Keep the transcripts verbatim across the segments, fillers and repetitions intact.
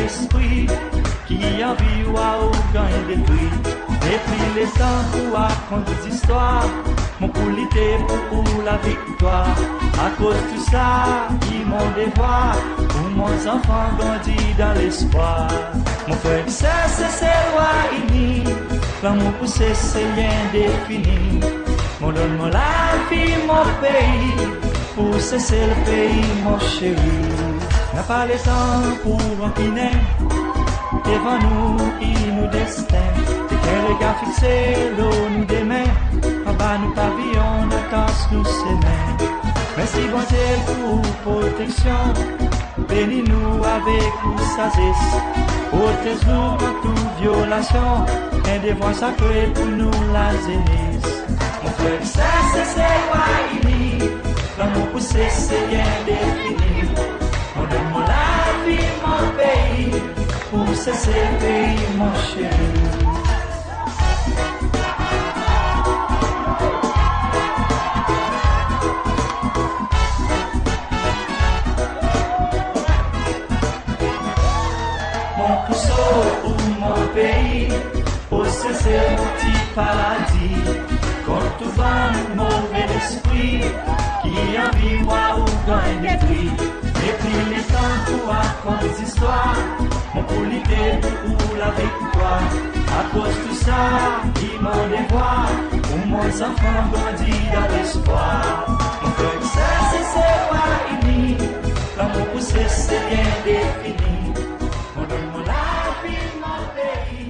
Lespri ki anvi war ou ganny detri. Nepli letan pou rakont zistwar, mon pou lite pou ou laviktwar. Akoz tou sa i mon devwar, pou mon zanfan grandi dan lespwar. Mon frer, ser Seselwa ini, lanmour pou Sesel i endefini. Mon donn mon lavi mon pei, pou Sesel pei mon seri. Napa letan pou rankinen, devan nou i nou desten. Met en regar fikse lo nou demen, anba nou paviyon nou tans nou semen. Mersi Bondye pou ou proteksyon, beni nou avek ou sazes. Protez nou kont tou vyolasyon, en devwar sakre pou nou lazenes. Mon frer, ser Seselwa ini, lanmour pou Sesel i endefini. Mon donn mon lavi mon pei, pou Sesel pei mon seri. Mon pou sov ou mon pei, pou Sesel mon ti paradi. Kont tou bann move lespri ki anvi war ou ganny detri. Nepli letan pou rakont zistwar, mon pou lite pou ou laviktwar. Akoz tou sa i mon devwar, pou mon zanfan grandi dan lespwar. Mon frer, ser Seselwa ini, lanmour pou Sesel i endefini. Mon donn mon lavi mon pei,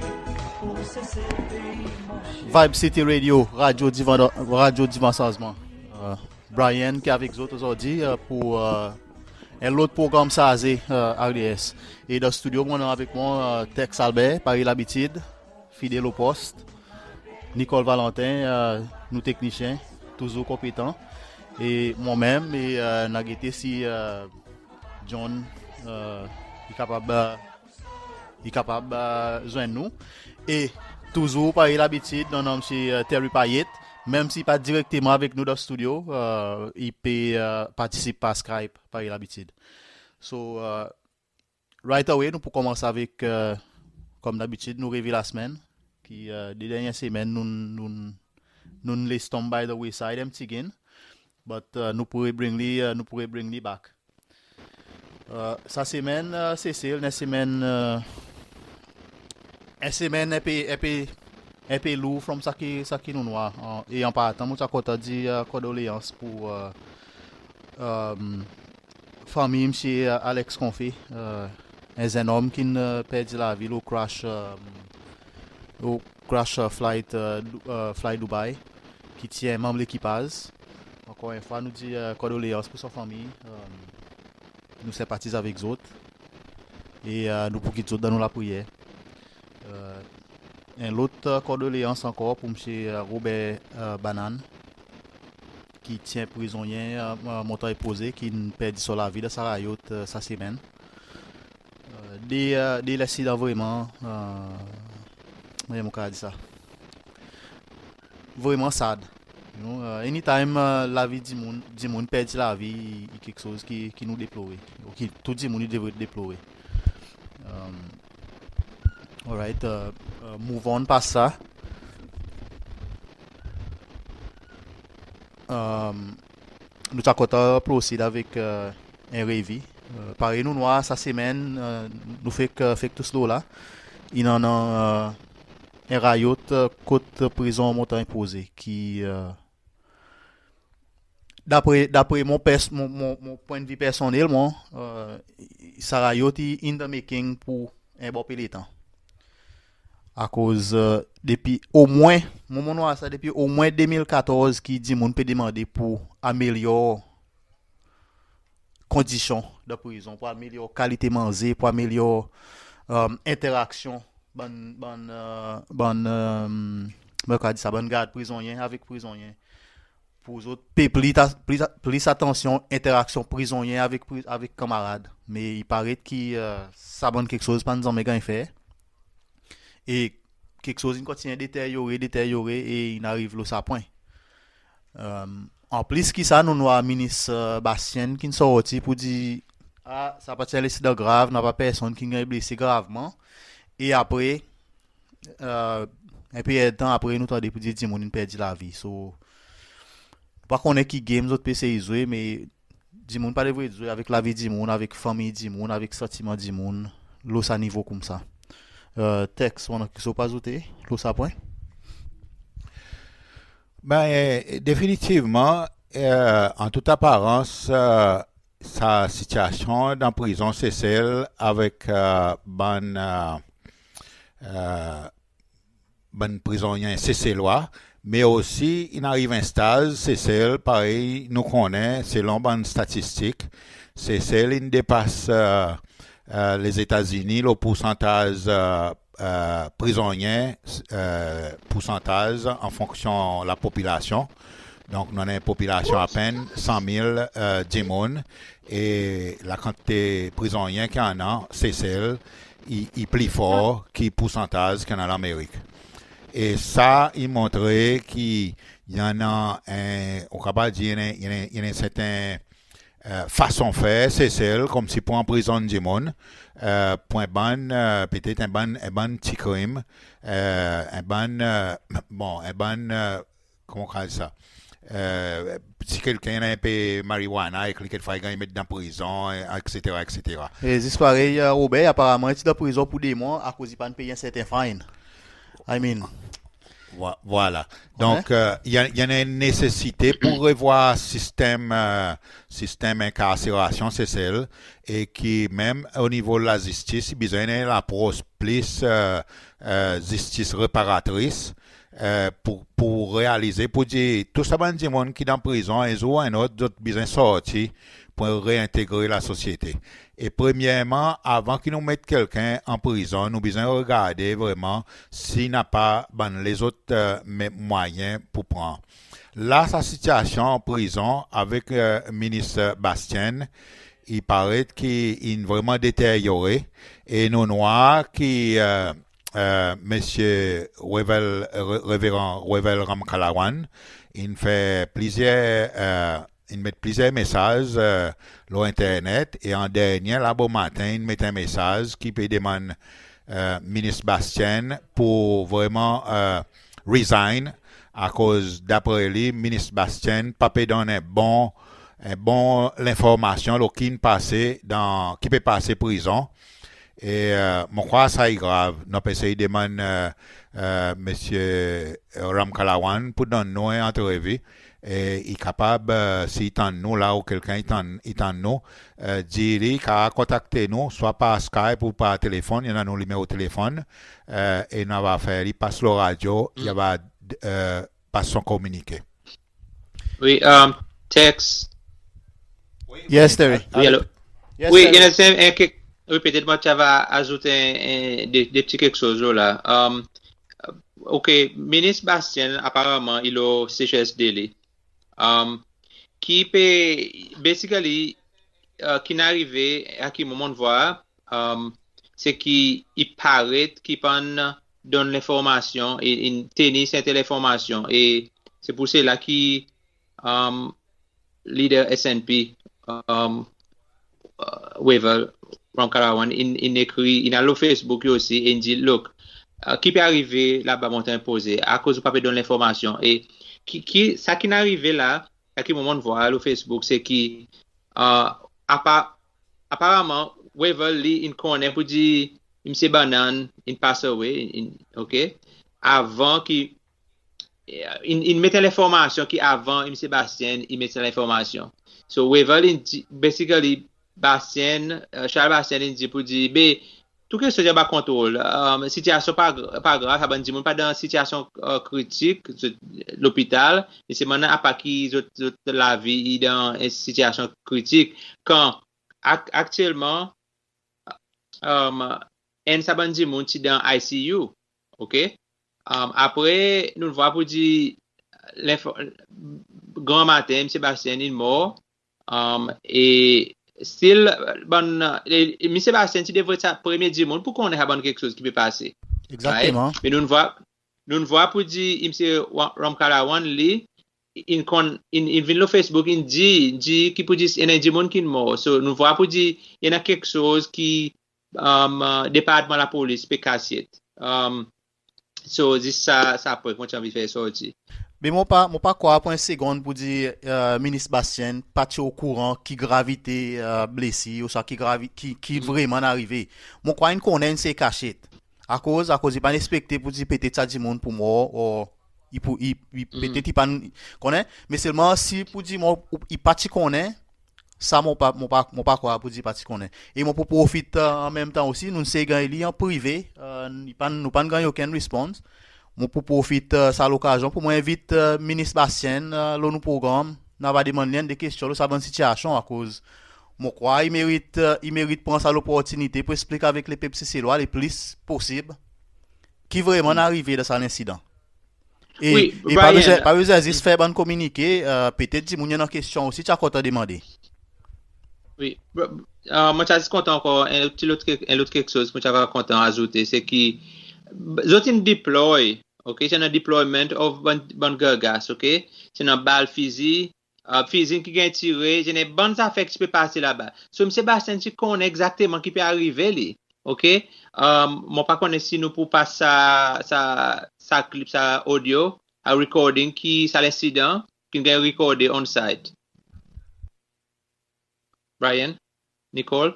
pou Sesel pei mon seri. Vibe City Radio, radyo divan, radyo divan sanzman. Euh, Brian ki avek zot ozordi, euh, pour, euh, en lot progranm sarze, euh, R D S. E dan stidyo mon annan avek mwan, euh, Tex Albert, parey labitid, fidel o post, Nicole Valentin, euh, nou teknisyen, touzour konpetan, e mwan menm, e, euh, nou a gete si, euh, John, euh, i kapab, euh, i kapab, euh, zwenn nou. E touzour parey labitid, nou annan Msye, euh, Terry Payet, menm si i pa direkteman avek nou dan stidyo, euh, i pe, euh, partisip par Skype parey labitid. So, euh, right away, nou pou konmans avek, euh, konm dabitid, nou revi lasemenn, ki, euh, de dernyen semenn nou, nou, nou les tonm by the wayside en pti gin, but, euh, nou pou rebring li, euh, nou pou rebring li back. Euh, sa semenn, euh, Sesel, en semenn, euh, en semenn en pe, en pe, en pe lour from sa ki, sa ki nou'n war. An, e an partan, mon ti a kontan dir, euh, kondoleyans pour, euh, euh, fanmir Msye, euh, Alex Confé, euh, en zenn om ki'n, euh, perdi lavi lo crash, euh, lo crash, euh, flight, euh, Dou-, euh, Fly Dubai, ki ti en manm lekipaz. Ankor en fwa, nou dir, euh, kondoleyans pour son fanmir. Euh, nou senpatiz avek zot. E, euh, nou pou kit zot dan nou lapriyer. Euh, en lot, euh, kondoleyans ankor pour Msye, euh, Robert, euh, Banane, ki ti en prizonnyen, euh, euh, Montagne Posée, ki'n perdi son lavi dan sa rayot, euh, sa semenn. Euh, de, euh, de lensidan vreman, euh, vreman, mon kapab dir sa, vreman sad. You know, euh, anytime, euh, lavi dimoun, dimoun perdi lavi, i, i keksoz ki, ki nou deplore, ou ki tou dimoun i devret deplore. Euh, alright, euh, euh, move on pas sa. Euh, nou ti a kontan proceed avek, euh, en revi. Euh, parey nou'n war sa semenn, euh, nou fek, euh, fek tou slow la. In annan, euh, en rayot, euh, kot prizon Montagne Posée ki, euh, dapre, dapre mon pers-, mon, mon, mon pwennvi personnel, mwan, euh, sa rayot i in the making pour en bon pe letan. Akoz, euh, depi omwen, mwan mon'n war sa depi omwen de mil katorz ki dimoun pe demande pour amelyor kondisyon dan prizon, pour amelyor kalite manze, pour amelyor, euh, enteraksyon bann, bann, euh, bann, euh, mon kapab dir sa, bann gard prizonnyen avek prizonnyen. Pour zot pe pli ta-, pli ta-, plis atansyon enteraksyon prizonnyen avek pri-, avek kanmarad. Me i paret ki, euh, sa bann keksoz pa'n zanmen ganny fer. E keksoz in kontinyen deteryore, deteryore e in ariv lo sa pwen. Euh, an plis ki sa, nou'n war Minis, euh, Bastienne ki'n sorti pour dir Ah, sa pa ti en lensidan grav, napa personn ki'n ganny blese gravman. E apre, en pe erdtan apre, nou tande pour dir dimoun in perdi lavi. So, pa konnen ki game zot pe sey zwe, me dimoun pa devret zwe avek lavi dimoun, avek fanmir dimoun, avek santiman dimoun lo sa nivo koumsa. Tex, ou annan keksoz pour azoute lo sa pwen? Ben, definitivman, an tout aparans, sa sitiasyon dan prizon Sesel avek bann bann prizonnyen Seselwa, me osi in ariv en staz Sesel, parey nou konnen, selon bann statistik, Sesel in depas Lezetazini lo poursantaz prizonnyen, poursantaz an fonksyon lapopilasyon. Donk, nou annan en popilasyon apenn san mil dimoun, e lakantite prizonnyen ki annan Sesel i, i pli for ki poursantaz ki annan Lanmerik. E sa i montre ki i annan en, ou kapab dir, i annan, i annan, i annan serten fason fer Sesel, konmsi pour anprizonn dimoun pour en bann, petet en bann, en bann pti krim, en bann, bon, en bann, koman ou kapab dir sa? Si kelkenn i annan en pe marijuana ek li, kekfwa i ganny met dan prizon, etsetera, etsetera. E zis parey Robert, aparaman i ti dan prizon pour de mwan akoz i pa'n pey en serten fine. I mean, vwala. Donk, i annan, i annan en nesesite pour revwar sistenm, sistenm enkarserasyon Sesel, e ki menm o nivo lazistis i bezwen en lapros plis zistis reparatris, pour, pour realize, pour dir tou sa bann dimoun ki dan prizon, en zour ou en lot zot bezwen sorti pour reentegre lasosyete. E premyerman, avan ki nou met kelkenn an prizon, nou bezwen regarde vreman si napa bann lezot mwayen pour pran. La, sa sitiasyon an prizon avek Minis Bastienne, i paret ki in vreman deteryore, e nou'n war ki Msye Wavel, Reveran Wavel Ramkalawan in fer plizyer, in met plizyer mesaz lo enternet, e an dernyen la bomaten in met en mesaz ki pe demann Minis Bastienne pour vreman resign, akoz dapre li, Minis Bastienne pa pe donn en bon, en bon lenformasyon lo ki'n pase dan, ki pe pase prizon. E mon krwar sa i grav. Nou pe sey demann Msye Ramkalawan pour donn nou en antrevi. E i kapab, si i tann nou la, ou kelkenn i tann, i tann nou, dir li i kapab kontakte nou swa par Skype ou par telefonn, i annan nou nimero telefonn, e nou ava fer li pas lo radyo, i ava pas son kominike. Wi, Tex. Yes, Terry. Wi, alo. Wi, i annan en kek, wi, petet mon ti ava azout en, de, de pti keksoz lo la. Ok, Minis Bastienne aparaman i lo C H S Delhi, ki pe, basically, ki'n arive, a ki mon vwar, se ki i paret ki pa'n donn lenformasyon, i, i'n tenir serten lenformasyon, e se pour sela ki lider S N P, Wavel Ramkalawan, in, in ekri, in al lo Facebook li osi, e in dir, look, ki pe arive laba Montanny Poze, akoz ou pa pe donn lenformasyon? E ki, ki, sa ki'n arive la, sa ki mon vwar lo Facebook, se ki, apa, aparaman, Wavel li in konnen pour dir Msye Bannan in pass away, in, ok? Avan ki, in, in met en lenformasyon ki avan Msye Bastienne i met sa lenformasyon. So, Wavel in dir, basically, Bastienne, Charles Bastienne in dir pour dir, be, tou keksoz i anba kontrol. Sitiasyon pa, pa grav, sa bann dimoun pa dan sitiasyon kritik, zot lopital, me se mannyer apa ki zot, zot lavi i dan en sitiasyon kritik. Kan ak-, aktyelman, enn sa bann dimoun ti dan I C U, ok? Apre, nou vwar pour dir lenfo-, granmaten, Msye Bastienne in mor, e still, bann, e, e Msye Bastienne ti devret sa premye dimoun pour konnen sa bann keksoz ki pe pase. Egzakteman. Right? Me nou vwar, nou vwar pour dir Msye Wa-, Ramkalawan, li, in konn, in, in vin lo Facebook, in dir, in dir ki pour dir i annan dimoun ki'n mor. So nou vwar pour dir i annan keksoz ki, um, uh, Departman Lapolis pe kasyet. Um, so zis sa, sa pwen ki mon ti anvi fer sorti. Me mon pa, mon pa krwar pour en segonn pour dir, uh, Minis Bastienne pa ti okouran ki gravite, uh, blesir ouswa ki gravi-, ki, ki vreman arive. Mon krwar in konnen in sey kasyet. Akoz, akoz i pa'n ekspekte pour dir petet sa dimoun pou mor, or i pou, i, i, petet i pa'n konnen, me selman si pour dir mon, i pa ti konnen, sa mon pa, mon pa, mon pa krwar pour dir i pa ti konnen. E mon pou profit, uh, an menm tan osi, nou'n sey ganny li an prive, uh, i pa'n, nou pa'n ganny okenn response. Mon pou profit, uh, sa lokazyon pour mon envit, uh, Minis Bastienne, uh, lo nou progranm, nou ava demann li enn de kestyon lo sa bann sitiyasyon, akoz mon krwar i merit, uh, i merit pran sa loportinite pour eksplik avek lepep Seselwa leplis posib ki vreman arive dan sa lensidan. E, wi, e pa Brian, bezwen, pa bezwen zis fer bann kominike, uh, petet dimoun i annan kestyon osi, ti a kontan demande. Wi, br-, uh, mon ti a zis kontan ankor, en ti lot kek-, en lot keksoz mon ti a kontan azoute, se ki zot in deploy, ok, se annan deployment of bann, bann gangas, ok, se annan bal fizi, uh, fizi ki ganny tire, se annan bann zafer ki pe pase laba. So, Msye Bastienne ti konnen egzakteman ki pe arive li, ok? Um, mon pa konnen si nou pou pas sa, sa, sa clip, sa audio, a recording ki sa lensidan, ki ganny recorde on site. Brian, Nicole?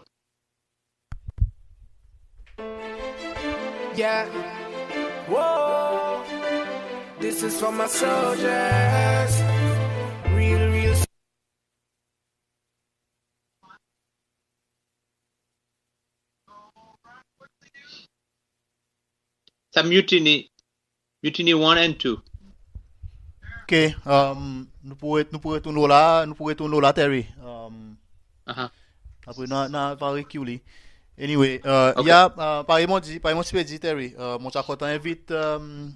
Yeah. Whoa. This is for my soldiers. Real, real. Sa Mutiny, Mutiny one and two. Ok, um, nou pou re-, nou pou retourn lo la, nou pou retourn lo la, Terry. Um, apre nou, nou ava rekilen. Anyway, uh, ya, uh, parey mon dir, parey mon ti pe dir, Terry, uh, mon ti a kontan envit, um,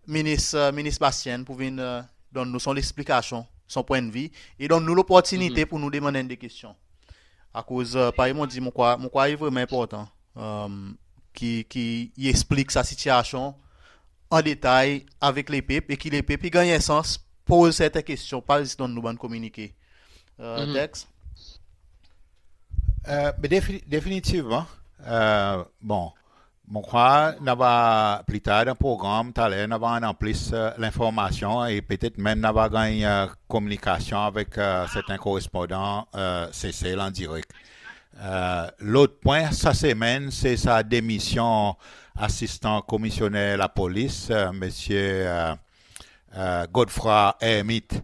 Minis, uh, Minis Bastienne pour vin, uh, donn nou son leksplikasyon, son pwennvi, e donn nou loportinite pour nou demann enn de kestyon. Akoz, uh, parey mon dir, mon krwar, mon krwar i vreman enportan, um, ki, ki i eksplik sa sitiyasyon an detay avek lepep e ki lepep i ganny en sans poz serten kestyon, pa zis donn nou bann kominike. Uh, Tex? Uh, be defi-, definitivman, uh, bon, mon krwar nou ava pli tar dan progranm, taler nou ava annan plis, uh, lenformasyon e petet menm nou ava ganny, uh, kominikasyon avek, uh, serten korespondan, uh, Sesel an direk. Uh, lot pwen sa semenn, se sa demisyon Asistan Komisyoner Lapolis, uh, Msye, uh, uh, Godefroid Hermitte.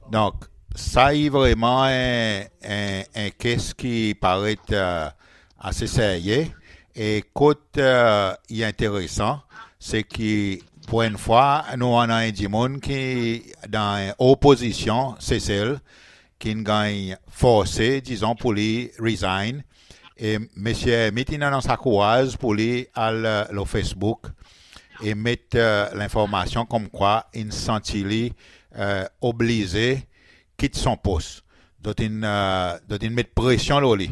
Donk, sa i vreman en, en, en case ki paret, uh, ase serye. E kot, uh, i enteresan, se ki pour enn fwa, nou annan en dimoun ki dan en o pozisyon, Sesel, ki'n ganny forse, dizon, pour li resign. E Msye Hermitte in annan sa kouraz pour li al, uh, lo Facebook e met, uh, lenformasyon konmkwa in santi li, uh, oblize kit son pos. Zot in, uh, zot in met presyon lo li.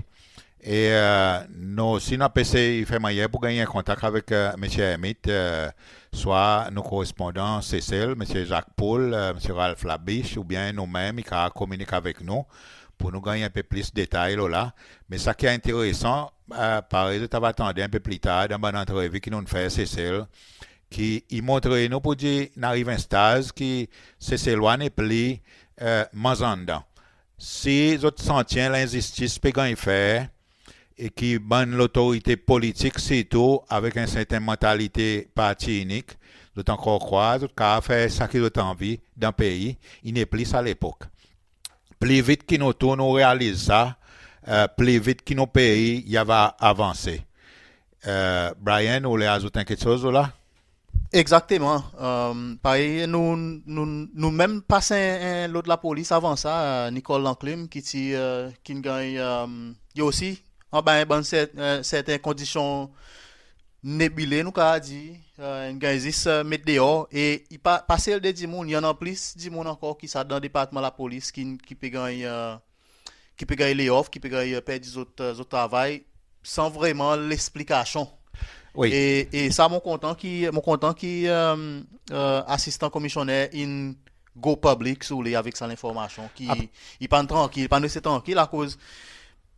E, uh, nou osi nou pe esey fer mannyer pour ganny an kontak avek, uh, Msye Hermitte, uh, swa nou korespondan Sesel, Msye Jacques Pool, uh, Msye Ralph Labiche, oubyen nou menm, i kapab kominik avek nou pour nou ganny en pe plis detay lo la. Me sa ki enteresan, uh, parey zot ava tande en pe pli tar dan bann antrevi ki nou'n fer Sesel, ki i montre nou pour dir nou ariv en staz ki Seselwa nepli, uh, manz anndan. Si zot santi en lenzistis pe ganny fer, e ki bann lotorite politik sirtou avek en serten mantalite parti inik, zot ankor krwar zot kapab fer sa ki zot anvi dan pei, i nepli sa lepok. Pli vit ki nou tou nou realiz sa, uh, pli vit ki nou pei i ava avanse. Uh, Brian, ou le azout en keksoz lo la? Egzakteman. Um, parey nou, nou, nou menm pas en, en lot lapolis avan sa, uh, Nicole Lanclim, ki ti, uh, ki'n ganny, um, li osi anba en bann ser-, uh, serten kondisyon nebile, nou kapab dir, uh, in ganny zis, uh, met deor. E i pa, pa sel de dimoun, i annan plis dimoun ankor ki sa dan Departman Lapolis ki, ki pe ganny, uh, ki pe ganny lay off, ki pe ganny, uh, perdi zot, uh, zot travay san vreman leksplikasyon. Wi. E, e sa mon kontan ki, mon kontan ki, um, uh, Asistan Komisyoner in go public, si ou le, avek sa lenformasyon ki i pa'n trankil, pa'n reste trankil, akoz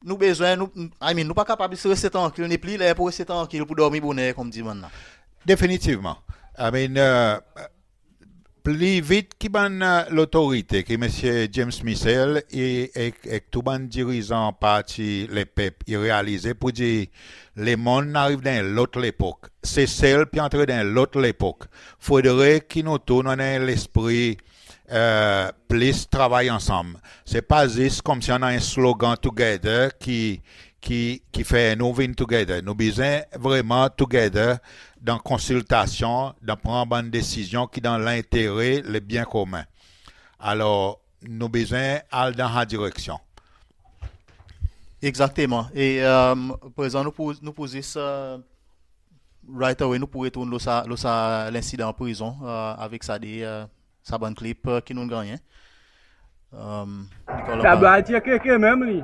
nou bezwen, nou, I mean, nou pa kapab reste trankil, nepli ler pour reste trankil pour dormi boner, konmdi bann la. Definitivman. I mean, pli vit ki bann lotorite, ki Msye James Michel e, ek, ek tou bann dirizan Parti Lepep i realize pour dir lemonn in ariv dan en lot lepok. Sesel pe antre dan en lot lepok. Fodre ki nou tou nou annan en lespri plis travay ansanm. Se pa zis konmsi annan en slogan together ki, ki, ki fer nou vin together. Nou bezwen vreman together dan konsiltasyon, dan pran bann desizyon ki dan lentere lebyen komen. Alor, nou bezwen al dan sa direksyon. Egzakteman. E prezan nou pou, nou pou zis, right away, nou pou retourn lo sa, lo sa lensidan prizon, avek sa de, sa bann klip ki nou'n gannyen. Nicolas. Tabla ti keke menm li.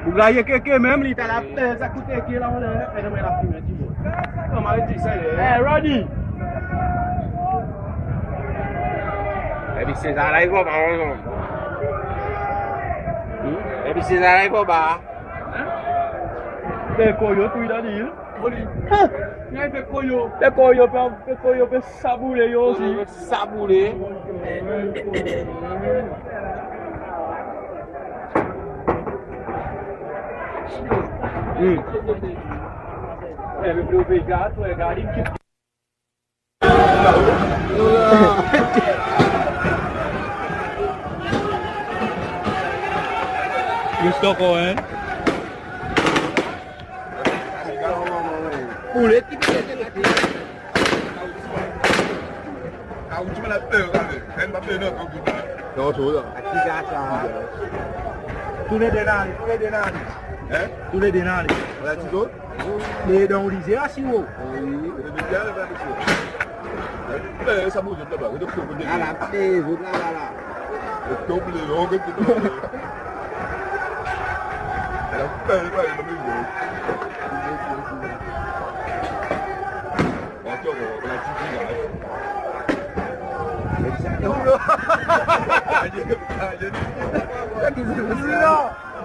Boug la i keke menm li, ta la, sa koute ki la, e non, me la fimen ti bon. Koman i dir sa, e? Eh, Roddy! Epi se sa la i konpran, non? Epi se sa la i konpran. Pe koyo tou i dan dil. Pe koyo, pe koyo, pe, pe koyo pe saboule yo osi. Pe saboule. Hmm. Just ankor, en? Pou le ti pe... Tou le de la ale, tou le de la ale. En? Tou le de la ale. Ola ti do? Le dan olize a si wo. Wi, wi, wi. Ala, pe zot la, la, la.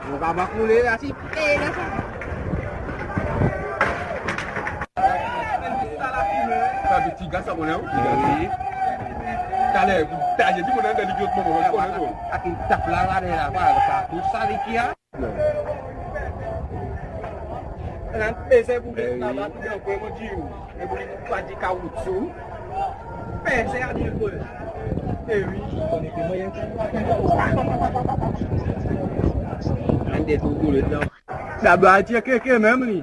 Nou pa mank koule la, si pe la sa. Sa de ti gas sa, mon ler, wi. Wi. Taler, taler, di mon ler, li zot, mon ler, konnen, non. Akin tap la, la, la, la, sa, tou sa, li ki a. Annan peze pou... Eh, wi. Laba, tou, mon dir ou. E pou li pa dir kaoutsou. Peze a dir, e wi. Ann de tou boule dan. Sa bwa ti keke menm li.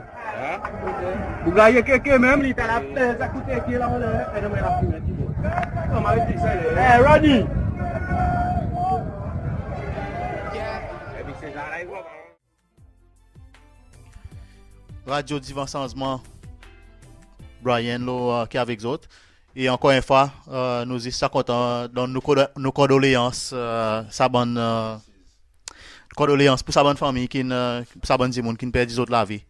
Boug la i keke menm li, ta la, eh, sa koute ki la, on, eh, non, me la fimen ti bon. Koman i dir sa, eh? Eh, Roddy. Radio Divan Sanzman, Brian lo, eh, ki avek zot. E ankor en fwa, eh, nou zis kontan donn nou kodo-, nou kondoleyans, eh, sa bann, eh, kondoleyans pour sa bann fanmir ki'n, eh, sa bann dimoun ki'n perdi zot lavi.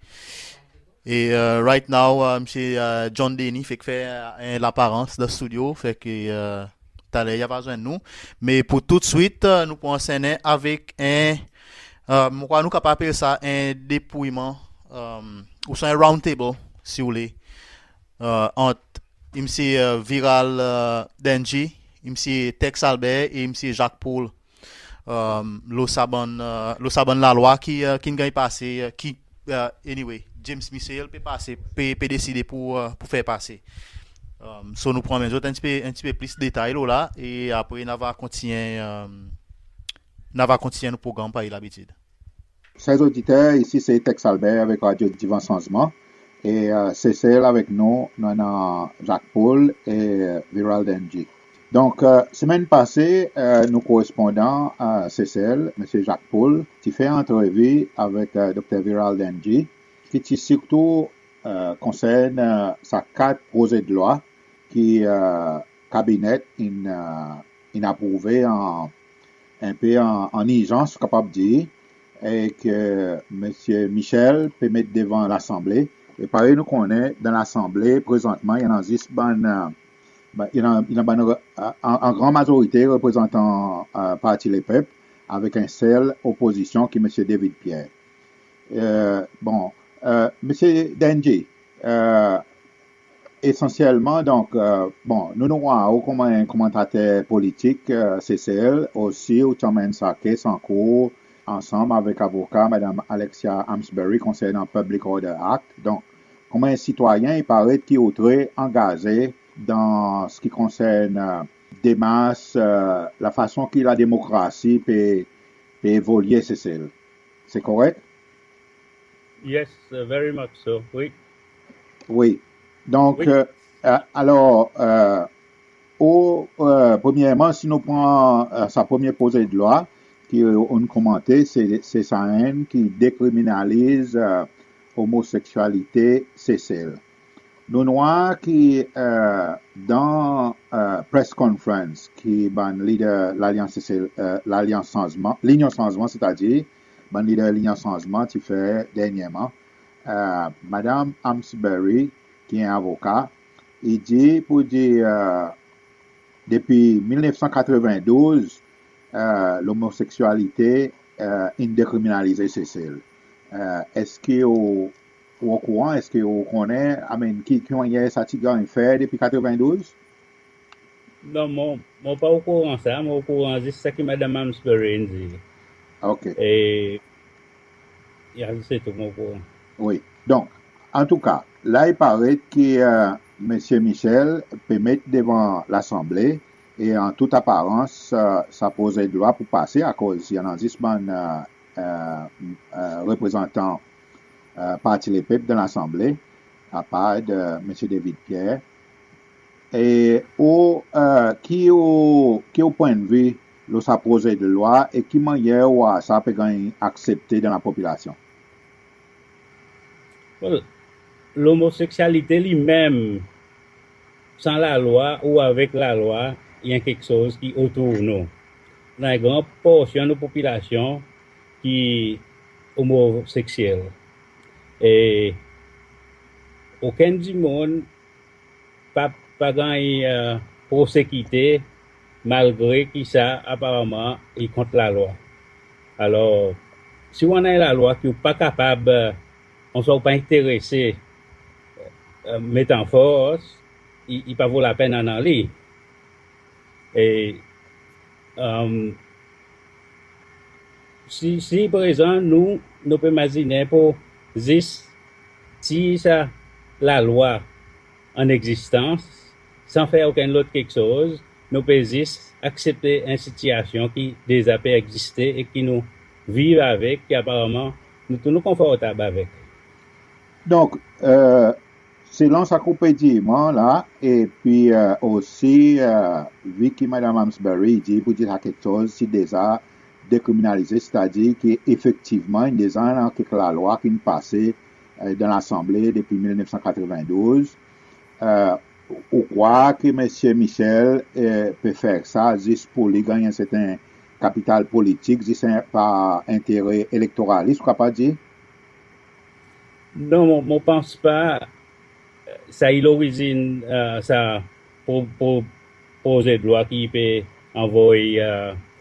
E, eh, right now, eh, Msye, eh, John Denis fek fer, eh, en laparans dan stidyo, fer ki, eh, taler i ava zwenn nou. Me pour toudswit, eh, nou pou ansennen avek en, eh, mon krwar nou kapab apel sa en depouyman, eh, ouswa en round table, si ou le, eh, ant Msye, eh, Viral, eh, Denji, Msye Tex Albert e Msye Jacques Paul, eh, lo sa bann, eh, lo sa bann lalwa ki, eh, ki'n ganny pase, eh, ki, eh, anyway, James Michel pe pase, pe, pe deside pour, eh, pour fer pase. Eh, so nou pou anmenn zot en ti pe, en ti pe plis detay lo la, e apre nou ava kontinyen, eh, nou ava kontinyen nou progranm parey labitid. Ser oditer, isi se Tex Albert avek Radio Divan Sanzman. E, eh, Sesel avek nou, nou annan Jacques Paul e, eh, Viral Denji. Donk, eh, semenn pase, eh, nou korespondan, eh, Sesel, Msye Jacques Paul, ti fer antrevi avek, eh, Dokter Viral Denji, ki ti sirtou, eh, konsern, eh, sa kat prozedlwa ki, eh, kabinet in, eh, in aprouve an, en pe an, an irzans, kapab dir, e ki Msye Michel pe met devan Lasanble. E parey nou konnen, dan Lasanble, prezantman, i annan zis bann, eh, Be, i annan, i annan bann re-, an, an gran mazorite reprezantan, e, Parti Lepep, avek en sel opozisyon ki Msye David Pierre. E, bon, e, Msye Dengie, e, esansyelman, donk, e, bon, nou, nou war ou konman en komantater politik, e, Sesel, osi ou ti anmenn sa case ankour ansanm avek avoka Madanm Alexia Amesbury konsernan Public Order Act. Donk, konman en sitwayen, i paret ki ou tre angaze dan sa ki konsern, e, demars, e, lafason ki lademokrasi pe, pe evolye Sesel. Se korek? Yes, uh, very much so, wi. Wi. Donk, wi. E, e, alor, e, ou, e, premyerman, si nou pran, e, sa premye prozedlwa ki, e, ou'n komante, se, se sa enn ki dekriminaliz, e, omoseksyalite Sesel. Nou'n war ki, e, dan, e, press conference ki bann lider Lalyans Sesel, e, Lalyans Sanzman, Linyon Sanzman, setadir bann lider Linyon Sanzman ti fer dernyerman, e, Madanm Amesbury, ki en avoka, i dir pour dir, e, depi mil nef san katreven douz, e, lomoseksyalite, e, in dekriminalize Sesel. E, eski ou, ou okouran, eski ou konnen, I mean, ki, ki mannyer sa ti ganny fer depi katreven douz? Non, mon, mon pa okouran sa, mon okouran zis sa ki Madanm Amesbury in dir. OK. E, ya, se tou mon okouran. Wi. Donk, antouka, la i paret ki, e, Msye Michel pe met devan Lasanble e an tout aparans, e, sa prozedlwa pou pase akoz i annan zis bann, e, e, e, reprezantan, e, Parti Lepep dan Lasanble, apard, e, Msye David Pierre. E ou, e, ki ou, ki ou pwennvi lo sa prozedlwa e ki mannyer ou war sa pe ganny aksepte dan lapopilasyon? Wel, lomoseksyalite li menm, san lalwa ou avek lalwa, i en keksoz ki otour nou. Dan en gran porsyon nou popilasyon ki omoseksyel. E okenn dimoun pa, pa ganny, e, prosekite, malgre ki sa, aparamman, i kont lalwa. Alor, si ou annan en lalwa ki ou pa kapab, e, ouswa ou pa enterese, e, met an fors, i, i pa vo lapenn annan li. E, e, si, si prezan nou, nou pe mazinen pour zis tir sa lalwa an egzistans, san fer okenn lot keksoz, nou pe zis aksepte en sitiyasyon ki deza pe egziste e ki nou viv avek, ki aparamman nou tou nou konfortab avek. Donk, e, selon sa ki ou pe dir mwan la, epi, e, osi, e, vi ki Madanm Amesbury i dir pour dir sa keksoz ti deza dekriminalize, setadir ki efektivman, in deza annan kek lalwa ki'n pase, e, dan Lasanble depi mil nef san katreven douz. E, ou krwar ki Msye Michel, e, pe fer sa zis pour li ganny en serten kapital politik, zis en, par entere elektoralis, ou kapab dir? Non, mon, mon pans pa, e, sa i lorizin, e, sa pro-, pro-, prozedlwa ki pe anvoy, e,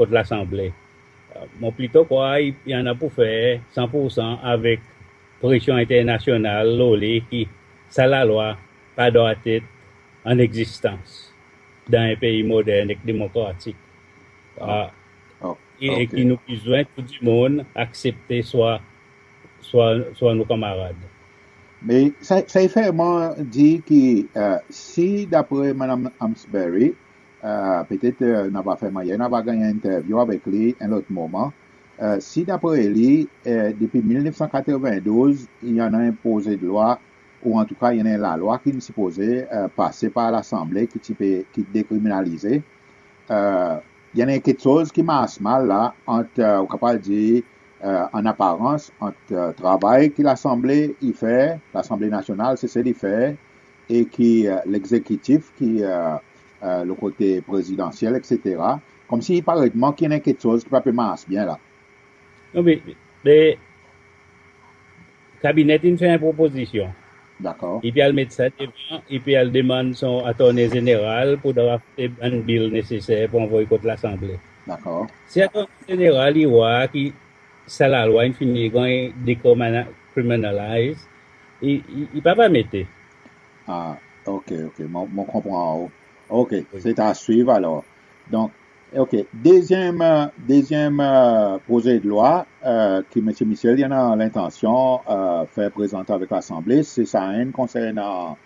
kot Lasanble. E, mon plito krwar i, i annan pour fer san pour san avek presyon enternasyonal lo li ki sa lalwa pa dwatet an egzistans dan en pei modern ek demokratik. A, e, e ki nou bezwen tou dimoun aksepte swa, swa, swa nou kanmarad. Me sa, sa i fer mwan dir ki, e, si dapre Madanm Amesbury, e, petet, e, nou ava fer mannyer, nou ava ganny en entervyou avek li en lot moman. E, si dapre li, e, depi mil nef san katreven douz, i annan en prozedlwa, ou antouka i annan en lalwa ki'n sipoze, e, pase par Lasanble ki ti pe, ki dekriminalize. E, i annan keksoz ki mars mal la ant, e, ou kapab dir, e, an aparans, ant, e, travay ki Lasanble i fer, Lasanble Nasyonal, Sesel i fer, e ki, e, legzekitif ki, e, e, lo kote prezidansyel, etsetera. Konmsi i paret mwan ki i annan keksoz ki pa pe mars byen la. Non, me, me, kabinet in fer en propozisyon. Dakor. I pe al met sa devan, i pe al demann son Attorney Zeneral pour drafte bann bil neseser pour anvoy kot Lasanble. Dakor. Si Attorney Zeneral i war ki sa lalwa in fini ganny decriminalize, i, i, i pa va mete. Ah, ok, ok. Mon, mon konpran ou. Ok, wi. Se a swiv alor. Donk, ok. Dezyenm, dezyenm, e, prozedlwa, e, ki Msye Michel i annan lentansyon, e, fer prezante avek Lasanble, se sa enn konsernan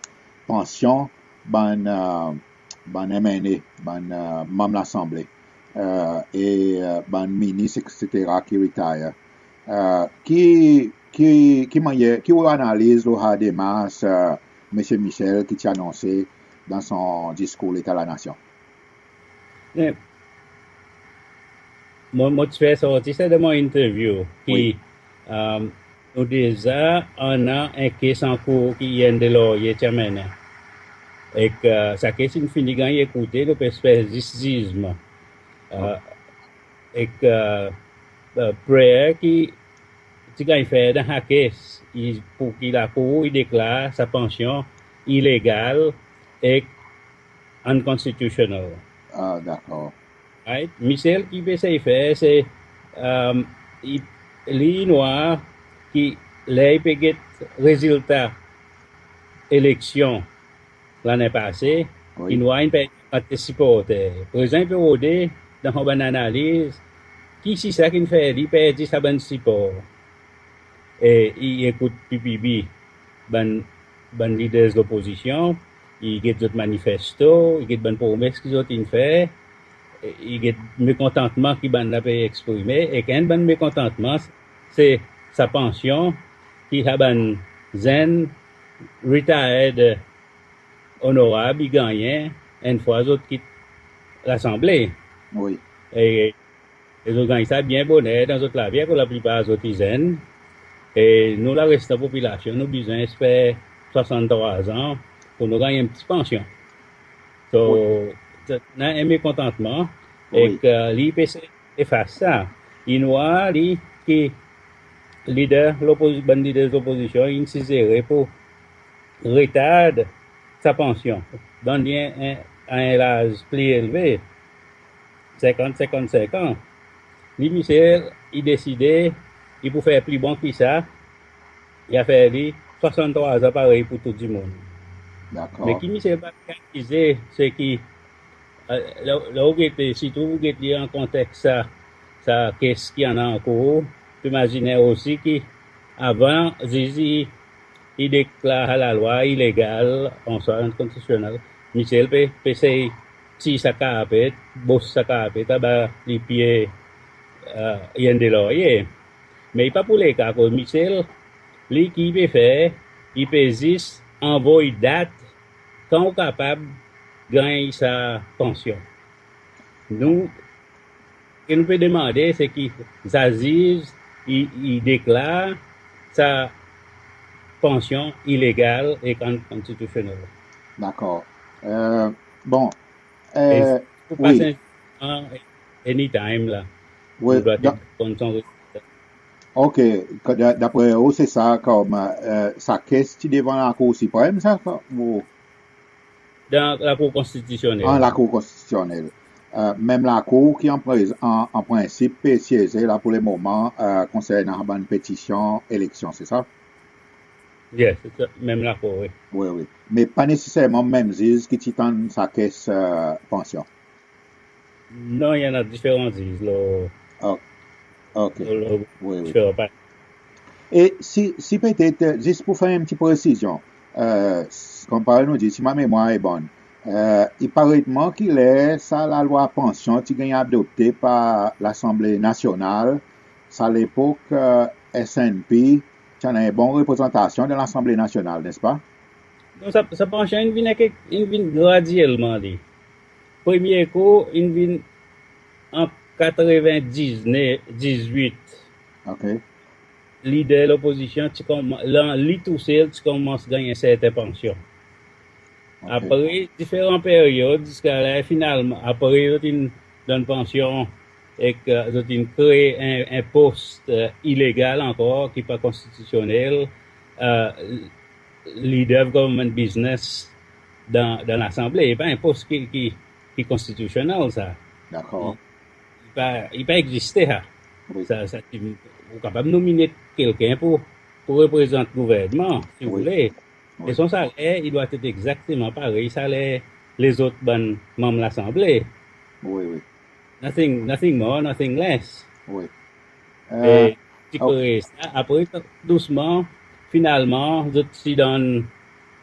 pansyon bann, e, bann M N A, bann, e, manm Lasanble, e, e, e, bann minis, etsetera ki retire. E, ki, ki, ki mannyer, ki ou analiz lo sa demars, e, Msye Michel ki ti anonse dan son diskour Leta Lanasyon? E, mon, mon ti fer sorti sa dan mon interview ki, wi, e, nou deza annan en case an kour ki Ian Delorier ti anmennen. Ek, e, sa case in fini ganny ekoute, nou pe esper zis zizman. E, ek, e, e, prayer ki ti ganny fer dan sa case, i, pour ki lakour i deklar sa pansyon ilegal ek unconstitutional. Ah, dakor. Right? Michel ki pe esey fer, se, e, i, li in war ki ler i pe get rezilta eleksyon lannen pase, wi, in war in perdi kantite siporter. Prezan i pe rode dan son bann analiz, ki si sa ki'n fer li perdi sa bann sipor. E i ekout P P B, bann, bann leaders lopozisyon, i get zot manifesto, i get bann promes ki zot in fer, e i get mekontantman ki bann la pe eksprime, e enn bann mekontantman se sa pansyon ki sa bann zenn retired onorab i gannyen enn fwa zot kit Lasanble. Wi. E, e zot ganny sa byen boner dan zot lavi, akoz laplipar zot i zenn. E nou larestan popilasyon, nou bezwen esper swasanntrwa an pour nou ganny en pti pansyon. So, wi, sa, annan en mekontantman, wi, ek, e, li pe esey efas sa. In war li ki lider lopozi-, bann lider lopozisyon in sizere pour retard sa pansyon, donn li en, en, a en laz pli elve, senkant, senkannsenk an. Li, Michel, i deside i pou fer pli bon ki sa, i a fer li swasanntrwa an parey pour tou dimoun. Dakor. Me ki Michel pa realize, se ki, e, ler, ler ou gete, sirtou ou get li an konteks sa, sa case ki annan an kour, ou pe imazinen osi ki avan ziz i, i deklar lalwa ilegal, answa unconstitutional, Michel pe, pe esey tir sa karpet, bous sa karpet anba lipye, e, Ian Delorier. Me i pa pour leka, akoz Michel, li ki i pe fer, i pe zis anvoy dat kan ou kapab ganny sa pansyon. Nou, ki nou pe demande, se ki sa ziz i, i deklar sa pansyon ilegal ek unconstitutional. Dakor. E, bon, e, e, wi, pas en, an, anytime la. Wi, nou dwa dan, konn son rezilta. Ok, ke da-, dapre ou, se sa konman, e, sa case ti devan Lakour Siprem, sa, konman? Dan Lakour Konstitisyonnel. An Lakour Konstitisyonnel. E, menm Lakour ki an prez-, an, an prensip pe syeze la pour lemoman, e, konsernan bann petisyon eleksyon, se sa? Yes, se sa, menm Lakour, wi. Wi, wi. Me pa neseserman menm ziz ki ti tann sa case, e, pansyon. Non, i annan diferan ziz lo, o, ok, lo, lo, wi, wi, diferan pa- E si, si petet, e, zis pour fer en pti presizyon, e, s-, konman parey nou dir, si ma memwar i bonn, e, i paret mwan ki ler sa lalwa pansyon ti ganny adopte par Lasanble Nasyonal, sa lepok, e, S N P ti annan en bon reprezantasyon dan Lasanble Nasyonal, nespa? Non, sa, sa pansyon in vin ek, in vin gradyelman li. Premye kou, in vin an katreven-diznef, dizuit. Ok. Lider lopozisyon ti konman-, lan-, li tousel ti konmans ganny en serten pansyon. Ok. Apre diferan peryod, ziska ler finalman, apre zot in donn pansyon ek, e, zot in kree en, en pos, e, ilegal ankor, ki pa konstitisyonnel, e, leader of government business dan, dan Lasanble. I pa en pos ki, ki, ki constitutional sa. Dakor. I, i pa, i pa egziste sa. Wi. Sa, sa, ou kapab nomine kelken pour, pour reprezant gouvernman, si ou vle. Wi. E son saler i dwa egzakteman parey saler lezot bann manm Lasanble. Wi, wi. Nothing, nothing more, nothing less. Wi. E, ti kree sa, apre, dousman, finalman, zot ti donn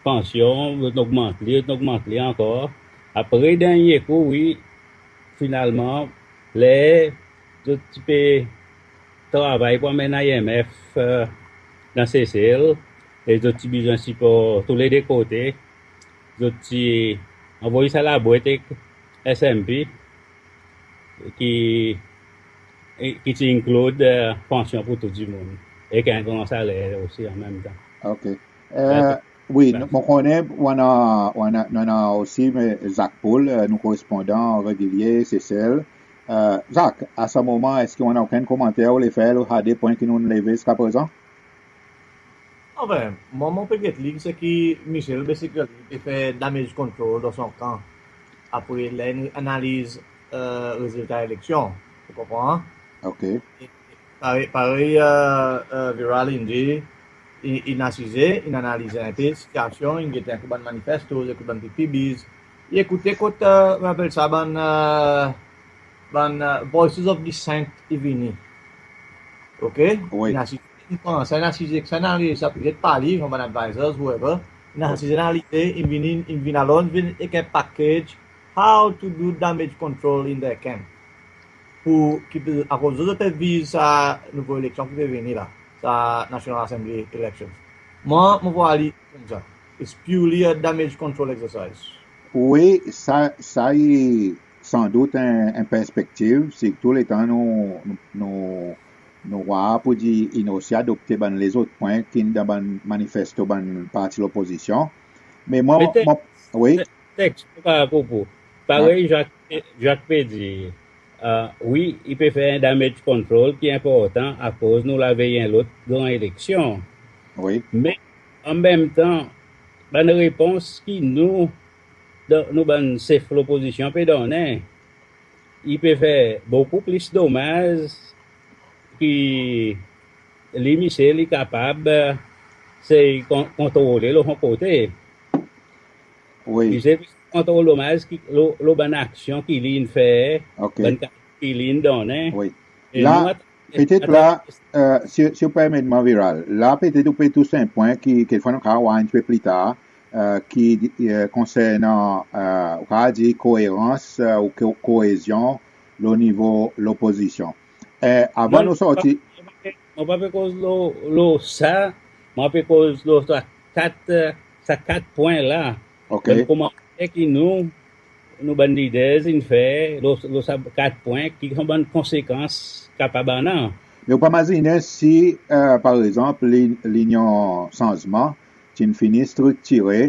pansyon, zot ogmant li, zot ogmant li ankor. Apre dernyen kou, wi, finalman, ler zot ti pe travay pour anmenn I M F, e, dan Sesel, e zot ti bezwen sipor tou le de kote, zot ti anvoy sa labwet ek S M P, ki, ki ti include, e, pansyon pour tou dimoun, ek en gran saler osi an menm tan. OK. E, wi, mon konnen ou annan, ou annan, nou annan osi, me Zak Poul, e, nou korespondan regilye Sesel. E, Zak, a sa moman, eski ou annan okenn komanter ou le fer lo sa de pwen ki nou'n leve ziska prezan? Anfen, mwan, mon pe get li, se ki Michel, basically, pe fer damage control dan son kan. Apre, ler in analiz, e, rezilta eleksyon. Ou konpran? OK. E parey, parey, e, e, Viral in dir, i, in asize, in analize en pe sitiasyon, in gete en kou bann manifesto, en kou bann P P Bs, i ekoute kot, e, mon apel sa bann, e, bann, e, voices of dissent i vini. OK? Wi. In asize, in pran sa, in asize ek sa, in analize sa, petet par li, son bann advisors, whoever. In asize, in analize, in vini, in vin alor, in vin ek en package, how to do damage control in their camp. Pour ki, akoz zot pe viz sa nouvo eleksyon ki pe vini la, sa National Assembly elections. Mwan, mon vwar li koumsa. It's purely a damage control exercise. Wi, sa, sa i sandout en, en perspektiv, sirtou letan nou, nou, nou, nou war pour dir in osi adopte bann lezot pwen ki'n dan bann manifesto bann parti lopozisyon. Me mwan, me Tex, mon, wi. Tex, mon pa apropo. Parey Zak, Zak pe dir, e, wi, i pe fer en damage control ki enportan akoz nou la vey en lot gran eleksyon. Wi. Me an menm tan, bann repons ki nou, dan, nou bann sef lopozisyon pe donnen, i pe fer bokou plis domaz ki li, Michel, i kapab, e, sey kon-, kontrole lo son kote. Wi. Michel, kontrol domaz ki, lo, lo bann aksyon ki li in fer, OK, bann ka ki li in donnen. Wi. E la, nou at-, petet at-, la, e, si, si ou permet mwan, Viral, la petet ou pe tous en pwen ki, kekfwa nou kapab war en pti pe pli tar, e, ki, e, konsernan, e, ou kapab dir koerans, e, ou ko-, koezyon lo nivo lopozisyon. E, avan nou sorti, mon pa pe, mon pa pe koz lo, lo sa, mon pe koz lo sa kat, e, sa kat pwen la. OK. Donk, koman fer ki nou, nou bann leaders in fer lo, lo sa kat pwen, ki son bann konsekans kapab annan. Me ou pa mazinen si, e, par egzanp, li-, Linyon Sanzman ti'n fini striktire,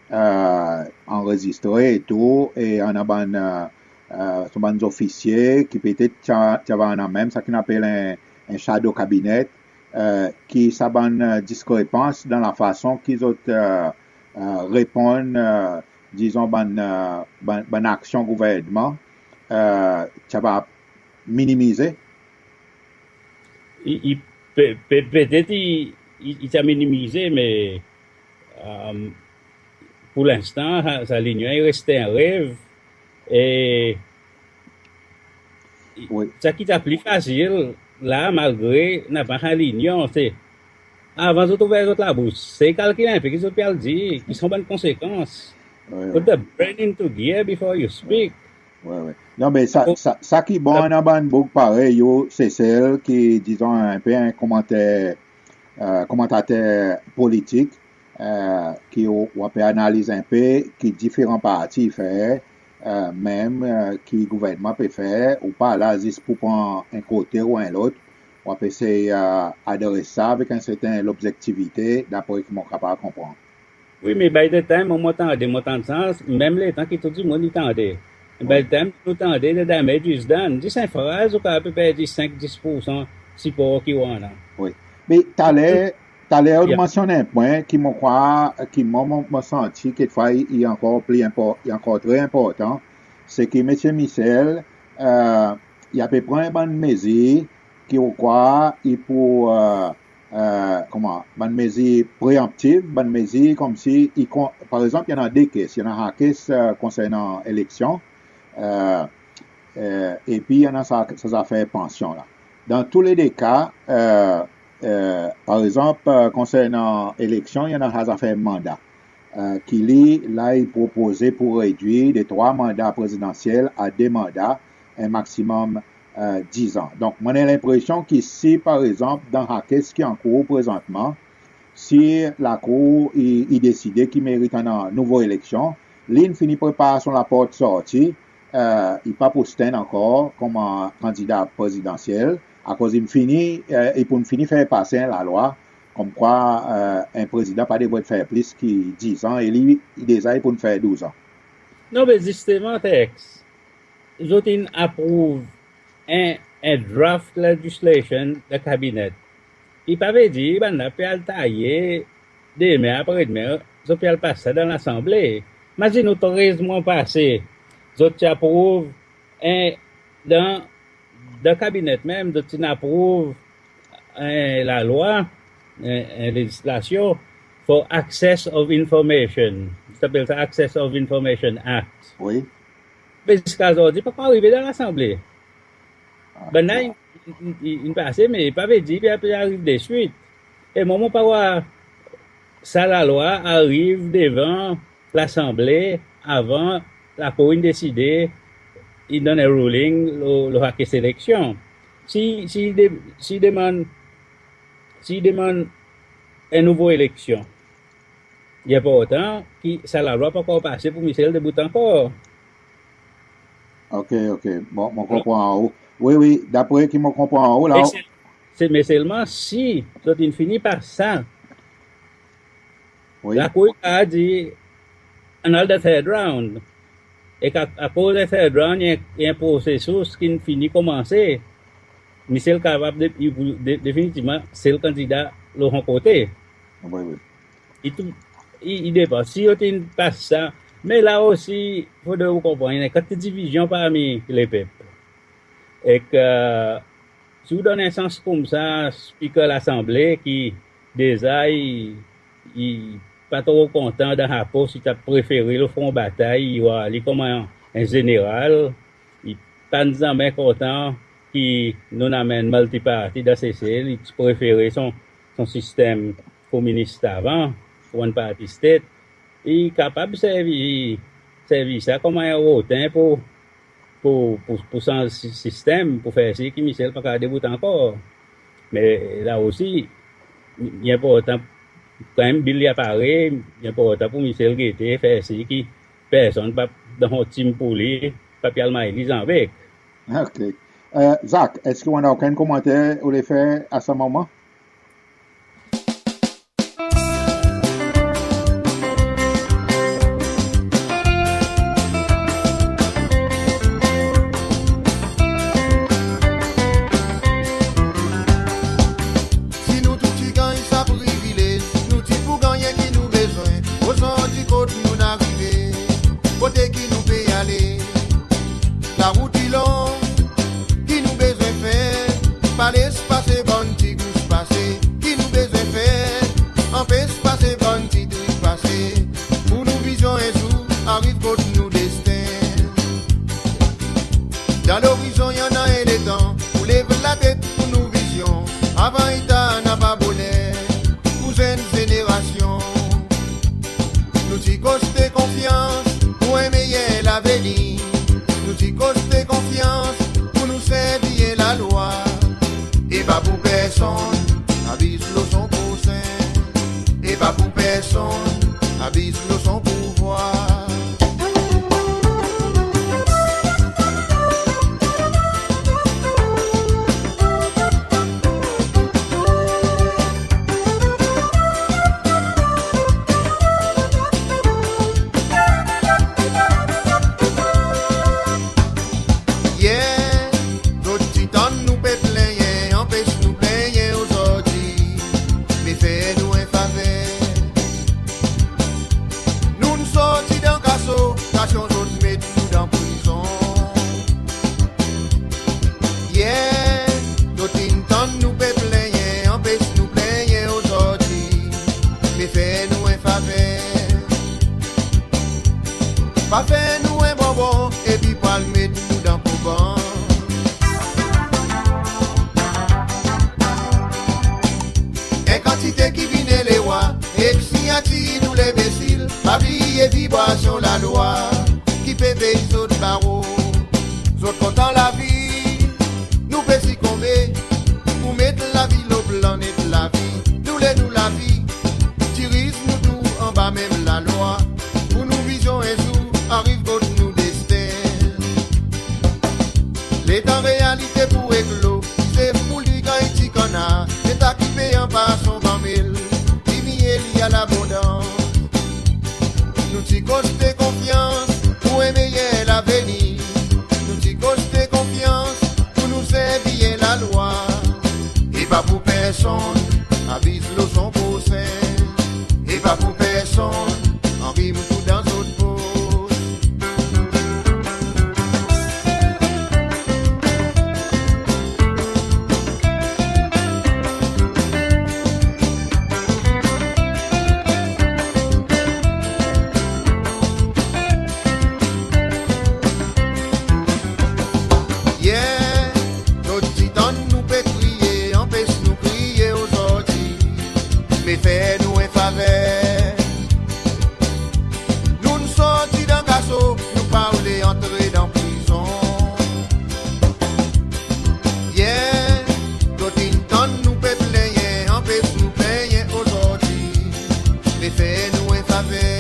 e, anrezistre e tou, e annan bann, e, e, son bann zofisye ki petet ti a, ti ava annan menm sa ki'n apel en, en shadow cabinet, e, ki sa bann, e, diskrepans dan lafason ki zot, e, e, reponn, e, dizon bann, e, bann, bann aksyon gouvernman, e, ti ava minimize? I, i pe, pe, petet i, i, i ti a minimize, me, e, pour lenstan, sa, sa linyon i reste en rev. E, wi, sa ki ti a pli fasil la, malgre napa sa linyon, se avan zot ouver zot labous, sey kalkil en pe ki zot pe al dir, ki son bann konsekans. Wi, wi. Put the brain into gear before you speak. Wi, wi. Non, me sa, sa, sa ki bon, annan bann boug parey ou Sesel ki, dizon, en pe en komanter, e, komantater politik, e, ki ou, ou pe analiz en pe ki diferan parti i fer, e, menm, e, ki gouvernman pe fer, ou pa la zis pour pran en kote ou en lot, ou pe esey, e, adres sa avek en serten lobzektivite, dapre ki mon kapab konpran. Wi, me by the time mon, mon tande, mon tann sa, menm letan ki tou dimoun i tande. By the time nou tande, the damage is done. Zis en fraz, ou kapab perdi senk, dis poursan sipor ki ou annan. Wi. Me taler, Taler ou mansyonn en pwen ki mon krwar, ki mwan mon, mon santi kekfwa i, i ankor pli enpor-, i ankor tre enportan, se ki Msye Michel, e, i ape pran bann mezir ki ou krwar i pou, e, e, konman, bann mezir preanptiv, bann mezir konmsi i kon-, par egzanp, i annan de case, i annan sa case, e, konsernan eleksyon, e, e, epi i annan sa, sa zafer pansyon la. Dan tou le de ka, e, e, par egzanp, e, konsernan eleksyon, i annan sa zafer manda, e, ki li, la, i propoze pou redwir de trwa manda prezidansyel a de manda, en maksimonm, e, dizan. Donk, mon annan lenpresyon ki si, par egzanp, dan sa case ki ankour prezantman, si Lakour i, i deside ki merit annan nouvo eleksyon, li in fini prepar son laport sorti, e, i pa pou stand ankor konman kandida prezidansyel, akoz in fini, e, i pou'n fini fer pase en lalwa, konmkwa, e, en prezidan pa devret fer plis ki dizan, e li, i deza i pou'n fer douzan. Non, be zisteman, Tex, zot in aprouv en, en draft legislation dan kabinet. I pa vedir bannla pe al taye demen, apre demen, zot pe al pas sa dan Lasanble. Mazin ou, trez mwan pase, zot ti aprouv en, dan, dan kabinet menm, zot ti'n aprouv en lalwa, en, en lezislasyon for Access of Information. Zot apel sa Access of Information Act. Wi. Be ziska zordi pa, pa arive dan Lasanble. A, bannla in, in, in, in pase, me pa vedir i pe ariv deswit. E mwan mon pa war sa lalwa ariv devan Lasanble avan Lakour in deside, in donn en ruling lo, lo sa case eleksyon. Si, si de, si demann, si demann en nouvo eleksyon, i enportan ki sa lalwa pa ankor pase pour Michel debout ankor. OK, OK. Bon, mon konpran ou. Wi, wi, dapre ki mon konpran ou la. E se, se, me selman si zot in fini pas sa, wi, Lakour i kapab dir, ann al dan third round. E ka, akoz dan third round, i en, i en prosesis ki'n fini konmanse, Michel kapab de, de, definitivman sel kandida lo son kote. Wi, wi. I tou, i, i depan si zot in pas sa. Me la osi, fodre ou konpran, i annan en kantite divizyon parmi lepep. Ek, e, si ou donn en sans koumsa Speaker Lasanble ki deza i, i pa tro kontan dan sa pos, i ta prefere lo fron batay, i war li konman en, en zeneral, i pa'n zanmen kontan ki nou'n anmenn multi-party dan Sesel, i ti prefere son, son sistenm kominis avan, one party state. I kapab servi, servi sa konman en roten pour, pour, pour, pour sanz si-, sistenm, pour fer sir ki Michel pa kapab debout ankor. Me la osi, i enportan, kanmenm bill i a pare, i enportan pour Michel gete, fer sir ki personn pa, dan son tim pour li, pa pe al may li zanbek. OK. E, Zak, eski ou annan okenn komanter ou le fer a sa moman? Si nou tou ti ganny sa privilez, nou ti pou ganny ki nou bezwen. Ozordi kot nou'n arive, kote ki nou pe ale? Larout i long, ki nou bezwen fer? Pa les pase bann ti gous pase. Ki nou bezwen fer? Anpes pase bann ti trik pase, pour nou vizyon en zour ariv kot nou desten. Dan lorizon i annan en letan pour lev latet pour nou vizyon, avan i tar napa boner pour zenn zenerasyon. Nou ti koste konfyans pour en meyer lavenir. Nou ti koste konfyans pour nou servi en lalwa. E pa pour personn abiz lo son prosen. E pa pour personn abiz lo son pouvwar. Yer, zot ti tann nou pe plenyen, anpes nou plenyen ozordi. Me fer Me fer nou en faver, pa fer nou en bonbon epi pou al met nou dan poubal. En kantite ki vin lerwa ek sinyatir nou lenbesil, pa bliye vibrasyon lalwa ki pe vey zot baro. Zot kontan lavi, nou pe sikonbe pou met lavi lo planet lavi. Nou le nou lavi, diriz nou tou anba menm lalwa, pou nou vizyon en zour ariv kot nou desten. Letan realite pou eklo, se pou li ganny ti kannar, se ta ki pe anba son ganmel, li miye li a labondans. Nou ti koste konfyans pou en meyer lavenir. Nou ti koste konfyans pou nou servi en lalwa. E pa pou personn abiz lo son prosen. E pa pou personn anvi met tou dan zot pos. Yer, zot ti tann nou pe kriye, anpes nou kriye ozordi. Me fer nou en faver, nou'n sorti dan kaso, nou pa oule antre dan prizon. Yer, zot in tann nou pe plenyen, anpes nou plenyen ozordi. Me fer nou en faver,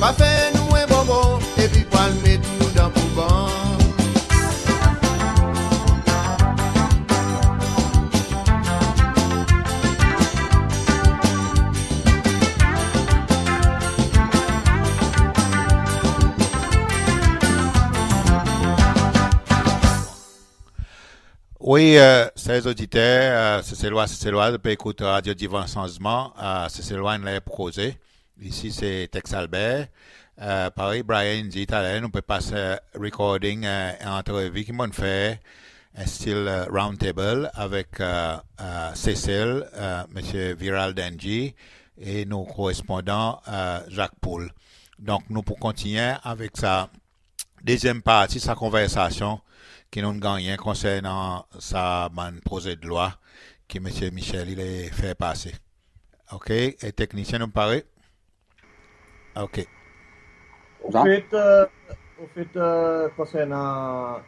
pa fer nou en bonbon epi pou al met nou dan poubal. Wi, e, ser oditer, e, Seselwa, Seselwaz, pe ekout Radio Divan Sanzman, e, Seselwa, enn ler pou koze. Isi se Tex Albert. E, parey Brian in dir taler, nou pe pas recording, e, en antrevi ki mon'n fer, en stil, e, round table avek, e, e, Sesel, e, Msye Viral Dengie e nou korespondan, e, Jacques Poul. Donk nou pou kontinyen avek sa dezyenm parti sa konversasyon ki nou'n gannyen konsernan sa bann prozedlwa ki Msye Michel i le fer pase. OK, e teknisyen, nou pare? OK. Ofet, e, ofet, e, konsernan,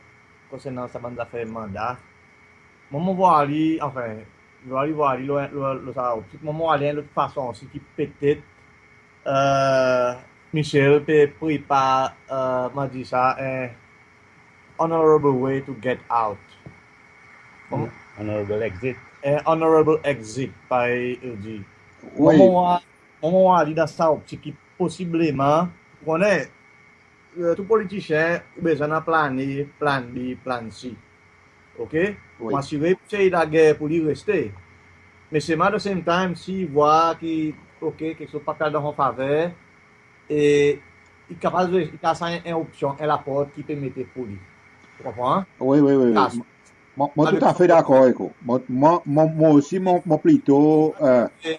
konsernan sa bann zafer manda, mwan mon war li, anfen, mon war li, war li lo, lo, lo sa optik, mwan mon war li en lot fason osi ki petet, e, Michel pe prepar, e, mon dir sa, en honorable way to get out. Honorable exit. En honorable exit, parey i dir. Wi. Mwan mon war, mwan mon war li dan sa optik ki posibleman, ou konnen, e, tou politisyen ou bezwen annan plan A, plan B, plan C. OK? Wi. Mon asire pou se lager pou li reste. Me selman at the same time, si i war ki, OK, keksoz pa pe al dan son faver, e i kapab, i kapab sa en, en opsyon, en laport ki pe mete pou li. Ou konpran? Wi, wi, wi, wi. Mon, mon toutafe dakor avek ou. Mon, mon, mon, mon osi, mon, mon plito, e, e,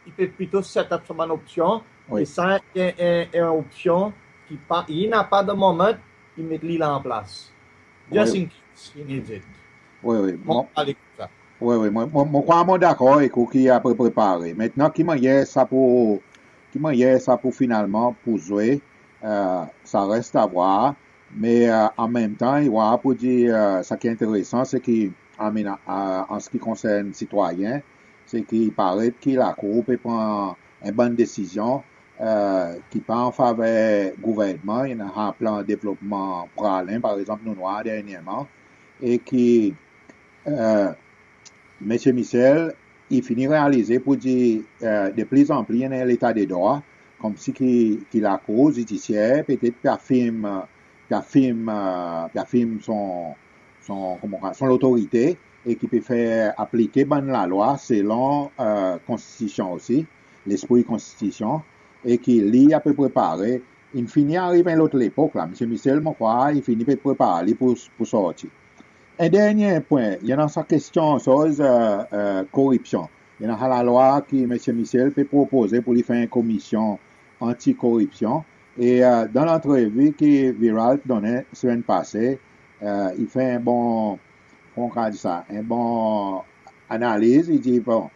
i pe plito set up son bann opsyon. Wi. E sa en, en, en opsyon ki pa, i napa dan moman, i met li la an plas. Wi. Just in case he needs it. Wi, wi. Mon, mon pale koumsa. Wi, wi. Mon, mon, mon krwar mon dakor avek ou ki apepre parey. Mentnan, ki mannyer sa pou, ki mannyer sa pou finalman pou zwe, e, sa res a vwar. Me, e, an menm tan, i war pou dir, e, sa ki enteresan, se ki, I mean, e, an se ki konsern sitwayen, se ki i paret ki lakour pe pran en bann desizyon, e, ki pa an faver gouvernman. I annan sa plan devlopman Praslin, par egzanp, nou'n war dernyerman, e ki, e, Msye Michel, i fini realize pou dir, e, de pli an pli i annan en leta de drwa, konmsi ki, ki lakour zidisyer petet pe afirm, pe afirm, e, pe afirm son, son, koman, son lotorite, e ki pe fer aplike bann lalwa selon, e, konstitisyon osi, lespri konstitisyon, e ki li apepre pare. In fini ariv en lot lepok la. Msye Michel, mon krwar, i fini pe prepar li pou, pou sorti. En dernyen pwen, i annan sa kestyon, soz, e, e, koripsyon. I annan sa lalwa ki Msye Michel pe propoze pour li fer en komisyon anti-koripsyon. E dan lantrevi ki Viral ti donnen semenn pase, i fer en bon, koman ou dir sa, en bon analiz. I dir, bon,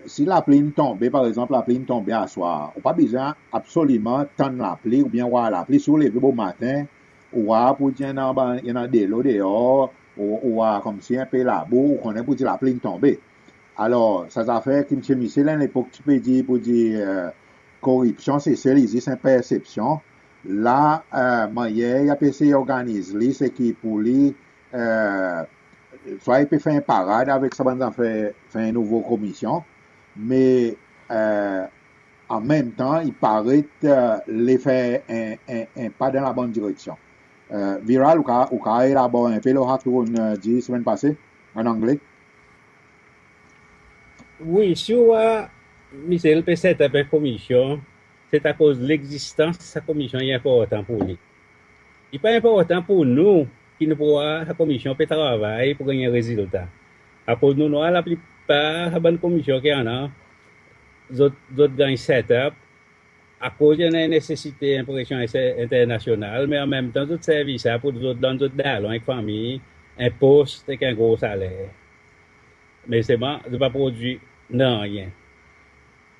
si lapli in tonbe, par egzanp, lapli in tonbe aswar, ou pa bezwen absoliman tann lapli oubyen war lapli. Si ou leve bomaten, ou war pour dir i annan, i annan delo deor, ou, ou war konmsi en pe labou, ou konnen pour dir lapli in tonbe. Alor, sa zafer ki Msye Michel, en lepok, ti pe dir pour dir koripsyon Sesel i zis en persepsyon. La, mannyer i pe esey organiz li, se ki pour li, swa i pe fer en parad avek sa bann zafer, fer en nouvo komisyon, me an menm tan, i paret le fer en, en, en pa dan labonn direksyon. Viral, ou kapab, ou kapab elabor en pe lo sa ki ou'n dir semenn pase, an Angle? Wi, si ou war Michel pe set up en komisyon, se akoz legzistans sa komisyon i enportan pour li. I pa enportan pour nou ki nou pou war sa komisyon pe travay pour ganny en rezilta. Akoz nou'n war laplipar sa bann komisyon ki annan, zot, zot ganny set up akoz i annan en nesesite, en presyon enternasyonal, me an menm tan zot servi sa pour zot donn zot dalon ek fanmir en pos ek en gro saler. Me selman zot pa prodwi nanryen.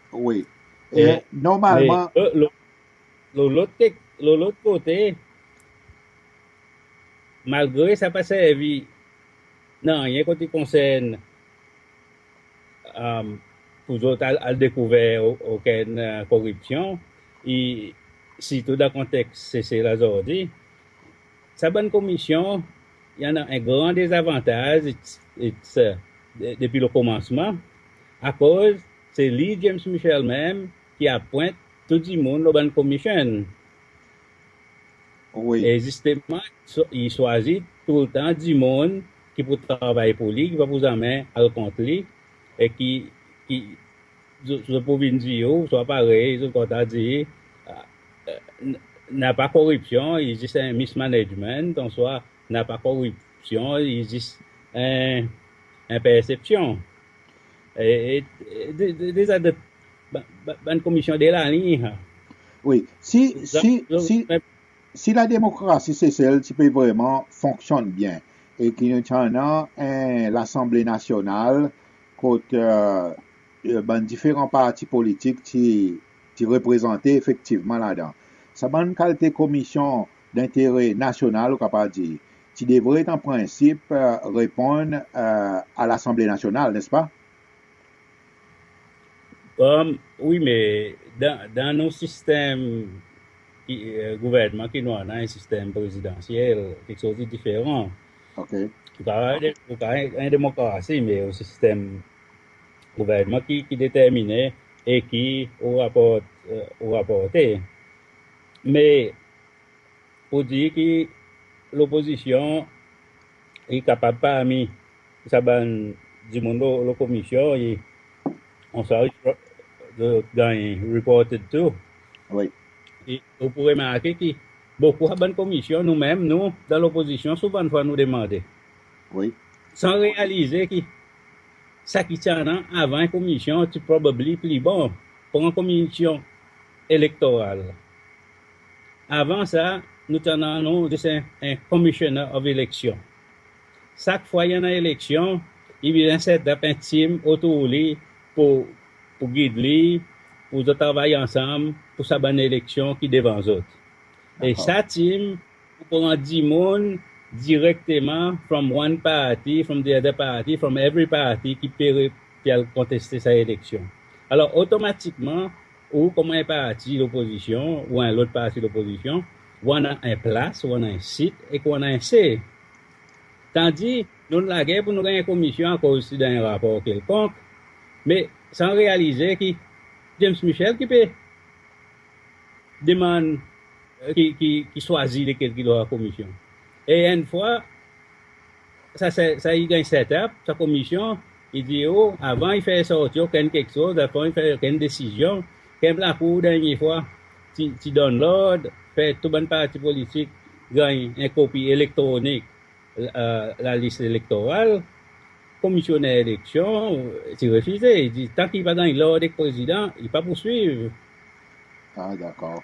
Wi. E, e normalman, me, lo, lo, lo lot, lo lot kote, malgre sa pa servi nanryen kot i konsern pour zot al, al dekouver okenn koripsyon, e sirtou dan konteks Sesel ozordi, sa bann komisyon i annan en gran dezavantaz, it's, it's, depi lo komansman, akoz se li James Michel menm ki apwent tou dimoun lo bann komisyon. Wi. E zisteman, i swazir toultan dimoun ki pou travay pour li, ki pa pou zanmen al kont li, e ki, ki, zot, zot pou vin dir ou, swa parey zot kontan dir, napa koripsyon, i zis en mismanagement, oswa napa koripsyon, i zis en, en persepsyon. E, e, e, de, de, deza de, ba, ba, bann komisyon de laliny, sa. Wi, si, si, si, si lademokrasi Sesel ti pe vreman fonksyonn byen, e ki nou ti annan en Lasanble Nasyonal kot bann diferan parti politik ti, ti reprezante efektivman ladan, sa bann kalite komisyon dentere nasyonal, ou kapab dir, ti devret an prensip reponn a Lasanble Nasyonal, nespa? Wi, me dan, dan nou sistenm ki, gouvernman ki nou annan, en sistenm prezidansyel, keksoz i diferan. OK. Ou kapab, ou kapab en demokrasi, me ou sistenm gouvernman ki, ki determinen e ki ou raport, ou raporte. Me pour dir ki lopozisyon i kapab parmi sa bann dimoun lo, lo komisyon, i, on sa, zot ganny reported tou. Wi. E ou pou remarke ki bokou sa bann komisyon, nou menm, nou, dan lopozisyon, souvandfwa nou demande. Wi. San realize ki sa ki ti annan avan en komisyon ti probably pli bon. Pran komisyon elektoral. Avan sa, nou ti annan, nou, zis en, en commissioner of election. Sak fwa i annan eleksyon, i bezwen set up en team otour li pour, pour gid li, pour zot travay ansanm pour sa bann eleksyon ki devan zot. E sa team pou pran dimoun direkteman from one party, from the other party, from every party ki pe re-, pe al konteste sa eleksyon. Alor, otomatikman, ou konman en parti lopozisyon, ou en lot parti lopozisyon, ou annan en plas, ou annan en sit, e ou annan en say. Tandi, nou'n lager pour nou ganny en komisyon akoz ti dan en rapor kelkonk, me san realize ki James Michel ki pe demann, ki, ki, ki swazir lekel ki dwa komisyon. E enn fwa, sa, sa, sa i ganny set up, sa komisyon, i dir ou, avan i fer sorti okenn keksoz, avan i fer okenn desizyon, konman Lakour dernyen fwa ti, ti donn lord, fer tou bann parti politik ganny en kopi elektronik, lalis elektoral. komisyoner eleksyon ti refize. I dir, tan ki i pa ganny lord ek Prezidan, i pa pou swiv. Ah, dakor.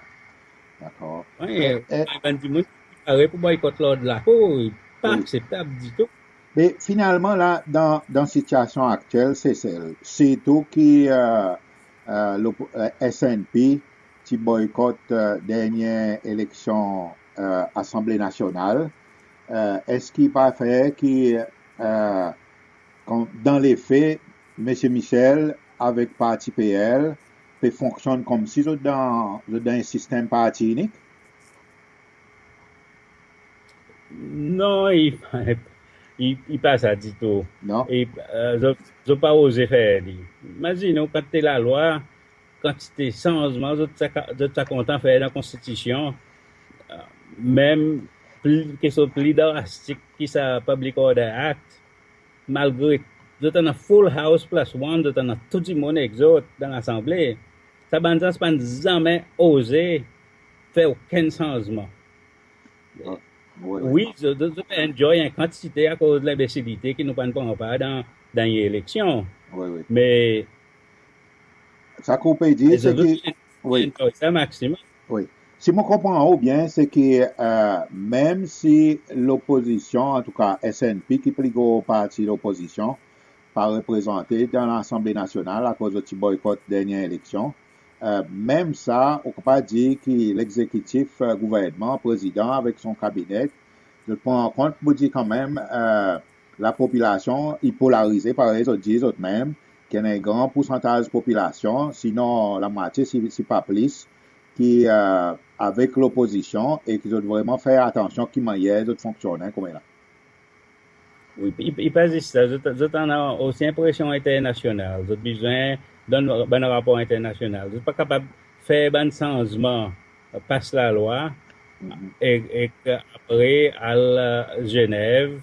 Dakor. Wi, e, e, bann dimoun ki pare pou boykot lord lakour, i pa akseptab ditou. Me finalman la, dan, dan sitiasyon aktyel Sesel, sirtou ki, e, e, lopo-, e, S N P ti boykot, e, dernyen eleksyon, e, Asanble Nasyonal, e, eski pa fer ki, e, kon, dan lefe, Msye Michel avek parti P L pe fonksyonn konmsi zot dan, zot dan en sistenm parti inik? Non, i, i, i pa sa ditou. Non. E, e, zot, zot pa oze fer li. Imazinen ou kantite lalwa, kantite sanzman zot ti a ka-, zot ti a kontan fer dan Konstitisyon. E, menm pli, keksoz pli drastik ki sa Public Order Act, malgre zot annan full House plus one, zot annan tou dimoun ek zot dan Lasanble, sa bann zans pa'n zanmen oze fer okenn sanzman. Ah, wi, wi. Wi, zot, zot, zot enjoy en kantite akoz lenbesilite ki nou pa'n pran par dan, dan eleksyon. Wi, wi. Me sa ki ou pe dir, se ki, wi, enjoy sa maksimonm. Wi. Si mon konpran ou byen, se ki, e, menm si lopozisyon, antouka S N P ki pli gro parti lopozisyon, pa reprezante dan Lasanble Nasyonal akoz zot ti boykot dernyen eleksyon, e, menm sa, ou kapab dir ki legzekitif, e, gouvernman, Prezidan avek son kabine, zot pran kont pou dir kanmenm, e, lapopilasyon i polarize, parey zot dir zot menm, ki annan en gran poursantaz popilasyon, sinon lamwatye, si, si pa plis, ki, e, avek lopozisyon e ki zot vreman fer atansyon ki mannyer zot fonksyonnen konmela. Wi, i, i pa zis sa, zot, zot annan osi en presyon enternasyonal, zot bezwen donn bann rapor enternasyonal. Zot pa kapab fer bann sanzman pas lalwa, mhm, e, e apre al, e, Zenev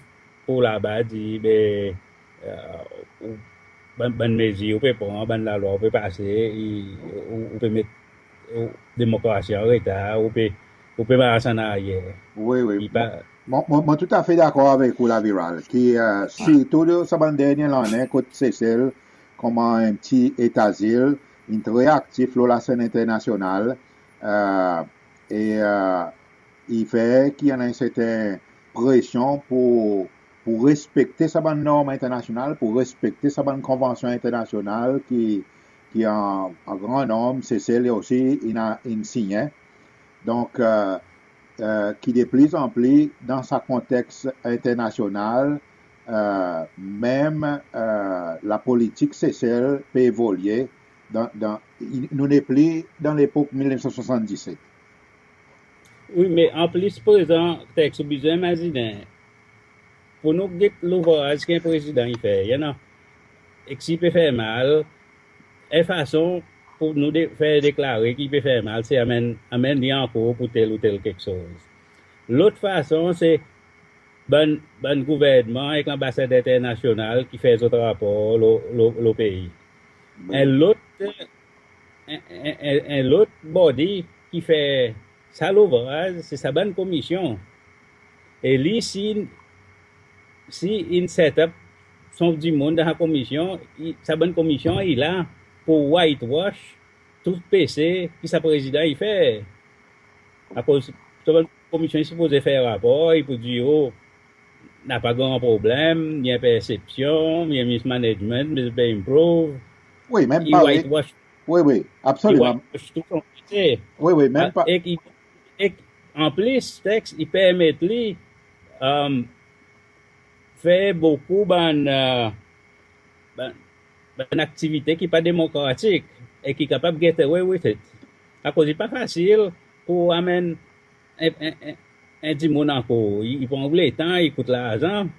pour laba dir, be, e, ou, bann, bann mezir ou pe pran, bann lalwa ou pe pase, i, ou, ou pe met, ou, demokrasi an retar, ou pe, ou pe mars an aryer. Wi, wi. I pa... Mon, mon, mon toutafe dakor avek ou, Laviral, ki, e, sirtou dan sa bann dernyen lannen kot Sesel, konman en pti eta zil, in tre aktif lo lasenn enternasyonal, e, e, e, i fer ki annan en serten presyon pour, pour respekte sa bann norm enternasyonal, pour respekte sa bann konvansyon enternasyonal ki, ki an, an gran nonm Sesel osi in, in sinyen. Donk, e, e, ki de pli an pli dan sa konteks enternasyonal, e, menm, e, lapolitik Sesel pe evolye dan, dan, i, nou nepli dan lepok mil nef san swasanndiset. Wi, me an plis prezan, Tex, ou bezwen imazinen, pour nou get louvraz ki en prezidan i fer, i annan, e ki si i pe fer mal, en fason pour nou de, fer deklare ki i pe fer mal, se anmenn, anmenn li ankour pour tel ou tel keksoz. Lot fason, se bann, bann gouvernman ek lanbasader enternasyonal ki fer zot rapor lo, lo, lo pei. Wi. En lot, en, en, en, en lot body ki fer sa louvraz, se sa bann komisyon. E li, si, si in set up son dimoun dan sa komisyon, i, sa bann komisyon i la pour whitewash tou pese ki sa prezidan i fer. Akoz sa bann komisyon i sipoze fer rapor, i pou dir, o, napa gran problenm, i en persepsyon, i en mismanagement, me pe improve. Wi, menm i pa, wi. Whitewash. Wi, wi, absoliman. I whitewash tou son pese. Wi, wi, menm pa. E ki, e ki, an plis, Tex, i permet li, e, fer bokou bann, e, bann, bann aktivite ki pa demokratik e ki kapab get away with it. Akoz i pa fasil pour anmenn en, en, en, en dimoun ankor. I, i pran letan, i kout larzan.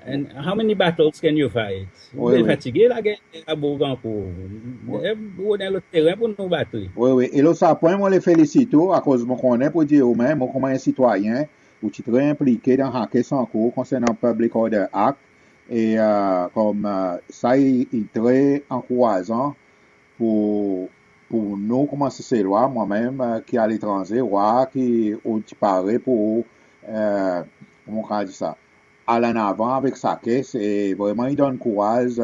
And how many battles can you fight? Wi, wi. Ou fatige lager labour ankor. Wi. E, ou dan lot teren pour nou bat li. Wi, wi. E lo sa pwen, mon le felisit ou, akoz mon konnen pour dir ou menm, ou konman en sitwayen, ou ti tre enplike dan sa kes ankor konsernan Public Order Act, e, e, konm, e, sa i, i tre ankourazan pour, pour nou konman Seselwa, mwan menm, e, ki aletranze, war ki ou ti pare pour, e, konman ou kapab dir sa, al an avan avek sa kes e vreman i donn kouraz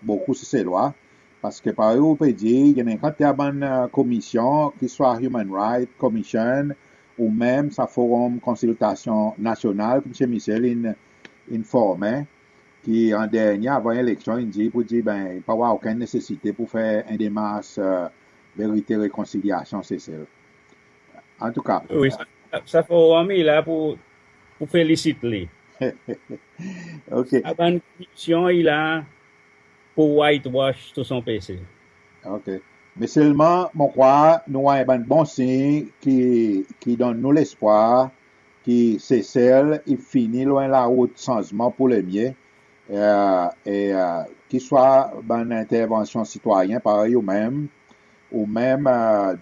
bokou Seselwa. Parski parey ou pe dir, i annan en kantite bann komisyon, ki swa Human Rights Commission ou menm sa Forum Konsiltasyon Nasyonal ki Msye Michel in, in formen, ki an dernyen avan eleksyon in dir, pou dir, ben, pa war okenn nesesite pou fer en demars Verite Rekonsilyasyon Sesel. Antouka, wi, sa, sa Forum i la pou, pou felisit li. OK. Sa bann komisyon i la pou whitewash tou son pese. OK. Me selman mon krwar nou war en bann bon siny ki, ki donn nou lespwar ki Sesel i fini lo en larout sanzman pou lemye. E, e, ki swa bann entervansyon sitwayen parey ou menm, ou menm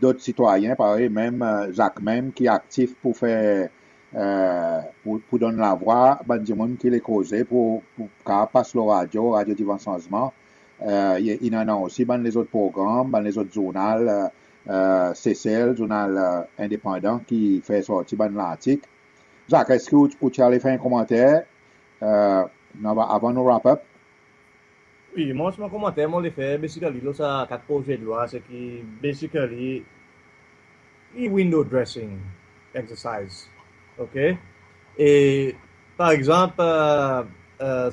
dot sitwayen parey menm Zak menm ki aktif pou fer, pou, pou donn lavwa bann dimoun ki le koze pou, pou kapab pas lo radyo, Radyo Divan Sanzman. I annan osi bann lezot progranm, bann lezot zournal Sesel, zournal endepandan ki fer sorti bann lartik. Zak, eski ou, ou ti a le fer en komanter avan nou wrap up? Wi, mon, mon komanter mon le fer, basically, lo sa kat prozedlwa, se ki, basically, i window dressing exercise. OK? E, par egzanp,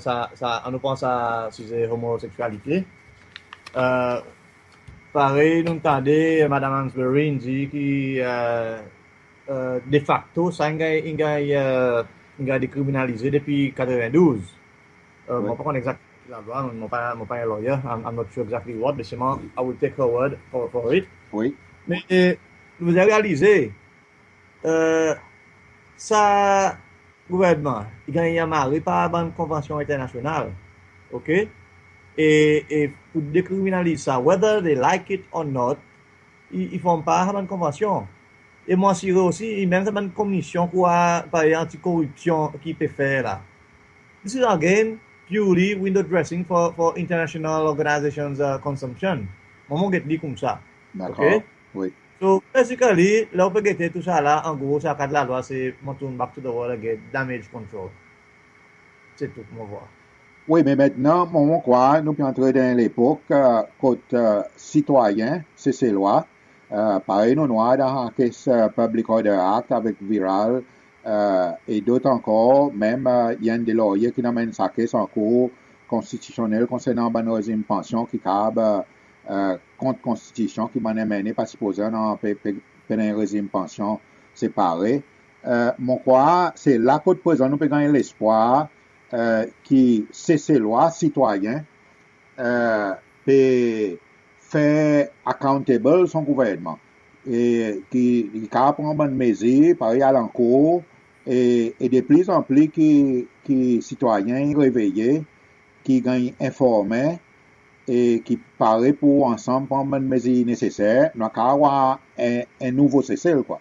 sa, sa, annou pran sa size homoseksyalite. Parey nou tande Madanm Hansberry in dir ki de facto sa in ganny, in ganny, in ganny dekriminalize depi katrevendouz. Mon pa konn egzakteman ki lalwa, mon pa, mon pa en lawyer, I'm, I'm not sure exactly what, me selman I will take her word for, for it. Wi. Me nou bezwen realize sa gouvernman i ganny anmare par bann konvansyon enternasyonal. OK? E, e pou dekriminaliz sa, whether they like it or not, i, i form par sa bann konvansyon. E mon asire osi, i menm sa bann komisyon ki war parey antikoripsyon ki pe fer la. This is again purely window dressing for, for international organizations consumption. Mon, mon get li koumsa. Dakor. OK? Wi. So, basically, ler ou pe gete tou sa la, an gro, sa kat lalwa se mon tourn back to the well again, damage control. Se tou mon vwar. Wi, me mentnan, mon, mon krwar nou pe antre dan en lepok kot sitwayen Seselwa, parey nou'n war dan sa kes Public Order Act avek Viral, e dot ankor, menm i annan de lawyer ki'n anmenn sa kes an Kour Konstitisyonnel konsernan bann rezim pansyon ki kapab kont Konstitisyon, ki mannyer menm pa sipoze annan pe, pe, pe annan en rezim pansyon separe. Mon krwar se la kot prezan nou pe ganny lespwar ki Seselwa sitwayen pe fer accountable son gouvernman e ki, ki kapab pran bann mezir parey al an Kour e, e de plizanpli ki, ki sitwayen i reveye, ki ganny enformen e ki pare pou ansanm pran bann mezir neseser, nou a kapab war en, en nouvo Sesel, kwa.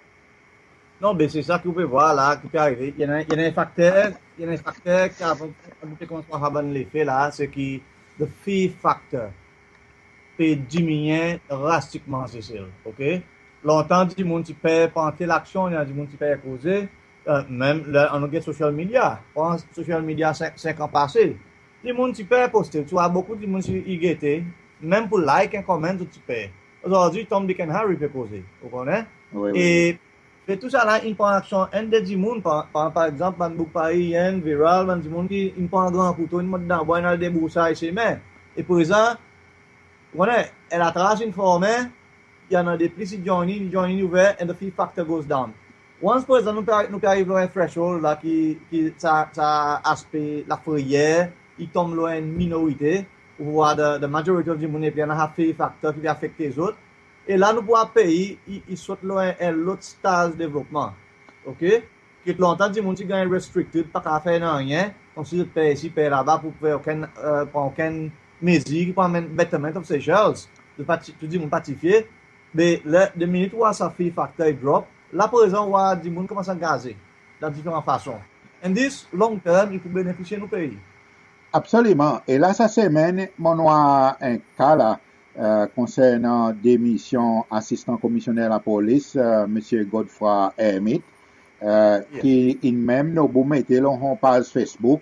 Non, be se sa ki ou pe vwar la ki pe arive. I annan, i annan en fakter, i annan en fakter ki avan nou pe konmans war sa bann lefe la, se ki the fear factor pe diminyen drastikman Sesel, OK? Lontan dimoun ti per pran tel aksyon, i annan dimoun ti per koze, menm ler annou get social media, pran social media senk, senk an pase. Dimoun ti per poste, ti war bokou dimoun ti i gete, menm pou like en comment zot ti per. Ozordi Tom, Dick and Harry pe koze, ou konnen? Wi, wi. E, e tou sa la in pran aksyon enn de dimoun, par, par, par egzanp, bann boug parey Ian, Viral, bann dimoun ki in pran gran kouto, in mont dan bwa, in al debrousay semen. E prezan, ou konnen, en latras in formen, i annan de plis i join in, i join in ouver, and the fear factor goes down. Once prezan nou pe, nou pe ariv lo en threshold la ki, ki sa, sa aspe lafreyer i tonm lo en minorite, ou war the, the majority of dimoun, epi i annan sa fear factor ki pe afekte zot. E la nou pou war pei i, i sot lo en, en lot staz devlopman. OK? Ki lontan dimoun ti ganny restricted, pa kapab fer nanryen, konmsi zot per isi, per laba, pou fer okenn, pran okenn mezir ki pou anmenn betterment of Seychelles. Zot pa ti, tou dimoun pa ti fye. Be ler, the minute ou war sa fear factor i drop, la prezan ou war dimoun konmans angaze dan diferan fason. And this, long term, i pou benefisye nou pei. Absoliman. E la sa semenn, mon'n war en ka la, konsernan demisyon Asistan Komisyoner Lapolis, Msye Godfroid Hermitte, ki in menm nobou mete lo son paz Facebook,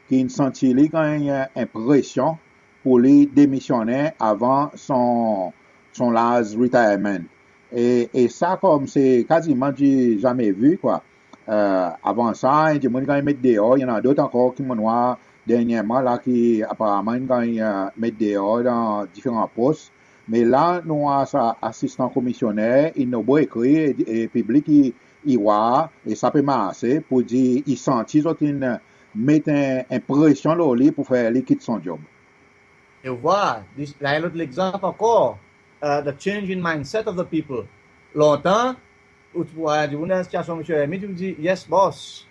ki'n santi li ganny en presyon pour li demisyonnen avan son, son laz retirement. E, e sa konmsi kaziman di zame vi, kwa. Avan sa, en dimoun ganny met deor, i annan dot ankor ki mon'n war dernyerman la ki aparaman in ganny met deor dan diferan pos. Me la nou war sa asistan komisyoner, in nobou ekri, e, e piblik i, i war, e sa pe marse, pour dir i santi zot in met en, en presyon lo li pour fer li kit son dyob. E ou war, dis, la en lot legzanp ankor, the change in mindset of the people. Lontan, ou ti war en dimoun dan sitiasyon Msye Hermitte, ou dir, yes, boss.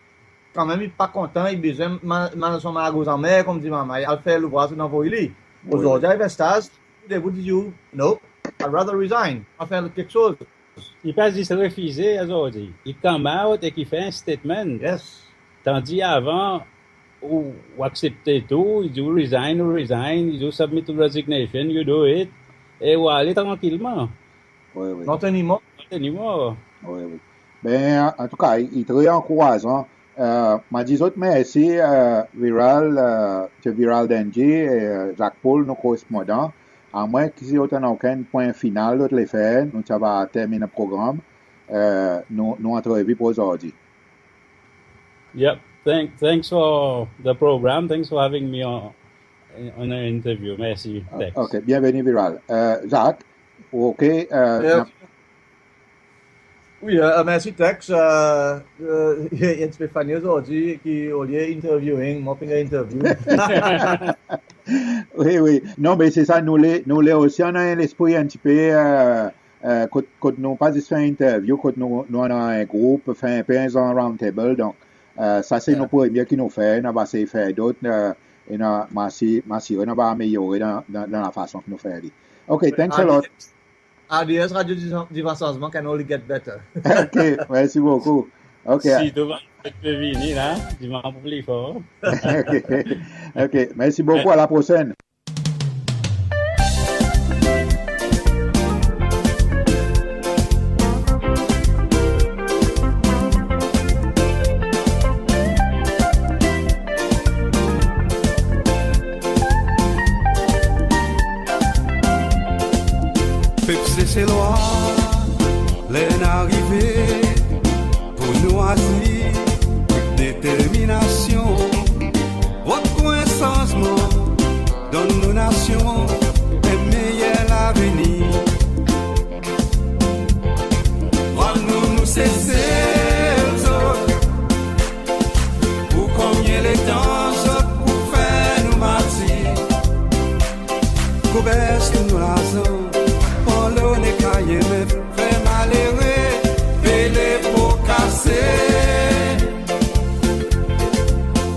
Kanmenm, i pa kontan, i bezwen manz son margoz anmer, konmdi manman, i al fer louvraz ou'n anvoy li. Ozordi, avek staz, debout, i dir ou, no, I'd rather resign. Al fer lot keksoz. I pa zis refize ozordi. I come out e ki fer en statement. Yes. Tandi avan, ou, ou aksepte tou, i dir ou resign, ou resign, i dir ou submit ou resignation, you do it, e ou ale trankilman. Wi, wi. Not anymore. Not anymore. Wi, wi. Ben, antouka, i, i tre ankourazan. Mon dir zot mersi, Viral, Msye Viral Dengie e Jacques Paul, nou korespondan. Amwen ki si zot annan okenn pwen final zot le fer, nou ti ava termin progranm, nou, nou antrevi pour ozordi. Yep. Thank, thanks for the program. Thanks for having me on, on an interview. Mersi, Tex. OK, byenveni, Viral. Jacques, OK, Yep. Wi, mersi, Tex. E, e, en pti pe funny ozordi ki olye interviewing, mon pe ganny interview. Wi, wi. Non, me se sa, nou le, nou le osi annan en lespri en pti pe, e, kot, kot nou pa zis fer interview, kot nou, nou annan en group, fer en pe en zanr round table. Donk, e, sa se nou premye ki nou fer, nou ava sey fer dot, e, e nou, mon asire, mon asire nou ava amelyore dan, dan, dan lafason ki nou fer li. OK, thanks a lot. R D S, Radio Divan Sanzman, can only get better. OK, mersi bokou. OK. Si tou bann pe vini la, divan pou pli for. OK, mersi bokou, a la prosenn. Pep Seselwa, ler in arive pour nou azir avek determinasyon. Vot pour en sanzman, donn nou nasyon en meyer lavenir. Rann nou, nou Sesel zot. Pour konbyen letan zot pou fer nou martir? Gobes tou nou larzan, pran lonnen, K M F, fer malere, pele po kase.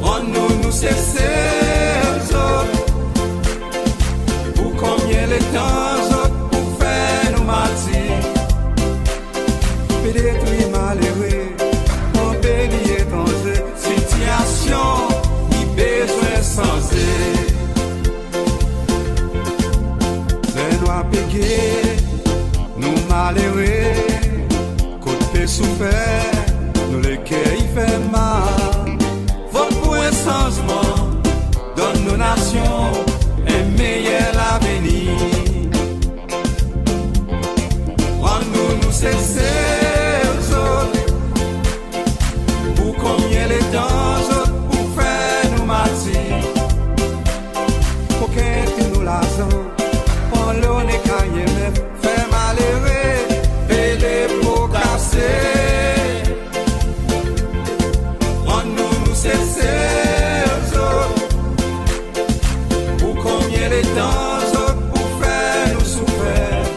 Rann nou, nou Sesel zot. Pour konbyen letan zot pou fer nou martir? Pe detri malere, anpli etranze, sitiyasyon i bezwen sanze. Zenn nwa pe gete nou malere, kot pe soufer, nou leker i fer mal. Vot pour en sanzman, donn nou nasyon en meyer lavenir. Rann nou, nou Sesel zot. Pour konbyen letan zot pou fer nou martir? Kokenn tou nou larzan, pran lonnen, K M F, fer malere, pele po kase. Rann nou, nou Sesel zot. Pour konbyen letan zot pou fer nou soufer?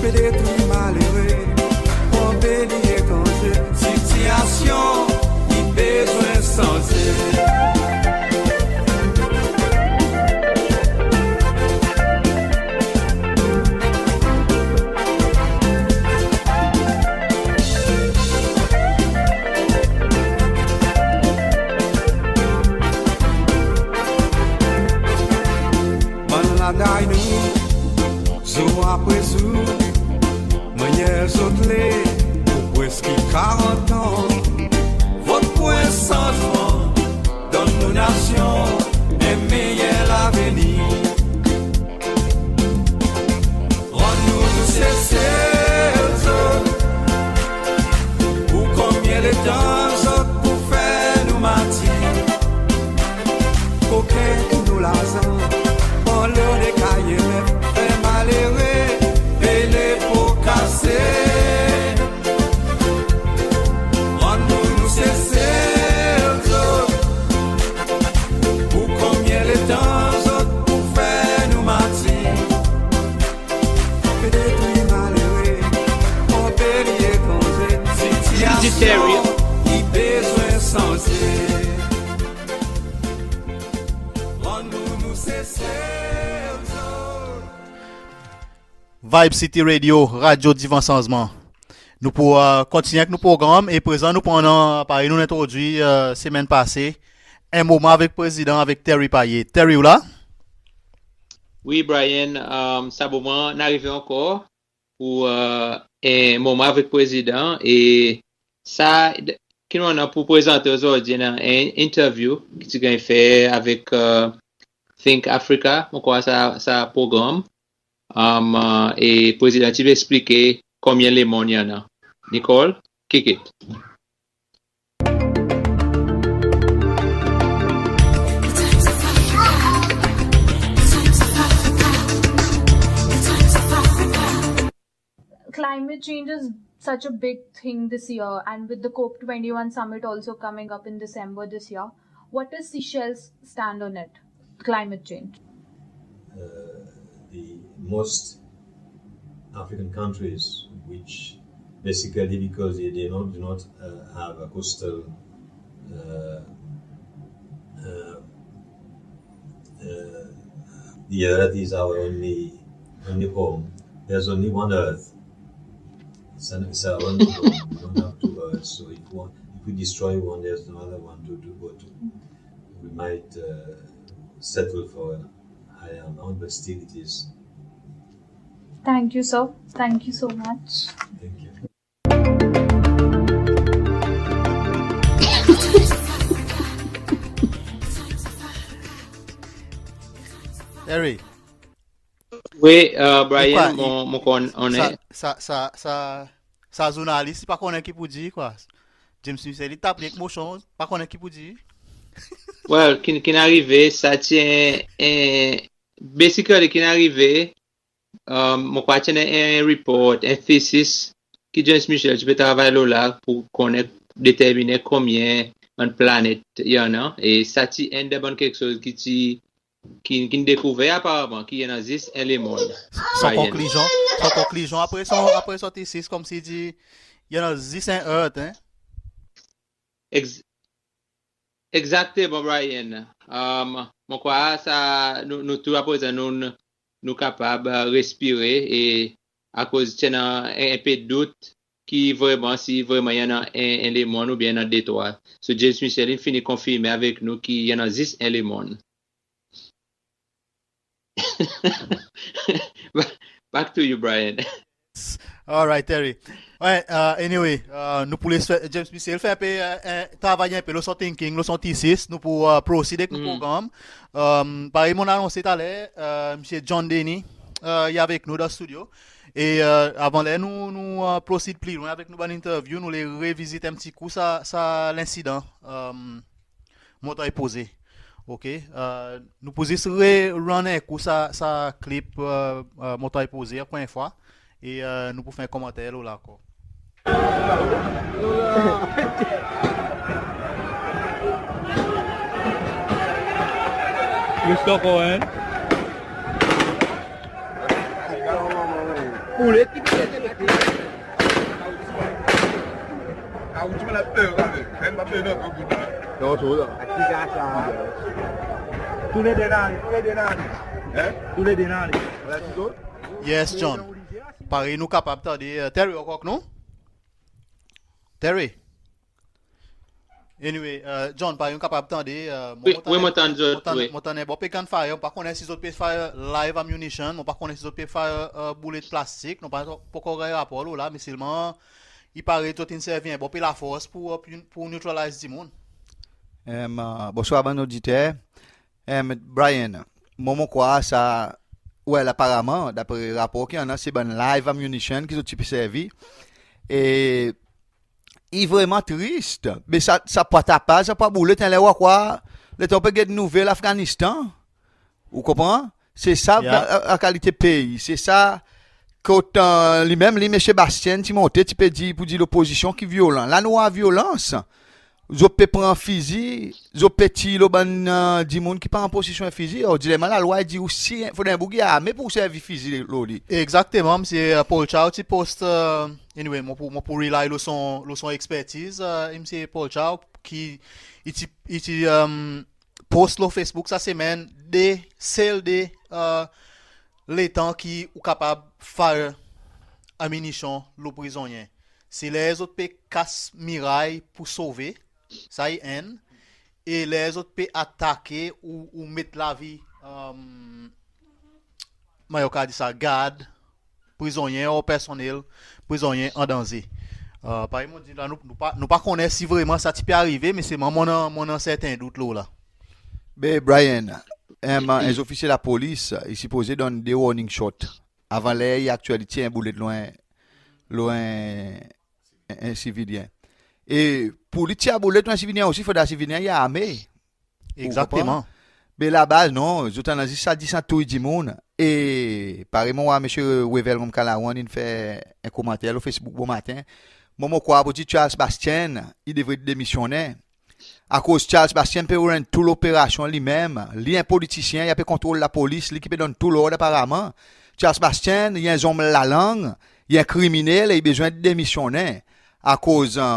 Pe detri malere, anpli etranze, sitiyasyon i bezwen sanze. Bann laday nou, zour apre zour, mannyer zot le, pour preski karant an. Vot pour en sanzman, donn meyer lavenir. Rann nou, nou Sesel zot. Pour konbyen letan zot pou fer nou martir? Kokenn nou larzan, pran lor de kaye, fer malere, pey lepo kase. Rann nou, nou Sesel zot. Pour konbyen letan zot pou fer nou martir? Pe detri malere, konpli etranze. Sitiasyon i bezwen sanze. Rann nou, nou Sesel zot. Vibe City Radio, radyo divan sanzman. Nou pou, e, kontinyen avek nou progranm e prezan nou pou annan, parey nou'n entrodwir, e, semenn pase, en moman avek Prezidan, avek Terry Payet. Terry, ou la? Wi, Brian, e, sa moman in arive ankor pour, e, en moman avek Prezidan e sa ki nou annan pour prezante ozordi, annan en interview ki ti ganny fer avek, e, Think Africa, mon krwar sa, sa progranm. Um, e Prezidan ti pe eksplike konbyen lemonn i annan. Nicole, kick it. Climate change is such a big thing this year, and with the COP twenty-one summit also coming up in December this year, what does Seychelles stand on it, climate change? Uh, the most African countries, which basically because they, they don't, do not, uh, have a coastal, uh, uh, uh, the earth is our only, only home. There's only one earth. It's, an, it's our only home. We don't have two earths. So if one, if we destroy one, there's no other one to, to go to. We might, uh, settle for a higher amount, but still it is. Thank you, sir. Thank you so much. Thank you. Terry. Wi, e, Brian, mon, mon konn, on sa, sa, sa, sa, sa zournalis, i pa konnen ki pou dir, kwa. James Michel, i tap li ek mosyon, pa konnen ki pou dir. Well, ki'n, ki'n arive, sa ti en, en, basically, ki'n arive, e, mon krwar ti annan en report, en thesis ki James Michel ti pe travay lo la pour konnen, determinen konbyen bann planet i annan, e sa ti enn dan bann keksoz ki ti, ki, ki'n dekouver aparaman ki i annan zis en lemonn. Son konklizyon, son konklizyon apre son, apre son thesis, konmsi dir i annan zis en Earth, en? Ex-, egzakteman, Brian. Um, mon krwar sa, nou, nou tou aprezan nou, nou kapab, e, respire, e akoz ti annan en, en pe dout ki vreman, si vreman i annan en, en lemonn oubyen i annan detrwa. So James Michel in fini konfirmen avek nou ki i annan zis en lemonn. Back to you, Brian. All right, Terry. All right, e, anyway, e, nou pou les James Michel fer en pe, e, e, travay en pe lo son thinking, lo son thesis, nou pou, e, proceed ek nou progranm. Um, parey mon'n anonse taler, e, Msye John Denis, e, i avek nou dan studio. E, e, avan ler nou, nou, e, proceed pli lwen avek nou bann interview, nou le revizit en pti kou sa, sa lensidan, um, Montagne Posée. OK. E, nou pou zis re-run en kou sa, sa clip, e, e, Montagne Posée, ankor en fwa. E, e, nou pou fer en komanter lo la ankor. Reste ankor, en? Pou le ki pe Kaoutchou la pe kale. Menm pa pe nan kout la. Non, so la. Tou le de la, tou le de la. En? Tou le de la. Yes, John. Parey nou kapab tande, e, Terry ankor avek nou? Terry? Anyway, e, John, parey nou kapab tande, e, wi, mon tann, wi, mon tann zot, mon tann, wi, mon tann en bon pe gunfire, mon pa konnen si zot pe fire live ammunition, mon pa konnen si zot pe fire, e, boulet plastik, nou pa, pa ankor ganny rapor lo la, me selman i paret zot in servi en bon pe lafors pour, e, pour, pour neutralize dimoun. Em, e, bonswar bann oditer. Em, Brian, mwan mon krwar sa, well, aparaman, dapre rapor ki annan, se bann live ammunition ki zot ti pe servi. E i vreman tris. Me sa, sa pwa tapa, sa pwa boule, tenler ou a krwar, letan ou pe get nouvel Afghanistan. Ou konpran? Se sa, la, la kalite pei. Se sa, kot, e, li menm, li, Msye Bastienne ti monte, ti pe dir, pour dir lopozisyon ki vyolan. La nou war vyolans. Zot pe pran fizi, zot pe tir lo bann, e, dimoun ki pa an posesyon fizi. Or, dileman lalwa i dir ou si, fodre en boug i arme pour servi fizi lo li. Egzakteman, Msye, e, Paul Chow ti post, e, anyway, mon pou, mon pou rely lo son, lo son ekspertiz, e, Msye Paul Chow, ki, i ti, i ti, e, post lo Facebook sa semenn, de, sel de, e, letan ki ou kapab fire aminisyon lo prizonnyen. Se ler zot pe kas miray pour sove, sa i enn, e ler zot pe atake ou, ou met lavi, e, mannyer ou kapab dir sa, gard prizonnyen, ou personnel prizonnyen an danze. E, parey mon dir la, nou, nou pa, nou pa konnen si vreman sa ti pe arive, me selman mon annan, mon annan serten dout lo la. Be, Brian, em, en zofisye lapolis, i sipoze donn de warning shot. Avan ler i actually tir en boulet lo en, lo en, en, en sivilyen. E pour li tir boulet lo en sivilyen osi, fodre sivilyen i arme. Ou konpran? Egzakteman. Be labaz, non, zot annan zis sa dis an touy dimoun. E parey mon war Msye Wavel Ramkalawan in fer en komanter lo Facebook bomaten. Mwan mon krwar pour dir Charles Bastienne, i devret demisyonnen. Akoz Charles Bastienne pe run tou loperasyon li menm. Li en politisyen, i a pe kontrol lapolis, li ki pe donn tou lord aparaman. Charles Bastienne, i en zonm lalang, i en kriminel e i bezwen demisyonnen. Akoz, e,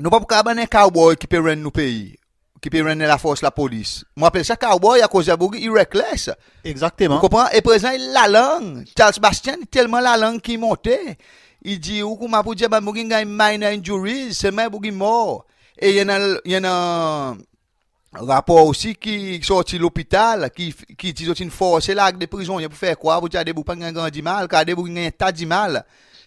nou pa pou kapab annan en cowboy ki pe run nou pei, ki pe run lafors lapolis. Mon apel sa cowboy akoz sa boug i reckless. Egzakteman. Ou konpran? E prezan i lalang. Charles Bastienne, telman lalang ki i monte. I dir ou koumsa pour dir bann boug in ganny minor injuries, selman en boug i mor. E i annan, i annan rapor osi ki sorti lopital, ki, ki dir zot in forse larg de prizonnyen pour fer krwar pour dir sa de boug pa'n ganny grandi mal, car de boug in ganny en ta dimal.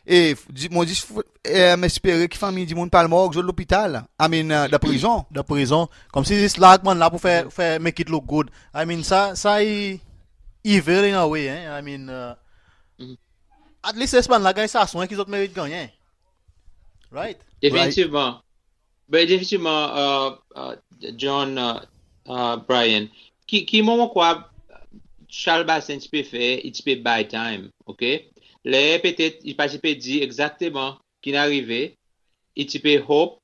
E di, mon zis, e, mon espere ki fanmir dimoun pa al morg zot lopital. I mean, e, dan prizon. Dan prizon. Konmsi zis larg bann la pour fer, fer make it look good. I mean, sa, sa i evil in a way, en. I mean, e, at least se bann la ganny sa swen ki zot merit gannyen. Right? Definitivman. Be, definitivman, e, e, John, e, e, Brian, ki, ki mwan mon krwar Charles Bastienne ti pe fer, i ti pe buy time, ok? Ler petet i pa ti pe dir egzakteman ki'n arive, i ti pe hope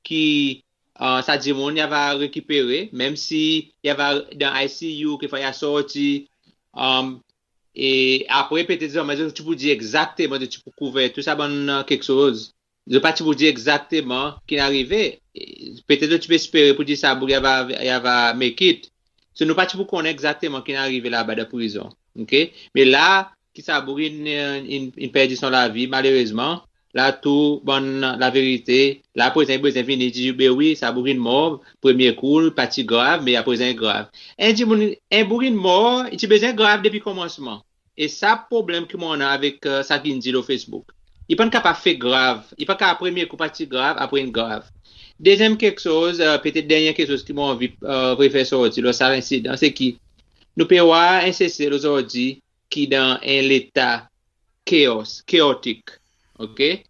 ki, e, sa dimoun i ava rekipere, menm si i ava dan I C U, kekfwa i a sorti, e, e apre petet zanmen zot ti pou dir egzakteman, zot ti pou kouver tou sa bann, e, keksoz. Zot pa ti pou dir egzakteman ki'n arive. E, petet zot ti pe espere pour dir sa boug i ava, i ava make it. So nou pa ti pou konnen egzakteman ki'n arive laba dan prizon. Ok? Me la, ki sa boug in, in, in perdi son lavi, malerezman, la tou bann laverite, la prezan i bezwen vini dir, be wi, sa boug in mor, premye kou, pa ti grav, me aprezan i grav. En dimoun, en boug in mor, i ti bezwen grav depi konmansman. E sa problenm ki mon annan avek, e, sa ki'n dir lo Facebook. I pa'n kapab fer grav. I pa kapab premye kou pa ti grav, apre in grav. Dezyenm keksoz, e, petet dernyen keksoz ki mon anvi, e, refer sorti lo sa lensidan, se ki nou pe war en Sesel ozordi ki dan en leta chaos, chaotic. Ok? E,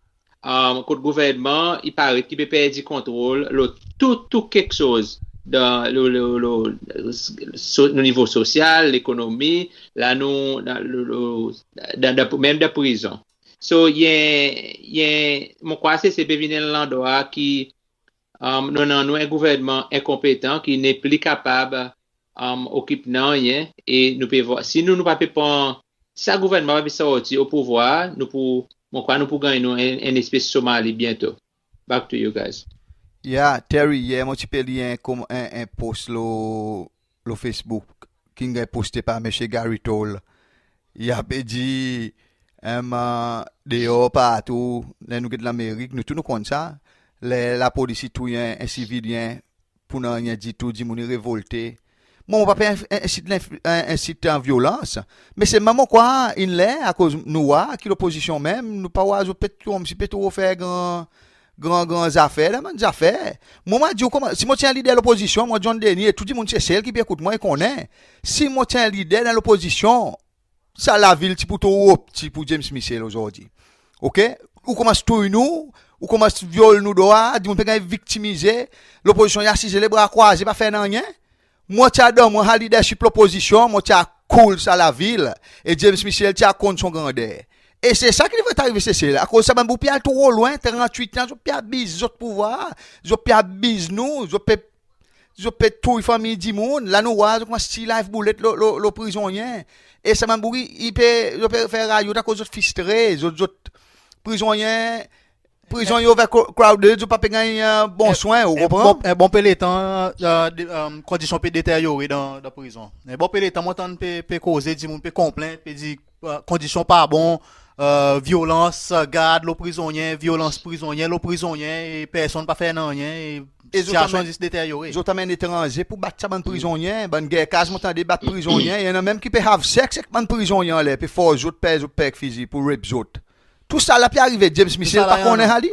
kot gouvernman, i paret ki pe perdi kontrol lo tou, tou keksoz dan lo, lo, lo, so, lo nivo sosyal, lekonomi, la nou, dan, lo, lo, dan, dan, menm dan prizon. So, i en, i en, mon krwar se, se pe vin en landrwa ki, e, nou annan nou en gouvernman enkonpetan ki nepli kapab, e, okip nanryen, e nou pe vwar, si nou, nou pa pe pran, si sa gouvernman pa pe sorti o pouvwar, nou pou, mon krwar nou pou ganny nou en, en espes Somali byento. Back to you guys. Yeah, Terry, yer mon ti pe lir en, kom, en, en post lo, lo Facebook, ki'n ganny poste par Msye Gary Toll. I a pe dir, em, e, deor partou, ler nou get Lanmerik, nou tou nou konn sa, ler lapolis i touy en, en sivilyen, pou nanryen ditou, dimoun i revolte. Mwan, mon pa pe en, en, ensit lenf-, en, ensit, e, vyolans. Me selman mon krwar in ler, akoz nou war ki lopozisyon menm, nou pa war zot pe, konmsi pe tro fer gran, gran, gran zafer dan bann zafer. Mwan, mon a dir ou konman, si mon ti en lider lopozisyon, mwan John Denis, e tou dimoun Sesel ki pe ekout mwan i konnen, si mon ti en lider dan lopozisyon, sa lavil ti pou tro pti pour James Michel ozordi. OK? Ou konmans touy nou, ou konmans vyol nou drwa, dimoun pe ganny viktimize, lopozisyon i asize lebra krwaze, pa fer nanryen. Mwan ti a donn mwan sa lidership lopozisyon, mwan ti a koul sa lavil, e James Michel ti a konn son grander. E se sa ki devret arive Sesel, akoz sa bann boug pe al tro lwen, trannwit an, zot pe abiz zot pouvwar, zot pe abiz nou, zot pe, zot pe touy fanmir dimoun. La nou war zot konmans tir live bullet lo, lo, lo prizonnyen. E sa bann boug i, i pe, zot pe fer rayot akoz zot fristre, zot, zot prizonnyen, prizon i over cro-, crowded, zot pa pe ganny, e, bon swen, ou konpran? Bon, e, bon pe letan, e, de, e, kondisyon pe deteryore dan, dan prizon. E bon pe letan mon tann pe, pe koze, dimoun pe konplent, pe dir, e, kondisyon pa bon, e, vyolans, e, gard lo prizonnyen, vyolans prizonnyen lo prizonnyen, e personn pa fer nanryen, e sityasyon zis deteryore. Zot anmenn etranze pour bat sa bann prizonnyen, bann ger kaz mon tande bat prizonnyen, i annan menm ki pe have sex ek bann prizonnyen anler, pe fors zot per zot per ek fizi pour rape zot. Tousala pe arive, James Michel pa konnen sa li?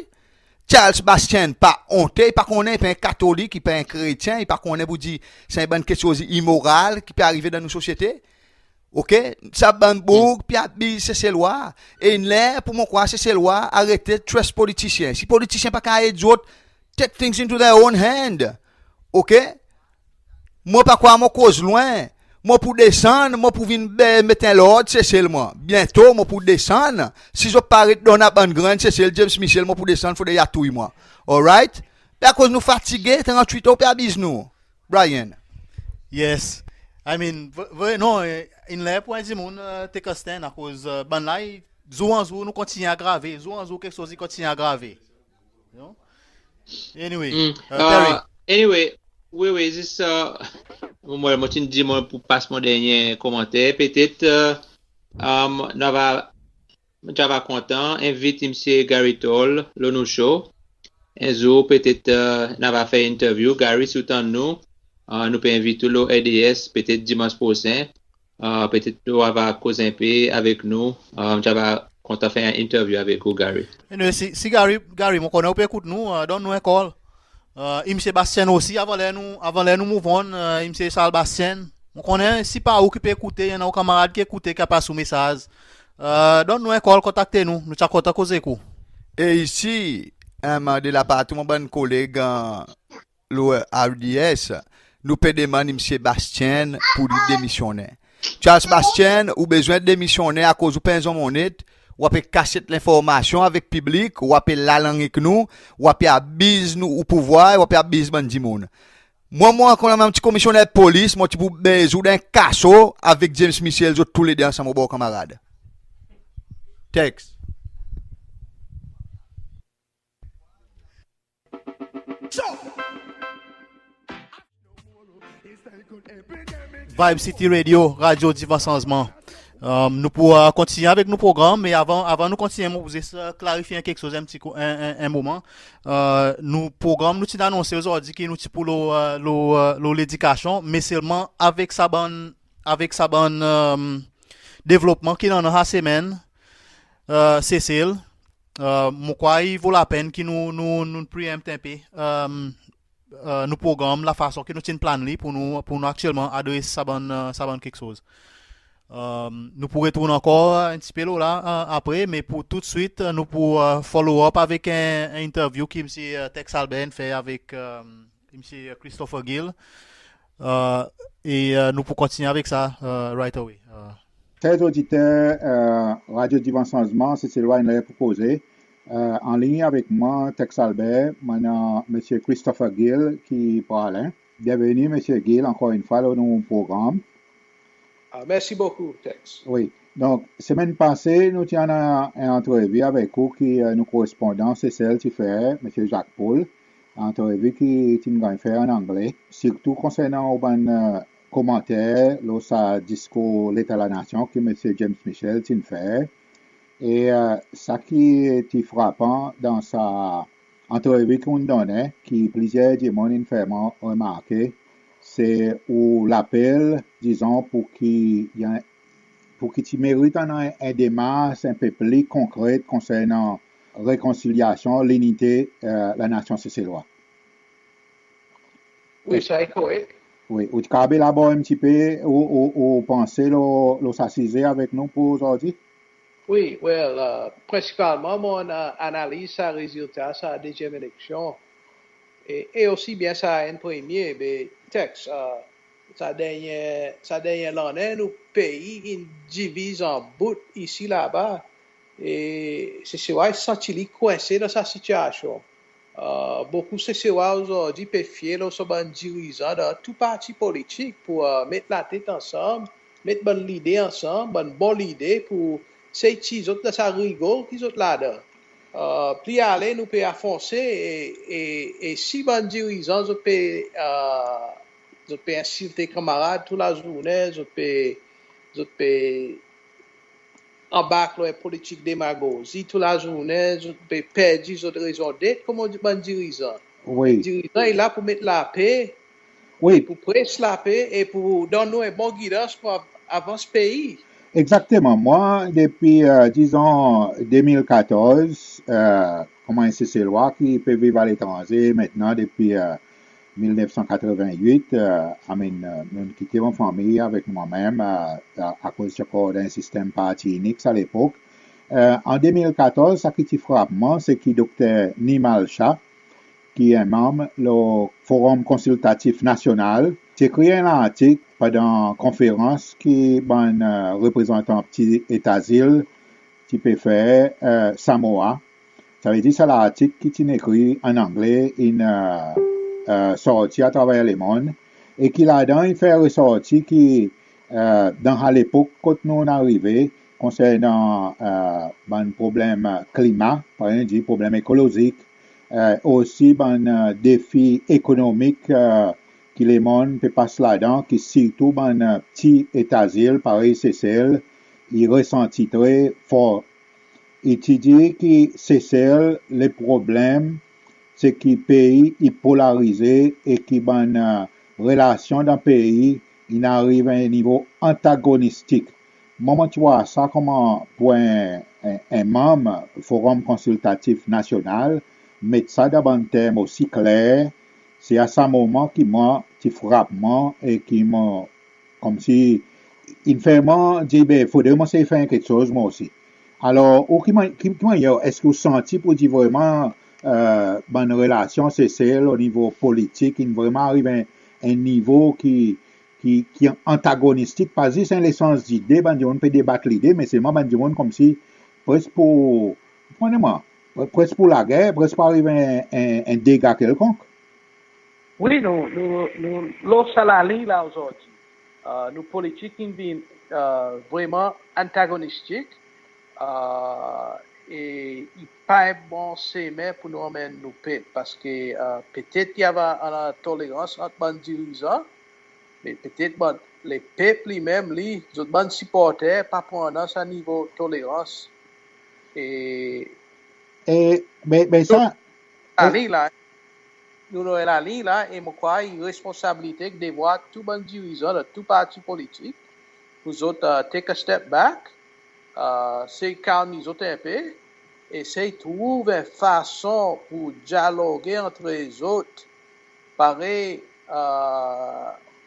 Charles Bastienne pa onte, i pa konnen, i pa en katolik, i pa en kretyen, i pa konnen pour dir sa bann keksoz imoral ki pe arive dan nou sosyete? OK? Sa bann boug pe abiz Seselwa. E in ler pour mon krwar Seselwa aret trust politisyen. Si politisyen pa kapab ed zot, take things into their own hand. OK? Mon pa krwar mon koz lwen. Mon pou desann, mon pou vin be-, met en lord Sesel mwan. Byento mon pou desann. Si zot pa aret donn sa bann grenn Sesel, James Michel, mon pou desann, fodre i a touy mwan. Alright? Be akoz nou fatige, trannwit an ou pe abiz nou. Brian. Yes. I mean, vre, vre, non, e, in ler pour en dimoun, e, take a stand, akoz, e, bann la, i, zour an zour, nou kontinyen agrave. Zour an zour, keksoz i kontinyen agrave. Non? Anyway, e, Terry. Anyway, wi, wi, zis, e, mwan, mon ti'n dir mon pou pas mon dernyen komanter. Petet, e, e, nou ava, mon ti ava kontan envit Msye Gary Toll lo nou show. En zour, petet, e, nou ava fer interview. Gary, si ou tann nou, e, nou pe envit ou lo R D S, petet dimans prosen. E, petet ou ava koz en pe avek nou. E, mon ti ava kontan fer en interview avek ou, Gary. Anyway, si, si Gary, Gary, mon konnen ou pe ekout nou, e, donn nou en call. E, Msye Bastienne osi, avan ler nou, avan ler nou move on, e, Msye Charles Bastienne. Mon konnen si pa ou ki pe ekoute, i annan ou kanmarad ki ekoute, ki a pas ou mesaz. E, donn nou en call, kontakte nou. Nou ti a kontan koz ek ou. E isi, e, de lapar tou mon bann koleg, e, lo R D S, nou pe demann Msye Bastienne pour li demisyonnen. Charles Bastienne, ou bezwen demisyonnen akoz ou pa en zonm onnet, ou a pe kasyet lenformasyon avek piblik, ou a pe lalang ek nou, ou a pe abiz nou, ou pouvwar, ou a pe abiz bann dimoun. Mwan, mwan, konman ti komisyoner polis, mon ti pou bez ou dan en kaso avek James Michel, zot toulede ansanm, ou bon kanmarad. Text. Vibe City Radio, radyo Divan Sanzman. E, nou pou, e, kontinyen avek nou progranm, me avan, avan nou kontinyen, mon pou zis, e, klarifye keksoz en pti kou, en, en, en moman. E, nou progranm, nou ti'n anonse ozordi ki nou ti pou lo, e, lo, e, lo ledikasyon, me selman avek sa bann, avek sa bann, e, devlopman ki annan sa semenn, e, Sesel, e, mon krwar i vo lapenn ki nou, nou, nou preempt en pe, e, e, nou progranm, lafason ki nou ti'n plan li pour nou, pour nou aktyelman adres sa bann, e, sa bann keksoz. E, nou pou retourn ankor, e, en pti pe lo la, e, apre, me pour toudswit, e, nou pou, e, follow up avek en, en interview ki Msye, e, Tex Albert in fer avek, e, Msye Christopher Gill. E, e, e, nou pou kontinyen avek sa, e, right away. E, Ser oditer, e, Radyo Divan Sanzman, Seselwa in ler pour koze. E, an liny avek mwan, Tex Albert, mon annan Msye Christopher Gill ki pou ale. Byenveni, Msye Gill, ankor en fwa lo nou progranm. A, mersi bokou, Tex. Wi. Donk, semenn pase, nou ti annan en antrevi avek ou ki, e, nou korespondan Sesel ti fer, Msye Jacques Paul. Antrevi ki ti'n ganny fer an angle, sirtou konsernan ou bann, e, komanter lo sa diskour Leta Lanasyon ki Msye James Michel ti'n fer. E, e, sa ki ti frapan dan sa antrevi ki ou'n donnen, ki plizyer dimoun in fer mwan remarke, se ou lapel, dizon, pour ki i a, pour ki ti merit annan en demars en pe pli konkret konsernan rekonsilyasyon, linite, e, lanasyon Seselwa. Wi, sa i korek. Wi, ou ti kapab elabor en pti pe, ou, ou, ou panse lo, lo sa size avek nou pour ozordi? Wi, well, e, prensipalman, mon, e, analiz sa rezilta sa dezyenm eleksyon. E, e osi byen sa enn premye, be, teks, e, sa dernyen, sa dernyen lannen, nou pei in diviz an bout isi laba. E Seselwa i santi li kwense dan sa sitiyasyon. E, bokou Seselwa ozordi pe fye lo son bann dirizan dan tou parti politik pour, e, met latet ansanm, met bann lide ansanm, bann bon lide pour sey tir zot dan sa rigor ki zot ladan. E, pli ale nou pe afonse e, e, e si bann dirizan zot pe, e, zot pe ensilte kanmarad tou lazournen, zot pe, zot pe anbark lo en politik demagozi tou lazournen, zot pe perdi zot rezondet konman bann dirizan. Wi. Dirizan i la pour met lape, wi, pour pres lape e pour donn nou en bon gidans pour av-, avans pei. Egzakteman. Mwan, depi, e, dizon, de mil katorz, e, konman en Seselwa ki pe viv aletranze, mentnan depi, e, mil nef san katreven-wit, e, I mean, e, nou'n kite mon fanmir avek mwan menm, e, e, akoz ti ankor dan en sistenm parti inik sa lepok. E, an de mil katorz, sa ki ti frap mwan, se ki Dokter Nimal Shah, ki en manm lo Forum Konsiltatif Nasyonal, ti ekrir en lartik pandan konferans ki bann, e, reprezantan pti Etazil ti pe fer, e, Samoa. Savedir sa lartik ki ti'n ekrir an angle in, e, e, sorti atraver lemonn, e ki ladan i fer resorti ki, e, dan sa lepok kot nou'n arive konsernan, e, bann problenm klima, parey nou dir problenm ekolozik, e, osi bann, e, defi ekonomik, e, ki lemonn pe pas ladan, ki sirtou bann, e, pti Etazil parey Sesel, i resanti tre for. I ti dir ki Sesel, le problenm se ki pei i polarize e ki bann, e, relasyon dan pei in ariv a en nivo antagonistik. Mwan, mon ti war sa konman pour en, en, en manm Forum Konsiltatif Nasyonal met sa dan bann term osi kler, se a sa moman ki mwan, ti frap mwan e ki mon konmsi, in fer mwan dir, be, fodre mon sey fer en keksoz mwan osi. Alor, ou ki man-, ki, ki mannyer, eski ou santi pour dir vreman, e, bann relasyon Sesel o nivo politik in vreman ariv en, en nivo ki, ki, ki antagonistik, pa zis en lesans lide, bann dimoun pe debat lide, me selman bann dimoun konmsi pres pour, konpran mwan, pres pour lager, pres pour ariv en, en, en dega kelkonk. Wi, nou, nou, nou lo sa laliny la ozordi. E, nou politik in vin, e, vreman antagonistik, e, e i pa en bon semen pour nou anmenn nou pep, paske, e, petet i ava annan tolerans ant bann dirizan, me petet bann, lepep li menm li, zot bann siporter pa pou annan sa nivo tolerans. E, e, me, me sa, laliny la, nou lo laliny la, e mon krwar i responsabilite ek devwar tou bann dirizan dan tou parti politik pour zot, e, take a step back, e, sey kalm zot en pe, e sey trouv en fason pour dyaloge antre zot, parey, e,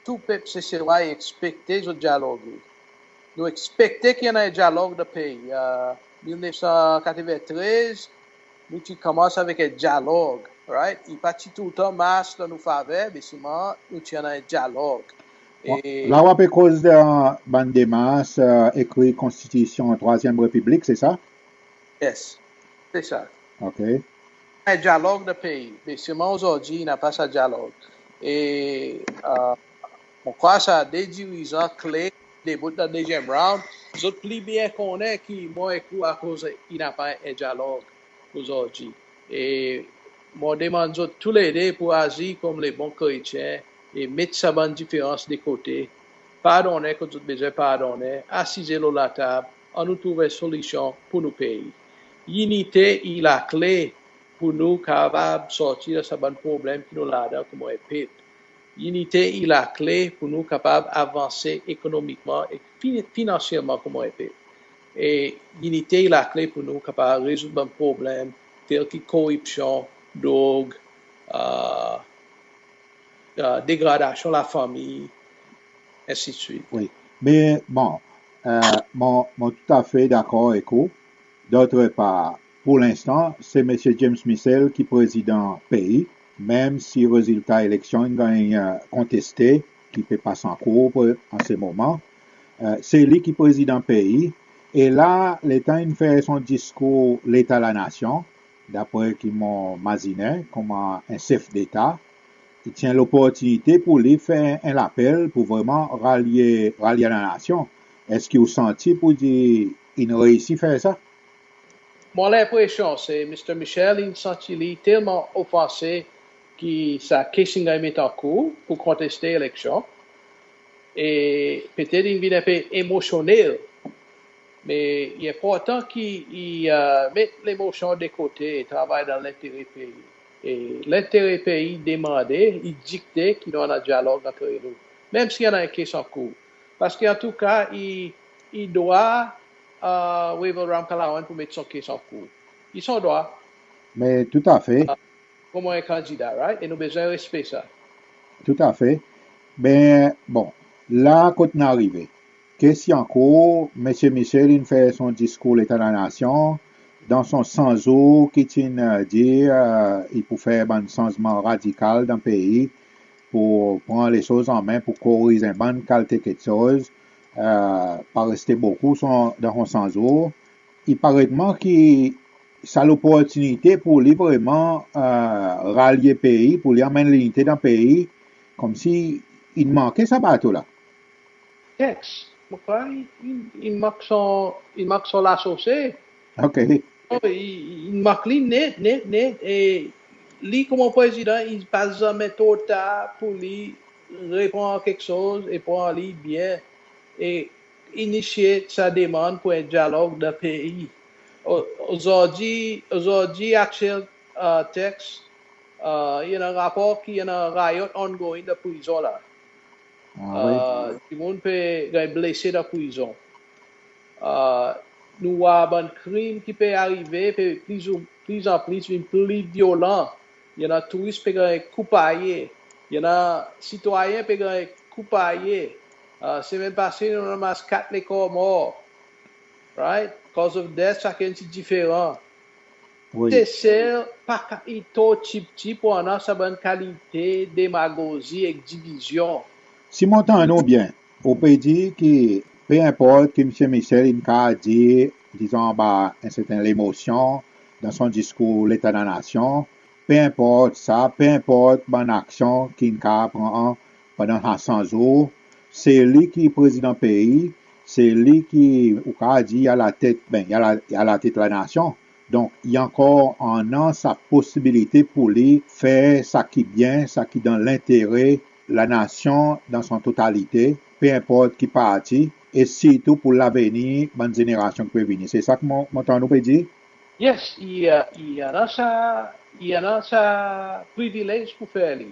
tou pep Seselwa i ekspekte zot dyaloge. Nou ekspekte ki annan en dyalog dan pei. E, mil nef san katreven trez, nou ti konmans avek en dyalog, right? I pa ti toultan mars dan nou faver, me selman nou ti annan en dyalog. E la ou pe koz dan bann demars, e, ekrir Konstitisyon Trwazyenm Repiblik, se sa? Yes, se sa. OK. En dyalog dan pei, me selman ozordi napa sa dyalog. E, e, mon krwar sa de dirizan kle debout dan dezyenm round, zot pli byen konnen ki mon ek ou akoz i napa en dyalog ozordi. E mon demann zot toulede pour azir konman le bon kretyen e met sa bann diferans de kote. Pardonnen kot zot bezwen pardonnen, asize lo latab, annou trouv en solisyon pour nou pei. Linite i lakle pour nou kapab sorti dan sa bann problenm ki nou ladan konman en pep. Linite i lakle pour nou kapab avanse ekonomikman e fi-, finansyerman konman en pep. E linite i lakle pour nou kapab rezoud bann problenm tel ki koripsyon, drog, a, a, degradasyon lafanmir, ensidswit. Wi. Me bon, e, mon, mon toutafe dakor ek ou. Dotrepar, pour lenstan, se Msye James Michel ki Prezidan pei, menm si rezilta eleksyon in ganny, e, konteste, ki pe pas an kour an se moman. E, se li ki Prezidan pei, e la, letan in fer son diskour Leta Lanasyon, dapre ki mon mazinen, konman en sef deta, i ti en loportinite pour li fer en lapel pour vreman ralye, ralye lanasyon. Eski ou santi pour dir in reisi fer sa? Mon lenpresyon se Msye Michel in santi li telman ofanse ki sa case in ganny met an kour pour konteste eleksyon. E petet in vin en pe emosyonnel. Me i enportan ki i, a, met lemosyon de kote e travay dan lentere pei. E lentere pei i demande, i dikte ki nou annan dyalog antre nou. Menm si i annan en case an kour. Paski antouka, i, i drwa, a, Wavel Ramkalawan pour met son case an kour. I son drwa. Me toutafe. A, konman en kandida, right? E nou bezwen respe sa. Toutafe. Me, bon, la kot nou arive. Case i an kour, Msye Michel in fer son diskour Leta Lanasyon, dan son san zour ki ti'n, e, dir, e, i pou fer bann sanzman radikal dan pei, pour pran lesoz an men, pour koriz en bann kalite keksoz, e, pa reste bokou son, dan son san zour. I paret mwan ki sa loportinite pour li vreman, e, ralye pei, pour li anmenn linite dan pei, konmsi in manke sa bato la. Tex, mon krwar i, i, i mank son, i mank son lasose. OK. Oh, i, i, i mank li net, net, net. E li konman prezidan, i pa zanmen tro tar pour li repran keksoz e pran li byen e inisye sa demann pour en dyalog dan pei. O-, ozordi, ozordi aktyel, a, Tex, a, i annan rapor ki i annan riot ongoing dan prizon la. A, wi. A, dimoun pe ganny blese dan prizon. A, nou war bann krim ki pe arive, pe pli ou, pli an pli vin pli vyolan. I annan touris pe ganny koupaye. I annan sitwayen pe ganny koupaye. A, semenn pase, nou annan kat lekor mor. Right? Cause of death, sakenn ti diferan. Wi. Sesel pa ka, i tro ptipti pour annan sa bann kalite demagozi ek divizyon. Si mon tann ou byen, ou pe dir ki pe enport ki Msye Michel in kapab dir, dizon, anba en serten lemosyon dan son diskour Leta Lanasyon, pe enport sa, pe enport bann aksyon ki in kapab pran pandan sa san zour, se li ki prezidan pei, se li ki, ou kapab dir, i alatet, ben, i ala-, i alatet lanasyon. Donk, i ankor annan sa posibilite pour li fer sa ki byen, sa ki dan lentere lanasyon dan son totalite, pe enport ki parti, e sirtou pour lavenir bann zenerasyon ki pe vini. Se sa ki mon, mon tann ou pe dir? Yes, i, e, i annan sa, i annan sa privilez pour fer li.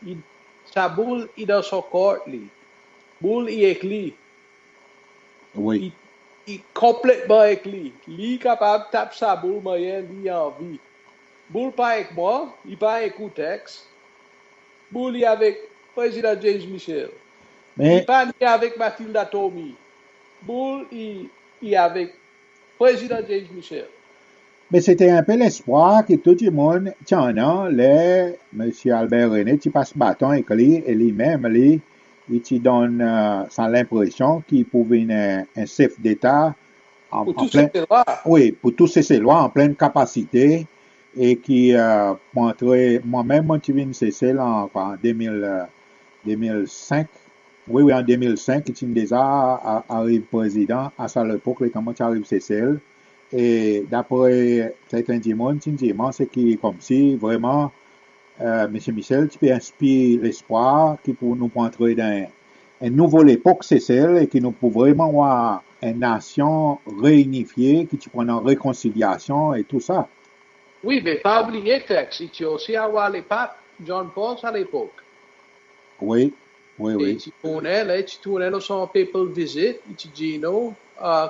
I, sa boul i dan son court li. Boul i ek li. Wi. I, i konpletman ek li. Li kapab tap sa boul mannyer li anvi. Boul pa ek mwan, i pa ek ou Tex. Boul i avek Prezidan James Michel. Me i pa ni avek Mathilda Twomey. Boul i, i avek Prezidan James Michel. Me se ti en pe lespwar ki tou dimoun ti annan ler Msye Albert René ti pas baton ek li, e li menm li, i ti donn, e, sa lenpresyon ki pou vin en, en sef deta an, pour tou Seselwa. Wi, pour tou Seselwa an plen kapasite, e ki, e, pou antre, mwan menm mon ti vin Sesel an, an de mil, e, de mil senk, Wi, wi, an de mil senk, i ti'n deza a-, ariv prezidan, a sa lepok, letan mon ti ariv Sesel. E dapre serten dimoun, ti'n dir mwan, se ki konmsi vreman, e, Msye Michel ti pe enspir lespwar ki pou nou pou antre dan en, en nouvo lepok Sesel e ki nou pou vreman war en nasyon reinifye, ki ti pou annan rekonsilyasyon e tou sa. Wi, me pa bliye Tex, i ti osi war lepap, John Paul sa lepok. Wi. Wi, wi. E i ti tounen, ler i ti tounen lo son papal visit, i ti dir nou,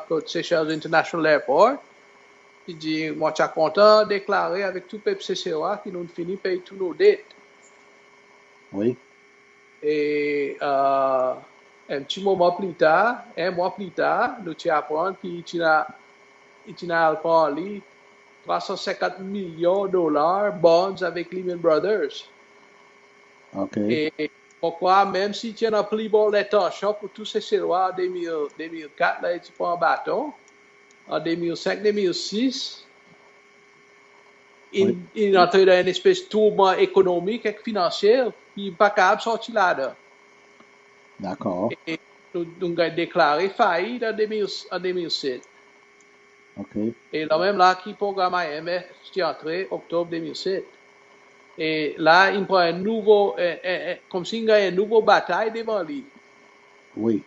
kot Seychelles International Airport, i dir, mon ti a kontan deklare avek tou pep Seselwa ki nou'n fini pey tou nou det. Wi. E en pti moman pli tar, en mwan pli tar, nou ti aprann ki i ti'n al pran li trwa san senkant milyon dolar bonds avek Lehman Brothers. OK. E mon krwar menm si i ti annan pli bon lentansyon pour tou Seselwa an de mil, de mil kat, ler i ti pran baton, an de mil senk, de mil sis, in, in antre dan en espes tourman ekonomik ek finansyel ki pa kapab sorti ladan. Dakor. E nou, nou ganny deklare fayit an de mil, an de mil set. OK. E la menm la ki progranm I M F ti antre Oktob de mil set. E la in pran en nouvo, e, e, e, konmsi in ganny en nouvo batay devan li. Wi.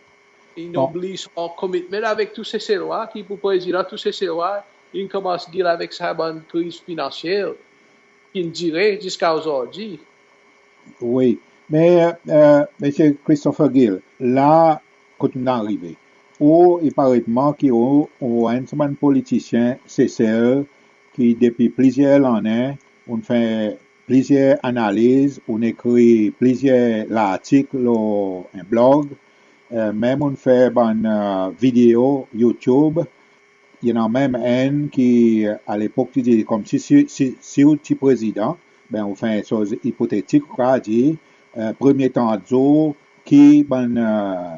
In oubliy son commitment avek tou Seselwa, ki pour prezidan tou Seselwa, in konmans deal avek sa bann kriz finansyel ki'n dire ziska ozordi. Wi. Me, e, Msye Christopher Gill, la kot nou'n arive, ou, i paret mwan ki ou, ou enn sa bann politisyen Sesel ki depi plizyer lannen ou'n fer plizyer analiz, ou'n ekri plizyer lartik lo en blog, e, menm ou'n fer bann, e, video YouTube. I annan menm enn ki, a lepok, ti dir konmsi si, si, si ou ti prezidan, ben, ou fer en soz ipotetik, ou kapab dir, e, premye trant zour, ki bann, e,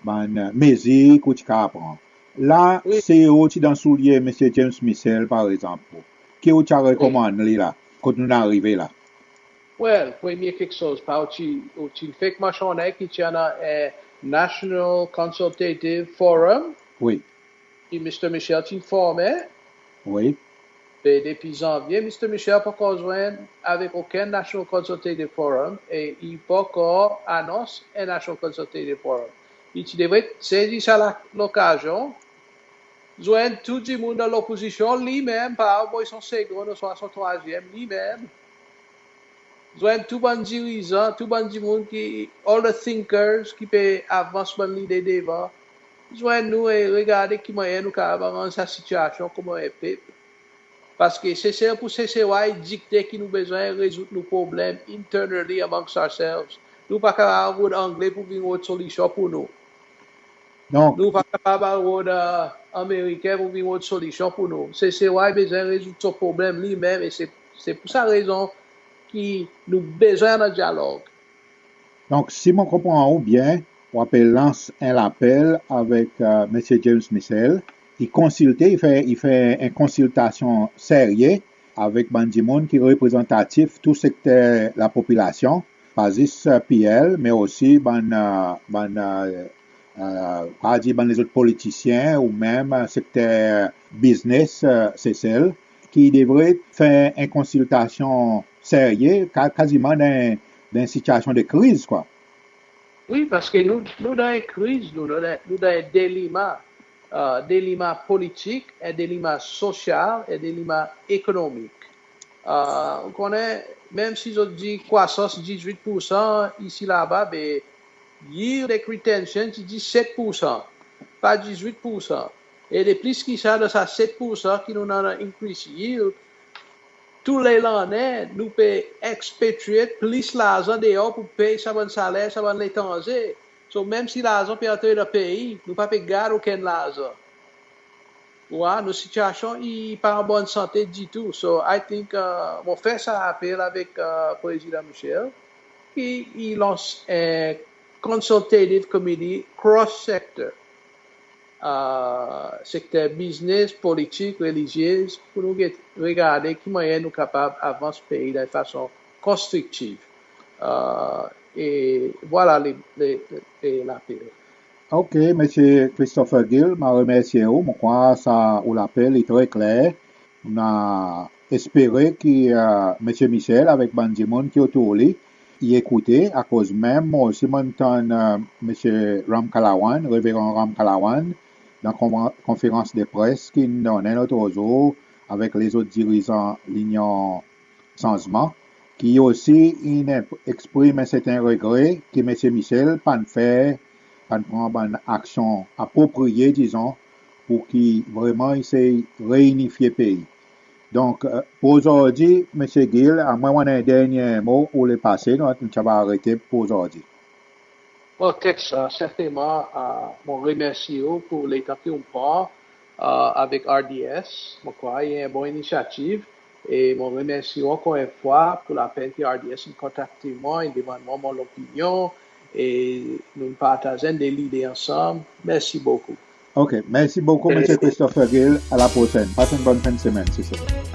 bann mezir ki ou ti kapab pran. La, wi, si ou ti dan soulye Msye James Michel, par egzanp, ki ou ti a rekomann li la, kot nou'n arive la? Well, premye keksoz, pa ou ti, ou ti'n fek mansyonnen ki ti annan, e, National Consultative Forum. Wi. Ki Msye Michel ti'n formen. Wi. Be depi Zanvye, Msye Michel pa ankor zwenn avek okenn National Consultative Forum e i pa ankor anons en National Consultative Forum. I ti devret sezi sa la, lokazyon, zwenn tou dimoun dan lopozisyon, li menm, pa ou, bon, i son segonn ouswa son trwazyenm, li menm. Zwenn tou bann dirizan, tou bann dimoun ki, all the thinkers ki pe avans bann lide devan. Zwenn nou e regarde ki mannyer nou kapab aranz sa sitiasyon konman en pep. Paske Sesel pour Seselwa i dikte ki nou bezwen rezoud nou problenm internally amongst ourselves. Nou pa kapab rod Angle pour vin rod solisyon pour nou. Donk, nou pa kapab al rod, e, Ameriken pour vin rod solisyon pour nou. Seselwa i bezwen rezoud son problenm li menm, e se, se pour sa rezon ki nou bezwen annan dyalog. Donk, si mon konpran ou byen, ou pe lans en lapel avek, e, Msye James Michel, i konsilte, i fer, i fer en konsiltasyon serye avek bann dimoun ki reprezantatif tou sekter lapopilasyon, pa zis, e, P L, me osi bann, e, bann, e, e, pa dir bann lezot politisyen ou menm, e, sekter biznes, e, Sesel, ki devret fer en konsiltasyon serye, ka-, kaziman dan, dan sitiasyon de kriz, kwa. Wi, paske nou, nou dan en kriz, nou, nou dan, nou dan en delima, e, delima politik, en delima sosyal, en delima ekonomik. E, ou konnen, menm si zot dir krwasans dizwit poursan isi laba, be yield ek retention ti diset poursan, pa dizwit poursan. E de plis ki sa, dan sa set poursan ki nou'n annan increase yield, tou le lannen nou pe expatriate plis larzan deor pour pey sa bann saler, sa bann letranze. So, menm si larzan pe antre dan pei, nou pa pe gard okenn larzan. Ou war, nou sitiasyon i pa an bonn sante ditou. So, I think, e, mon fer sa apel avek, e, Prezidan Michel, ki i lans en consultative committee cross sector, e, sekter biznes, politik, relizyez, pour nou get, regarde ki mannyer nou kapab avans pei dan en fason konstriktiv. E, e vwala le, le, le, le lapel. OK, Msye Christopher Gill, mon a remersye ou. Mon krwar sa ou lapel i tre kler. Mon a espere ki, e, Msye Michel avek bann dimoun ki otour li i ekoute, akoz menm mon osi mon'n tann, e, Msye Ramkalawan, Reveran Ramkalawan, dan konvan-, konferans de pres ki'n donnen lot zour avek lezot dirizan Linyon Sanzman, ki osi in eksprim en serten regre ki Msye Michel pa'n fer, pa'n pran bann aksyon apropriye, dizon, pour ki vreman i esey reinifye pei. Donk, pour ozordi, Msye Gill, amwen ou annan en dernyen mo ou le pase, nou ti ava arete pour ozordi. Bon, Tex, sertenman, mon remersi ou pour letan ki ou pran avek R D S. Mon krwar i en bon inisyativ. E mon remersi ou ankor en fwa pour lapenn ki R D S in kontakte mwan, in demann mwan mon lopinyon, e nou'n partaz en de lide ansanm. Mersi bokou. OK, mersi bokou, Msye Christopher Gill. A la prosenn. Pas en bonn fen de semenn, si se vre.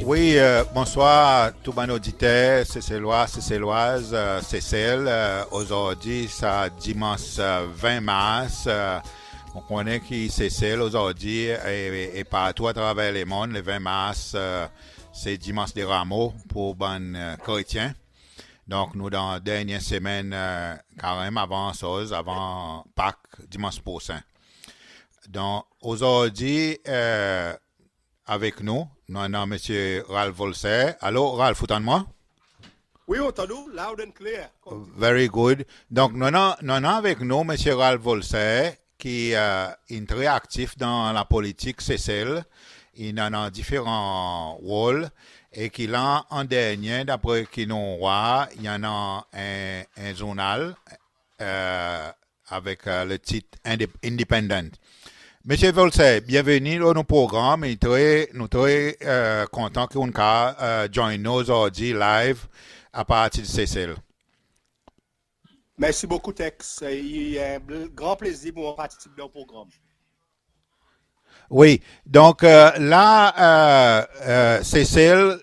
Wi, bonswar tou bann oditer Seselwa, Seselwaz, Sesel. Ozordi sa Dimans ven Mars, mon konnen ki Sesel ozordi e partou atraver lemonn, le ven Mars se Dimans de Ramo pour bann kretyen. Donk nou dan dernyen semenn Karem avan soz, avan Pak, Dimans prosen. Donk ozordi avek nou, nou annan Msye Ralph Volcere. Alo Ralph, ou tann mwan? Wi, mon tann ou, loud and clear. Very good. Donk nou annan, nou annan avek nou Msye Ralph Volcere ki in tre aktif dan lapolitik Sesel, in annan diferan rol, e ki la an dernyen, dapre ki nou war, i annan en, en zournal avek le tit Independent. Msye Volcere, byenveni lo nou progranm. Nou tre, nou tre kontan ki ou'n kapab join nou ozordi live apartir Sesel. Mersi bokou Tex. I en gran plezir pour mwan partisip dan ou progranm. Wi, donk la Sesel,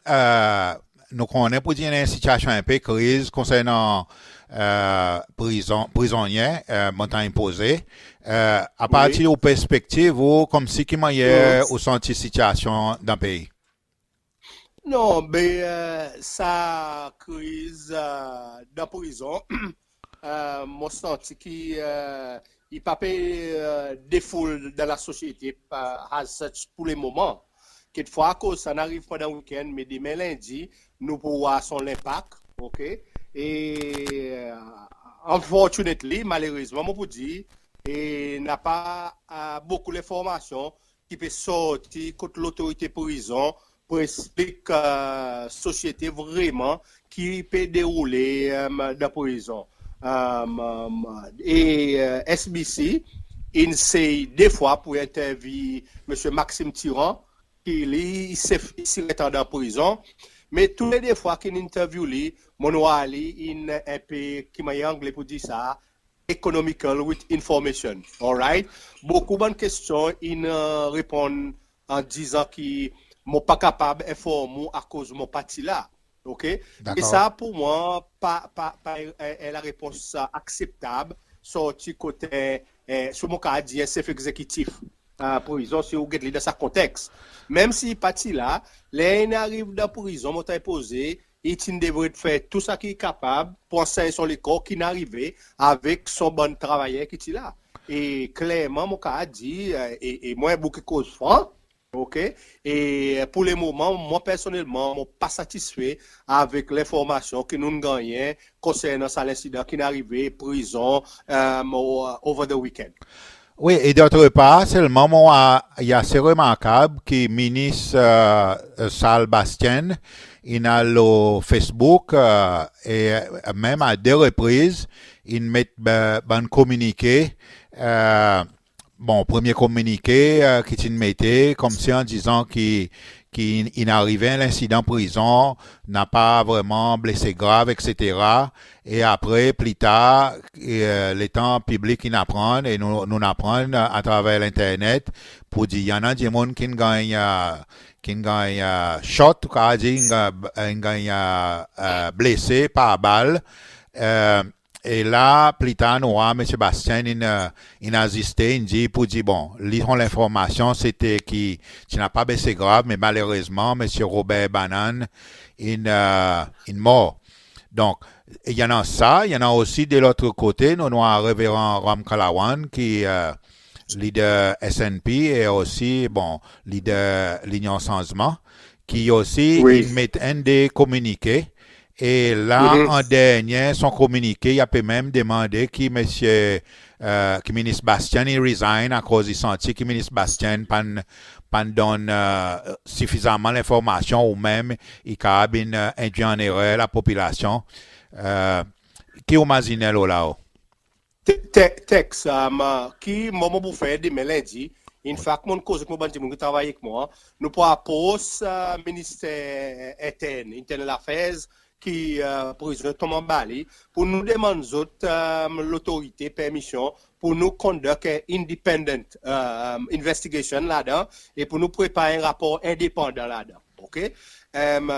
nou konnen pour dir i annan en sitiasyon en pe kriz konsernan prizon, prizonnyen Montagne Posée. Apartir ou perspektiv ou, konmsi ki mannyer ou santi sitiasyon dan pei? Non, be sa kriz dan prizon, mon santi ki i pa pe defoul dan lasosyete as such pour le moman. Kekfwa akoz sa in ariv pandan wikenn, me demen Lendi nou pou war son lenpak, OK? E unfortunately, malerezman mon pou dir, e napa bokou lenformasyon ki pe sorti kot lotorite prizon pour eksplik sosyete vreman ki pe deroule dan prizon. E S B C in esey de fwa pour entervye Msye Maxime Tirant, ki li i siretandan prizon. Me tou le de fwa ki in entervye li, mon war li in en pe, ki mannyer Angle pour dir sa, economical with information. Alright? Bokou bann kestyon in reponn an dizan ki mon pa kapab enform ou akoz mon pa ti la. OK? E sa pour mwan pa, pa, pa en larepons akseptab sorti kot, si mon kapab dir, en sef egzekitif prizon, si ou get li dan sa konteks. Menm si i pa ti la, ler in ariv dan prizon, mon tann i poze, i ti'n devret fer tou sa ki i kapab pour ansey son lekor ki'n arive avek son bann travayer ki ti la. E klerman mon kapab dir, e mwan en boug ki koz fran, OK? E pour le moman, mwan personnelman mon pa satisfe avek lenformasyon ki nou'n gannyen konsernan sa lensidan ki'n arive prizon over the weekend. Wi, e dotr par selman mon war i ase remarkab ki Minis Saul Bastienne in al lo Facebook e menm a de repriz in met bann kominike. Bon, premye kominike ki ti'n mete konmsi an dizan ki, ki in arive en lensidan prizon, napa vreman blese grav, etsetera. E apre, pli tar, letan piblik in aprann, e nou, nou'n aprann atraver lenternet pour dir i annan dimoun ki'n ganny, ki'n ganny shot, ou kapab dir, in ganny blese par bal. E la, pli tar nou war Msye Bastienne in, in aziste, in dir pour dir, bon, li son lenformasyon sete ki ti napa blese grav, me malerezman Msye Robert Banane in, in mor. Donk, i annan sa, i annan osi de lot kote, nou'n war Reveran Ramkalawan ki lider S N P e osi, bon, lider Linyon Sanzman, ki osi in met enn de kominike. E la, an dernyen son kominike, i a pe menm demande ki Msye, ki Minis Bastienne i resign akoz i santi ki Minis Bastienne pa'n, pa'n donn sifizaman lenformasyon ou menm i kapab in endwi an erer lapopilasyon. Ki ou mazinen lo la? Teks ki mwan mon pou fer demen Lendi. In fak, mon'n koz ek mon bann dimoun ki travay ek mwan, nou pou apros Minister Entern, Internal Affairs, ki prizon tonm anba li, pour nou demann zot lotorite, permisyon pour nou conduct en independent investigation ladan e pour nou prepar en rapor endepandan ladan. OK?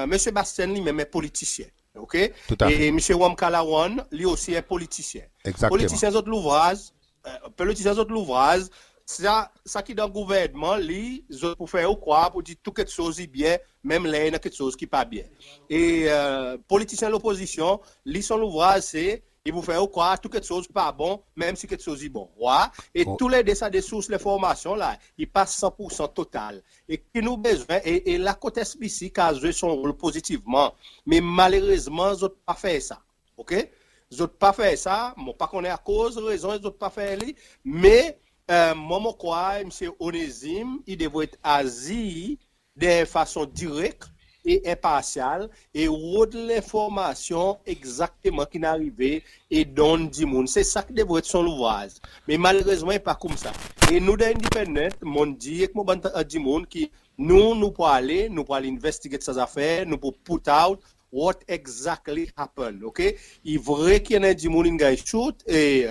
Msye Bastienne li menm en politisyen. OK? E Msye Ramkalawan li osi en politisyen. Politisyen zot louvraz, politisyen zot louvraz, sa, sa ki dan gouvernman, li, zot pou fer ou krwar pour dir tou keksoz i byen, menm ler i annan keksoz ki pa byen. E politisyen lopozisyon, li son louvraz se, i pou fer ou krwar tou keksoz pa bon, menm si keksoz i bon. Ou war? E tou le de sa de sours lenformasyon la, i pa san pour san total. E ki nou bezwen, e, e la kot S B C kapab zwe son rol pozitivman. Me malerezman, zot pa fer sa. OK? Zot pa fer sa, mon pa konnen akoz, rezon zot pa fer li, me mwan mon krwar Msye Onésime i devret azir dan en fason direk e enparsyal e rod lenformasyon egzakteman ki'n arive e donn dimoun. Se sa ki devret son louvraz. Me malerezman, i pa koumsa. E nou dan Independent, mon'n dir ek mon bann dimoun ki nou, nou pou ale, nou pou al investigate sa zafer, nou pou put out what exactly happened, OK? I vre ki i annan dimoun in ganny shoot, e,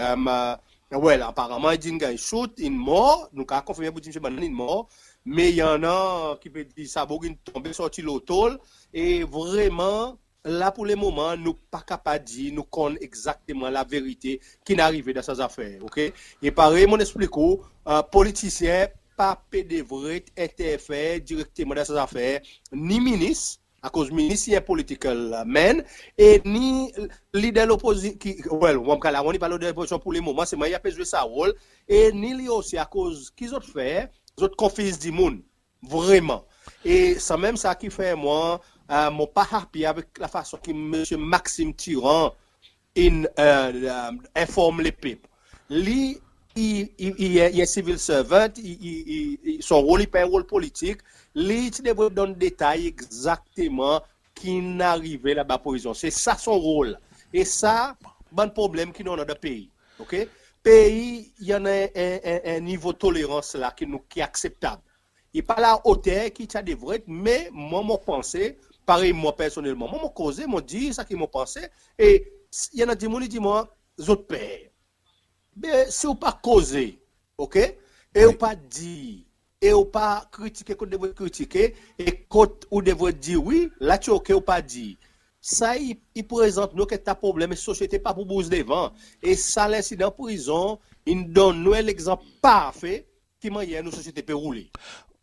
well, aparaman i dir in ganny shoot, in mor, nou kapab konfirmen pour dir Msye Banane in mor, me i annan ki pe dir sa boug in tonbe sorti lo tol, e vreman, la pour le moman, nou pa kapab dir nou konn egzakteman laverite ki'n arive dan sa zafer, OK? E parey mon'n eksplik ou, politisyen pa pe devret enterfer direkteman dan sa zafer, ni minis, akoz minis i en political man, e ni lider lopozi-, ki, well, Ramkalawan i pa lider lopozisyon pour le moman, selman i a pe zwe sa rol, e ni li osi akoz ki zot fer, zot konfiz dimoun, vreman. E sanmenm sa ki fer mwan, mon pa happy avek lafason ki Msye Maxime Tirant in enform lepep. Li, i, i, i, i en civil servant, i, i, i, i, son rol i pa en rol politik, li ti devret donn detay egzakteman ki'n arive laba prizon. Se sa son rol. E sa bann problenm ki nou annan dan pei. Oke? Pei i annan en, en, en nivo tolerans la ki nou, ki akseptab. I pa laoter ki ti a devret, me mwan mon panse, parey mwan personnelman, mwan mon koze, mon dir sa ki mon panse, e i annan dimoun i dir mwan zot per. Be si ou pa koze, oke? E ou pa dir, e ou pa kritike kot devret kritike, e kot ou devret dir wi, la ti oke ou pa dir. Sa i, i prezant nou ki ta problenm, e sosyete pa pou bouz devan. E sa lensidan prizon in donn nou en legzanp parfe ki mannyer nou sosyete pe roule.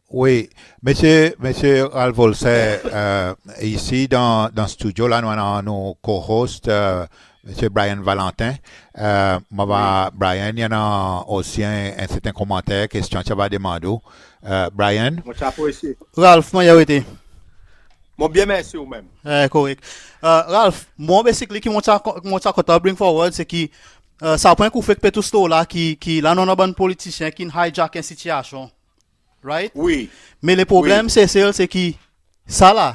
Wi, Msye, Msye Ralph Volcere, isi dan, dan stidyo la nou annan nou co-host, Msye Brian Valentin. Mon ava, Brian, i annan osi en, en serten komanter, kestyon ki i ava demann ou. Brian? Mon ti apresye. Ralph, mannyer ou ete? Mon byen, mersi, ou menm? Korek. Ralph, mon basically ki mon ti a, mon ti a kontan bring forward, se ki sa pwen ki ou fek pe tous lo la ki, ki la nou annan bann politisyen ki'n hijack en sitiyasyon. Right? Wi. Me le problenm Sesel se ki sa la,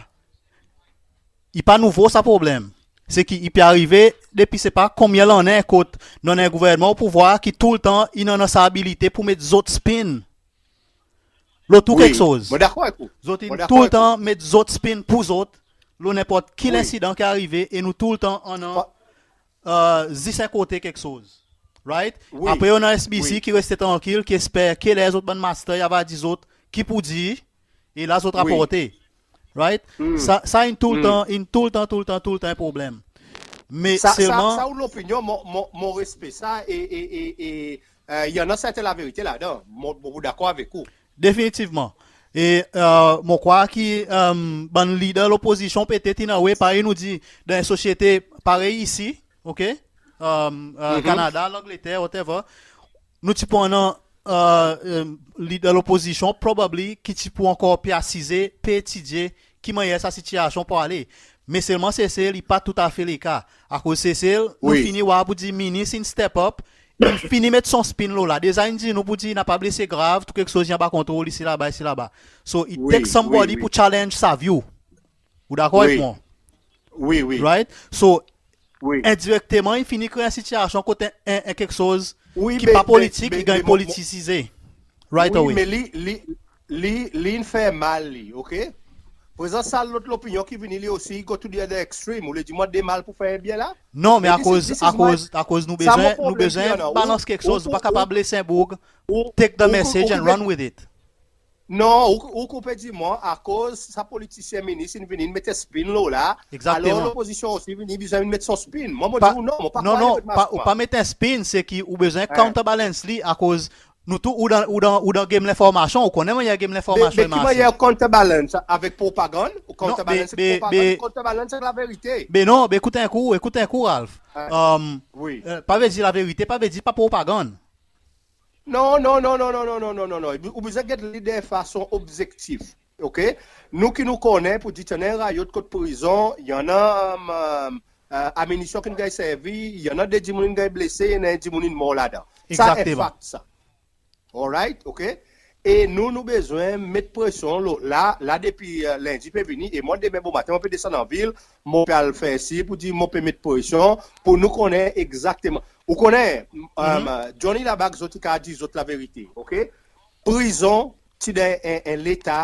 i pa nouvo sa problenm. Se ki i pe arive depi se pa konbyen lannen kot nou annan en gouvernman o pouvwar ki toultan in annan sa abilite pour met zot spin lo tou keksoz. Mon dakor avek ou. Zot in toultan met zot spin pour zot lo nenport ki lensidan ki arive, e nou toultan annan zis en kote keksoz. Right? Apre ou annan SBC ki reste trankil, ki esper ki ler zot bann master i ava dir zot ki pour dir, e la zot raporte. Right? Sa, sa in toultan, in toultan, toultan, toultan en problenm. Me sa, sa, selman sa ou lopinyon, mon, mon, mon respe sa, e, e, e, e, i annan serten laverite ladan. Mon, mon dakor avek ou. Definitivman. E mon krwar ki bann lider lopozisyon petet in a way, parey nou dir, dan en sosyete parey isi, oke? Kanada, Langleter, whatever, nou ti pou annan lider lopozisyon probably ki ti pou ankor pe asize, pe etidye ki mannyer sa sitiyasyon pou ale. Me selman Sesel i pa toutafe leka. Akoz Sesel, nou fini war pour dir minis in step up, in fini met son spin lo la. Deza in dir nou pour dir napa blese grav, tou keksoz i anba kontrol, isi laba, isi laba. So, it takes somebody pour challenge sa view. Ou dakor avek mwan? Wi, wi. Right? So, indirekteman, i fini kree en sitiyasyon kot en, en, en keksoz ki pa politik, i ganny politisize. Right away. Wi, me li, li, li, li in fer mal li, oke? Prezan sa lot lopinyon ki vini, li osi i go to the other extreme. Ou le dir mwan de mal pour fer byen la? Non, me akoz, akoz, akoz nou bezwen, nou bezwen balans keksoz. Ou pa kapab les en boug take the message and run with it. Non, ou, ou pe dir mwan, akoz sa politisyen minis in vini, in met spin lo la. Egzakteman. Alor lopozisyon osi vini, bezwen met son spin. Mwan, mon dir ou non, mon pa, non, non, ou pa met en spin, se ki ou bezwen counterbalance li, akoz nou tou, ou dan, ou dan, ou dan game lenformasyon, ou konnen mannyer game lenformasyon i marse. Be, be ki mannyer counterbalance, avek propagann? Ou counterbalance avek propagann, counterbalance avek laverite. Be non, be ekout en kou, ekout en kou, Ralph. Pa vedir laverite pa vedir pa propagann. Non, non, non. Ou bezwen get li dan fason obzektif, oke? Nou ki nou konnen pour dir ti annan en rayot kot prizon, i annan aminisyon ki'n ganny servi, i annan de dimoun in ganny blese, i annan en dimoun in mor ladan. Sa en fakt sa. Alright, oke? E nou, nou bezwen met presyon lo, la, la depi Lendi pe vini, e mwan demen bomaten mon pe desann anvil, mon pe al fer sir pour dir mon pe met presyon pour nou konnen egzakteman. Ou konnen, Johnny Laback, zot i kapab dir zot laverite, oke? Prizon ti dan en, en leta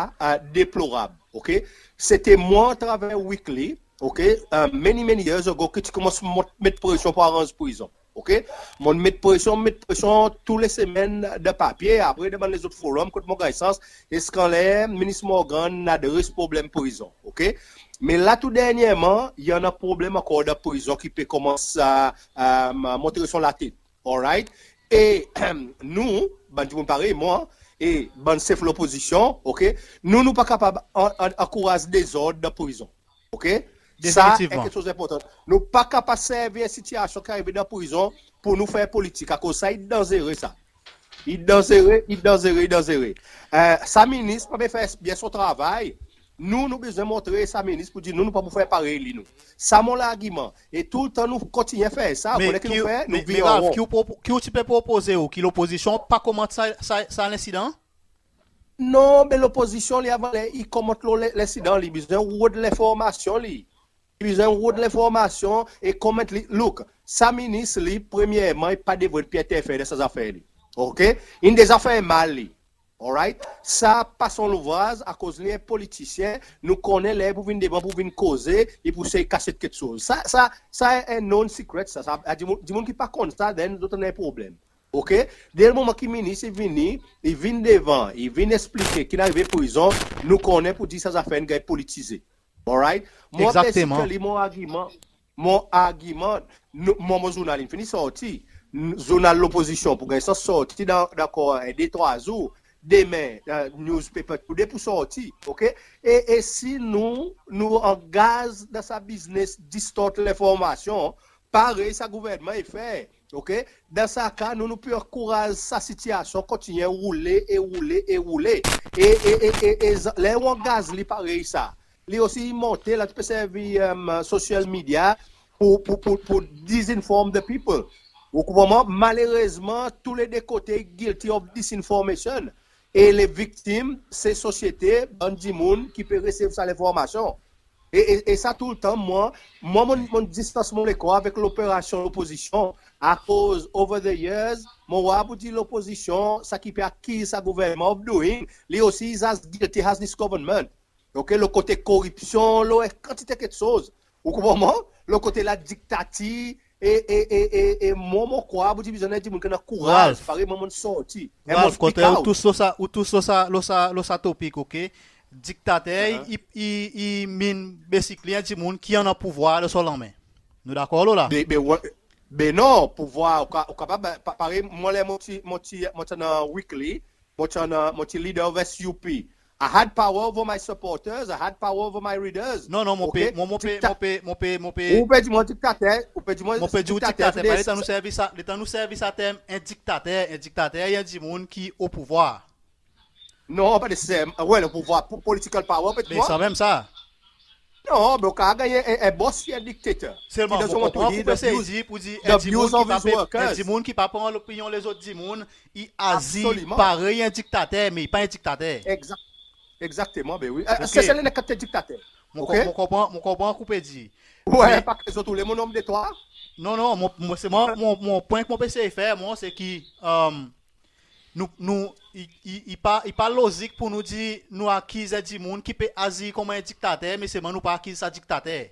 deplorab, oke? Se ti mwan atraver Weekly, oke, many, many years ago, ki ti konmans met presyon pour aranz prizon, oke? Mon'n met presyon, met presyon tou le semenn dan papye, apre dan bann lezot forum kot mon ganny sans, ziska ler Minis Morgan in adres problenm prizon, oke? Me la tou dernyerman, i annan problenm ankor dan prizon ki pe konmans montre son latet. Alright? E nou, bann dimoun parey mwan, e bann sef lopozisyon, oke, nou, nou pa kapab an, an, ankouraz dezord dan prizon. Oke? Sa en keksoz enportan. Nou pa kapab servi en sitiyasyon ki arive dan prizon pour nou fer politik, akoz sa i danzere sa. I danzere, i danzere, i danzere. Sa minis pa pe fer byen son travay. Nou, nou bezwen montre sa minis pour dir nou, nou pa pou fer parey li nou. Sa mon largiman. E toultan nou kontinyen fer sa. Me Konnen ki ki, nou fer, me, nou me vir Ralph, ron. Ki ou propo- ki ou ti pe propoze ou, ki lopozisyon pa komant sa, sa, sa lensidan? Non, be lopozisyon li, avan ler i komant lo le- lensidan, li bezwen rod lenformasyon li. Li bezwen rod lenformasyon e komant li. Look, sa minis li, premyerman, i pa devret pe enterfer dan sa zafer li. OK? In deza fer mal li. Alright? Sa pa son louvraz, akoz li en politisyen, nou konnen ler i pou vin devan, pou vin koze, i pou sey kasyet keksoz. Sa, sa, sa en known secret, sa. Sa, dimoun, dimoun ki pa konn sa, then zot annan en problenm. OK? Dè moman ki minis i vini, i vin devan, i vin eksplike ki'n arive prizon, nou konnen pour dir sa zafer in ganny politize. Alright? Mwan, Egzakteman. Basically, mon argiman, mon argiman, nou, mon, mon zournal in fini sorti. N- Zournal lopozisyon pou ganny sans sorti dan, dan ankor, e, de, trwa zour. Demen, e, newspaper today pou sorti. OK? E, e si nou, nou angaz dan sa biznes distort lenformasyon, parey sa gouvernman i fer, OK? Dan sa ka, nou, nou pe ankouraz sa sitiyasyon kontinyen roule e roule e roule. E, e, e, e, e, zan- ler ou angaz li parey sa, li osi i monte, la ti pe servi, e, social media pour, pour, pour, pour disinform the people. Ou konpran mwan? Malerezman, tou le de kote i guilty of disinformation. E le viktim, se sosyete, bann dimoun ki pe resev sa lenformasyon. E, e, e sa toultan, mwan, mwan, mon, mon distans mon lekor avek loperasyon lopozisyon. Akoz, over the years, mon war pour dir lopozisyon, sa ki pe akiz sa gouvernman of doing, li osi is as guilty as this government. OK, lo kote koripsyon, lo en kantite keksoz. Ou konpran mwan? Lo kote la diktati, e, e, e, e, e mwan, mon krwar, pour dir bezwen en dimoun ki annan kouraz, Ralph. Parey mwan, mon sorti. E mon Ralph, speak kontrè, ou out. tous lo sa, ou tous lo sa, lo sa, lo sa topik, OK? Diktantè, Uh-huh. i, i, i mean, basically, en dimoun ki annan pouvwar dan son lanmen. Nou dakor lo la? Be, be, we- be non, pouvwar, ou ka, ou kapab, pa- parey, mwan, ler mon ti, mon ti, mon ti annan Weekly, mon ti annan, mon ti leader of S U P. I had power over my supporters, I had power over my readers. Non, non, mon OK? pe, mon, mon pe, Dikta- mon pe, mon pe, mon pe, Ou pe dir mwan diktatè, ou pe dir mwan mon pe dir ou diktatè, diktatè, pa letan nou servi sa, letan nou servi sa term en diktatè, en diktatè, i en dimoun ki o pouvwar. Non, pa neseserman. Well, o pouvwar, po- political power, pe dir Me mwan. sa menm sa. Non, be ou kapab ganny en, en boss ki en diktatè. Selman, Ki dan mon son konpran touri, ki ou pe the views, sezi pour dir the en dimoun views ki of pa his pe, en workers. Dimoun ki pa pran lopinyon lezot dimoun, i azi Absoliman. Parey en diktatè, me i pa en diktatè. Exact. Egzakteman, be wi. E, OK. Se, se le nek kat diktatè. Mon OK? Konp- mon konpran, mon konpran ki ou pe dir. Wi, Me- pa ke zot oule mon nonm de twa. Non, non, mon, mon, se mon, mon, mon pwen ki mon pe esey fer, mwan, se ki, um, nou, nou, i, i, i pa, i pa lozik pour nou dir, nou akiz en dimoun ki pe azir konman en diktatè, me selman nou pa akiz sa diktatè.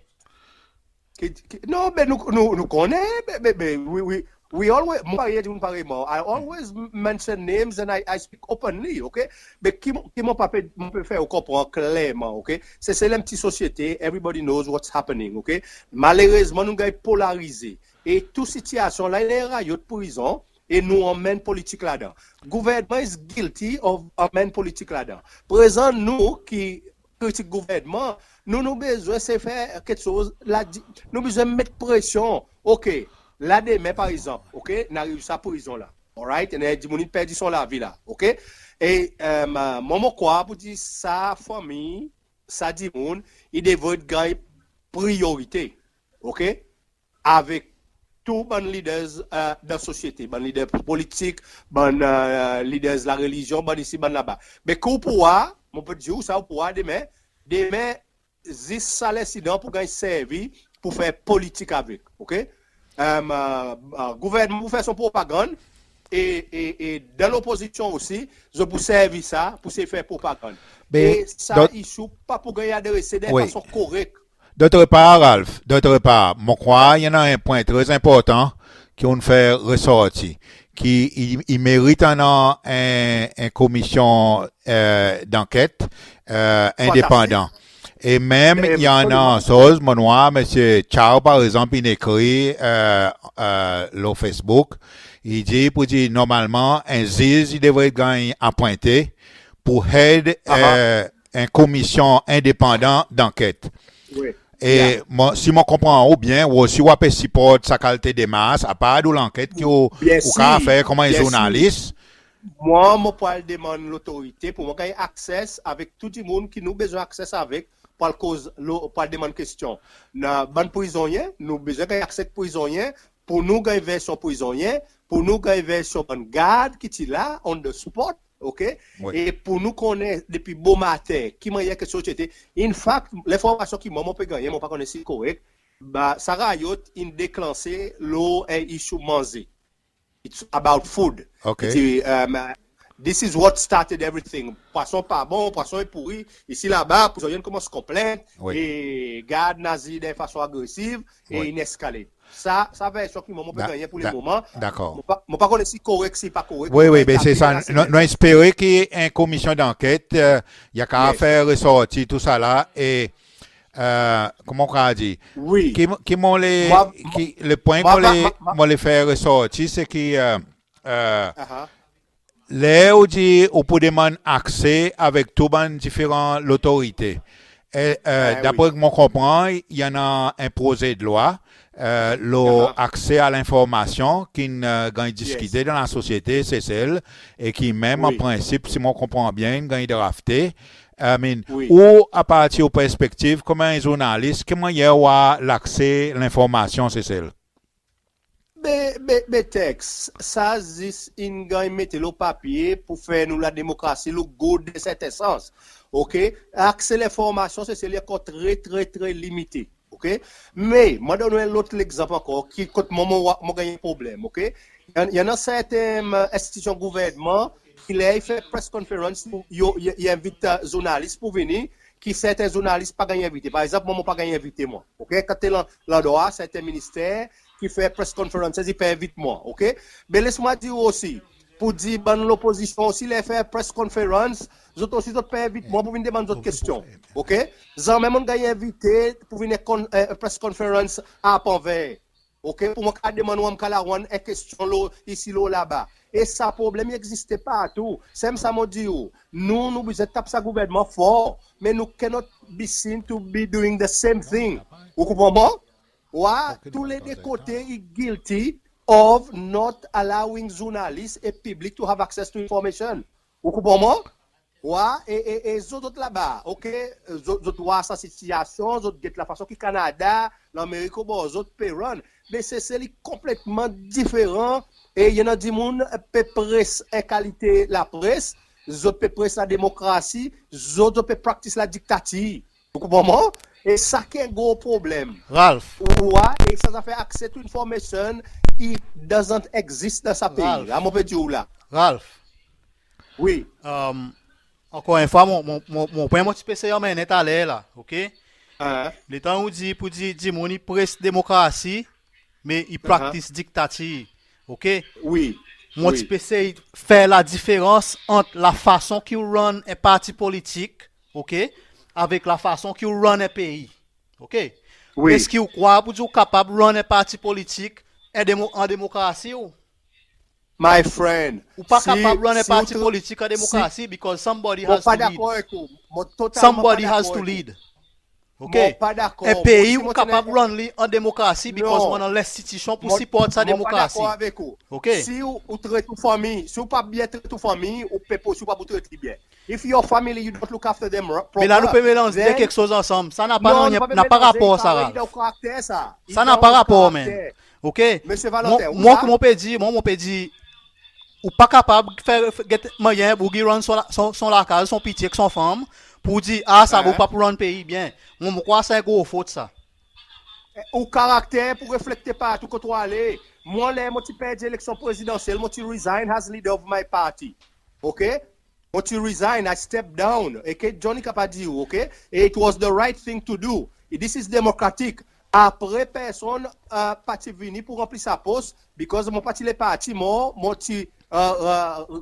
Ki, ki, non, be nou, nou, nou konnen, be, be, be, we, we, we always, mwan, parey, dimoun parey mwan, I always mention names and I, I speak openly, OK? Be ki, ki mon pa pe, mon pe fer ou konpran klerman, OK? Se, se en pti sosyete, everybody knows what's happening, OK? Malerezman, nou ganny polarize. E tou sitiyasyon la, i en rayot prizon, e nou anmenn politik ladan. Gouvernman is guilty of anmenn politik ladan. Prezan nou ki kritik gouvernman, nou, nou bezwen se fer keksoz la, di- nou bezwen met presyon. OK, la demen, par egzanp, OK, nou ariv sa prizon la. Alright? E dimoun in perdi son lavi la. OK? E, e, mwan, mon krwar pour dir sa fanmir, sa dimoun, i devret ganny priyorite. OK? Avek tou bann leaders, e, dan sosyete, bann leader politik, bann, e, leaders larelizyon, bann isi, bann laba. Me ki ou pou war, mon pe dir ou sa, ou pou war demen, demen, zis sa lensidan pou ganny servi pour fer politik avek, OK? E, e, e, gouvernman pou fer son propagann, e, e, e dan lopozisyon osi, zot pou servi sa pour se fer propagann. Be, E sa dot- issue pa pou ganny adrese dan Wi. fason korek. Dotr par, Ralph, dotr par, mon krwar i annan en pwen tre enportan ki ou'n fer resorti, ki i, i merit annan en, en komisyon, e, danket, e, endepandan. E menm, E, i annan absoliman. Soz, mon war, Msye Chow, par egzanp, in ekri, e, e, lo Facebook, i dir pour dir, normalman, en ziz, i devret ganny apwente pour head, Aha. e, en komisyon endepandan danket. Wi. E mon, si mon konpran ou byen, ou osi ou pe siport sa kalite demars, apard ou lanket ki ou, Byen ou ka sir, fer konman en byen sir. zournalis, Mwan mon pou al demann lotorite pour mwan ganny akse avek tou dimoun ki nou bezwen akse avek, pour al koz lo, pour al demann kestyon. Bann prizonnyen, nou bezwen ganny akse prizonnyen, pour nou ganny versyon prizonnyen, pour nou ganny versyon bann gard ki ti la on the spot, OK? E pour nou konnen depi bomaten ki mannyer kestyon ti ete. In fact, lenformasyon ki mwan mon pe gannyen, mon pa konnen si i korek, sa rayot in deklanse lo en issue manze. It's about food. OK. This is what started everything. Pwason pa bon, pwason i pouri, isi laba, prizonnyen in konmans konplenn, e gard in azir dan en fason agresiv, e in eskalad. Sa, sa versyon ki mwan mon pe gannyen pour le moman. Dakor. Mon pa konnen si i korek, si i pa korek. Wi, wi, be se sa. Nou, nou espere ki en komisyon danket i a kapab fer resorti tou sa la e, konman ou kapab dir, ki mon le, ki le pwen ki mon le, mon le fer resorti se ki ler ou dir ou pou demann akse avek tou bann diferan lotorite. E dapre ki mon konpran, i annan en prozedlwa lo akse a lenformasyon ki'n ganny diskite dan lasosyete Sesel e ki menm an prensip, si mon konpran byen, in ganny drafte. I mean, ou, apartir ou perspektiv konman en zournalis, ki mannyer ou war lakse lenformasyon Sesel? Be, be, be Tex, sa zis in ganny mete lo papye pour fer nou lademokrasi look good dan serten sans. OK? Akse lenformasyon Sesel i ankor tre, tre, tre limite. OK? Me mon donn ou en lot legzanp ankor ki kot mwan mon, mon ganny problenm. OK? I annan serten enstitisyon gouvernman ki ler i fer press conference, i envit zournalis pour vini, ki serten zournalis pa ganny envite. Par egzanp, mwan mon pa ganny envite mwan. OK? Kantite landrwa, serten minister ki fer press conferences, i pa envit mwan. OK? Be les mwan dir ou osi, pour dir bann lopozisyon osi ler i fer press conference, zot osi zot pa envit mwan pour vin demann zot kestyon. OK? Zanmen mon'n ganny envite pour vin en press conference a Pont Vert. OK? Pour mon kapab demann ou, mon kapab al war en kestyon lo, isi lo laba. E sa problenm i egziste partou. Sanmenm sa mon dir ou, nou, nou bezwen tap sa gouvernman for, me nou cannot be seen to be doing the same thing. Ou konpran mwan? Wi, tou le de kote i guilty of not allowing zournalis e piblik to have access to information. Ou konpran mwan? Wi, e, e, e zot, zot laba, OK, zot, zot war sa sitiyasyon, zot get lafason ki Kanada, Lanmerik, o bor zot pe run. Me Sesel i konpletman diferan. E i annan dimoun pe pres en kalite lapres, zot pe pres lademokrasi, zot, zot pe practice ladiktatir. Ou konpran mwan? E sa ki en gro problenm. Ralph. Ou war, e sa zafer access to information, it doesn't exist dan sa pei. Ralph. La mon pe dir ou la. Ralph. Wi. Ankor en fwa, mon, mon, mon, mon pwen mon ti pe sey anmennen taler la, OK? Letan ou dir pour dir dimoun i pres demokrasi, me i practice diktatir, OK? Wi. Mon ti pe sey fer ladiferans ant lafason ki ou run en parti politik, OK, avek lafason ki ou run en pei, OK? Wi. Eski ou krwar pour dir ou kapab run en parti politik an demo-, an demokrasi ou? My friend, ou pa kapab run en parti politik an demokrasi, because somebody has to lead. Mon pa dakor avek ou. Mon totalman pa dakor avek ou. Somebody has to lead. OK? Mon pa dakor. En pei ou kapab run li an demokrasi, because ou annan lenstitisyon pour siport sa demokrasi. Mon pa dakor avek ou. OK? Si ou, ou tret ou fanmir, si ou pa byen tret ou fanmir, ou pep osi ou pa pou tret li byen. If your family, you don't look after them proper, Me la nou pe melanz de keksoz ansanm. Sa napa, napa rapor sa, Ralph. Sa napa rapor, man. OK? Mesye Valentin, mwan, mwan ki mon pe dir, mwan mon pe dir, ou pa kapab fer, get mannyer en boug i run son, son, son lakaz, son piti ek son fanm, pour dir, a, sa boug pa pou run pei byen. Mwan mon krwar sa en gro fot sa. Ou karakter pou reflekte partou kot ou ale. Mwan, ler mon ti perdi eleksyon prezidansyel, mon ti resign as leader of my party. OK? Mon ti resign, I step down. OK? Johnny kapab dir ou, OK? E it was the right thing to do. E this is democratic. Apre personn pa ti vini pour ranpli sa pos, because mon pa ti le parti, mon, mon ti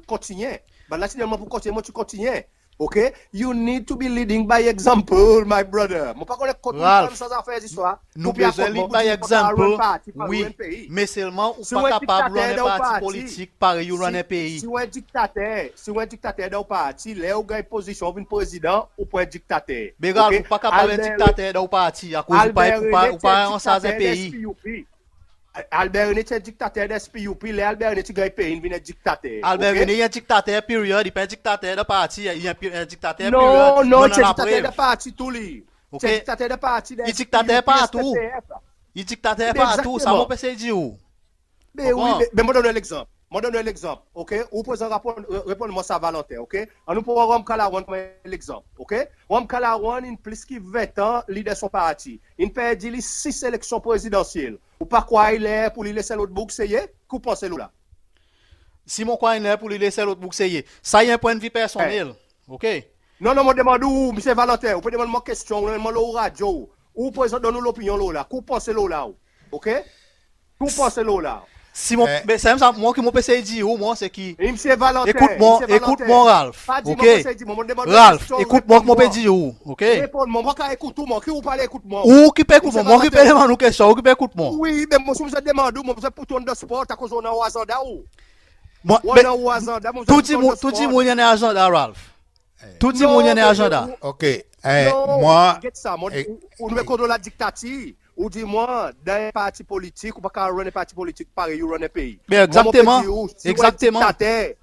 kontinyen. Bann la ti demann mwan pour kontinyen, mon ti kontinyen. OK? You need to be leading by example, my brother. Mon pa konnen kot ou pran sa zafer zistwar. Nou bezwen lead by example. Wi, me selman ou pa kapab run en parti politik parey ou run en pei. Si ou en diktater, si ou en diktater dan ou parti, ler ou ganny pozisyon, ou vin prezidan, ou pa en diktater. Be Ralph, ou pa kapab en diktater dan ou parti, akoz ou pa, ou pa ansarz en pei. Albert René ti en diktater dan S P U P, ler Albert René ti ganny pei, in vin en diktater. Albert René i en diktater, period. I pa en diktater dan parti, i en diktater, period. Non, non, i ti en diktater dan parti tou li. I ti en diktater dan parti, dan S P U P, S P P F la. I diktater partou, sa mon pe esey dir ou. Ben wi, ben mon donn ou en legzanp. Mon donn ou en legzanp, OK? Ou prezan reponn, reponn mwan sa, Valentin, OK? Annou pran Ramkalawan konman en legzanp, OK? Ramkalawan in plis ki ven an lider son parti. In perdi li sis eleksyon prezidansyel. Ou pa krwar i ler pour li les en lot boug seye? Ki ou panse lo la? Si mon krwar i ler pour li les en lot boug seye, sa i en pwennvi personnel, OK? Non, non, mon demann ou, Msye Valentin, ou pe demann mwan kestyon, ou demann mwan lo radyo, ou prezan donn ou lopinyon lo la, ki ou panse lo la ou, OK? Ki ou panse lo la? Si mon, ben, se menm sa, mwan ki mon pe esey dir ou, mwan, se ki, ekout mwan, ekout mwan, Ralph, OK? Ralph, ekout mwan ki mon pe dir ou, OK? Reponn mwan, mon pa ekout ou, mwan, ki ou pa ekout mwan? Ou ki pe ekout mwan, mwan ki pe demann ou kestyon, ou ki pe ekout mwan. Wi, ben mon bezwen demann ou, mon bezwen put ou on the spot, akoz ou annan ou azanda ou. Tou dimoun i annan azanda, Ralph. Tou dimoun i annan azanda. OK. Non, mwan, get sa, mwan, ou, ou nou ekout la diktatir. Ou dir mwan, dan en parti politik, ou pa kapab run en parti politik parey ou run en pei. Ben, egzakteman. Mwan, mon pe dir ou, si ou en diktater,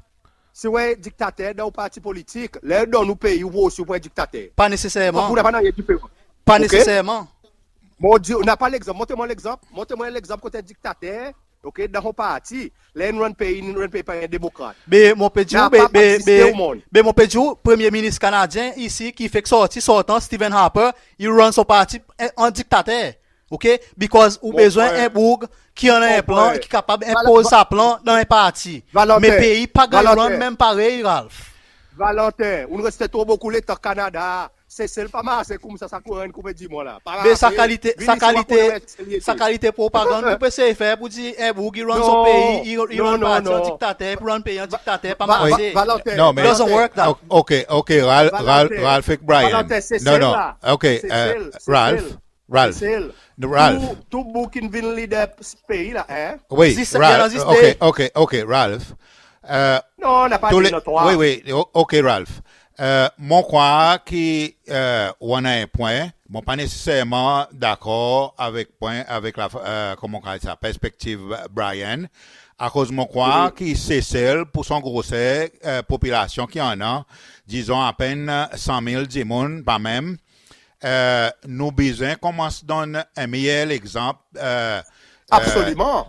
si ou en diktater dan ou parti politik, ler donn ou pei, ou osi ou pou en diktater. Pa neseserman. Ou pa, ou pa annan diferan. Pa neseserman. Mon dir, napa legzanp. Montre mwan legzanp. Montre mwan legzanp kot en diktater, OK, dan son parti, ler in run pei, in run pei parey en demokrat. Ben, mon pe dir ou, ben, ben, mon pe dir ou, Premye Minis Kanadyen isi ki fek sorti, sortan, Stephen Harper, i run son parti an, an diktater, OK? Because ou bezwen en boug ki annan en plan, ki kapab enpoz sa plan dan en parti. Me pei pa ganny run menm parey, Ralph. Valentin, ou'n reste tro bokou letan Kanada. Sesel pa marse koumsa, sa ki ou pe dir mwan la. Pa marse. Ben sa kalite, sa kalite, sa kalite propagann ou pe esey fer pour dir en boug i run son pei, i, i run parti an diktater, pour run pei an diktater, pa marse. Doesn't work that. OK, OK, Ralph, Ralph, Ralph ek Brian. Non, non. OK, Ralph, Ralph. Tou, tou boug ki'n vin lider pei la, en? Wi, Ralph. OK, OK, OK, Ralph. Non, napa tou le twa. Wi, wi, OK, Ralph. Mon krwar ki ou annan en pwen, mon pa neseserman dakor avek pwen, avek la, koman ou apel sa, perspektiv Brian. Akoz mon krwar ki Sesel, pour son groser popilasyon ki annan, dizon apenn san mil dimoun, pa menm, nou bezwen konmans donn en meyer legzanp,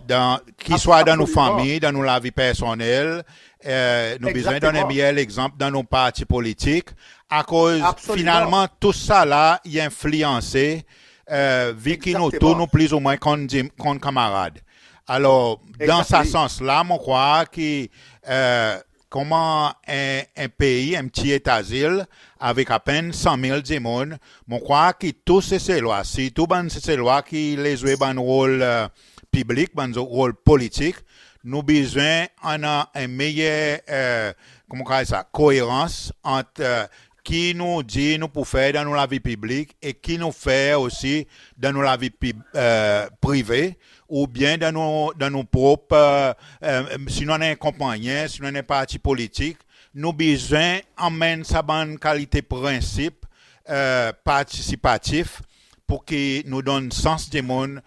dan, ki swa dan nou fanmir, dan nou lavi personnel, nou bezwen donn en meyer legzanp dan nou parti politik, akoz finalman tou sa la i enfliyanse, vi ki nou tou nou plizoumwen konn, konn kanmarad. Alor, dan sa sans la, mon krwar ki konman en, en pei, en pti etazil, avek apenn san mil dimoun, mon krwar ki tou Seselwa, sirtou bann Seselwa ki le zwe bann rol piblik, bann rol politik, nou bezwen annan en meyer, koman ou apel sa, koerans ant ki nou dir nou pou fer dan nou lavi piblik e ki nou fer osi dan nou lavi pib-, prive, oubyen dan nou, dan nou prop, si nou annan en konpannyen, si nou annan en parti politik, nou bezwen anmenn sa bann kalite prensip partisipatif pour ki nou donn sans dimoun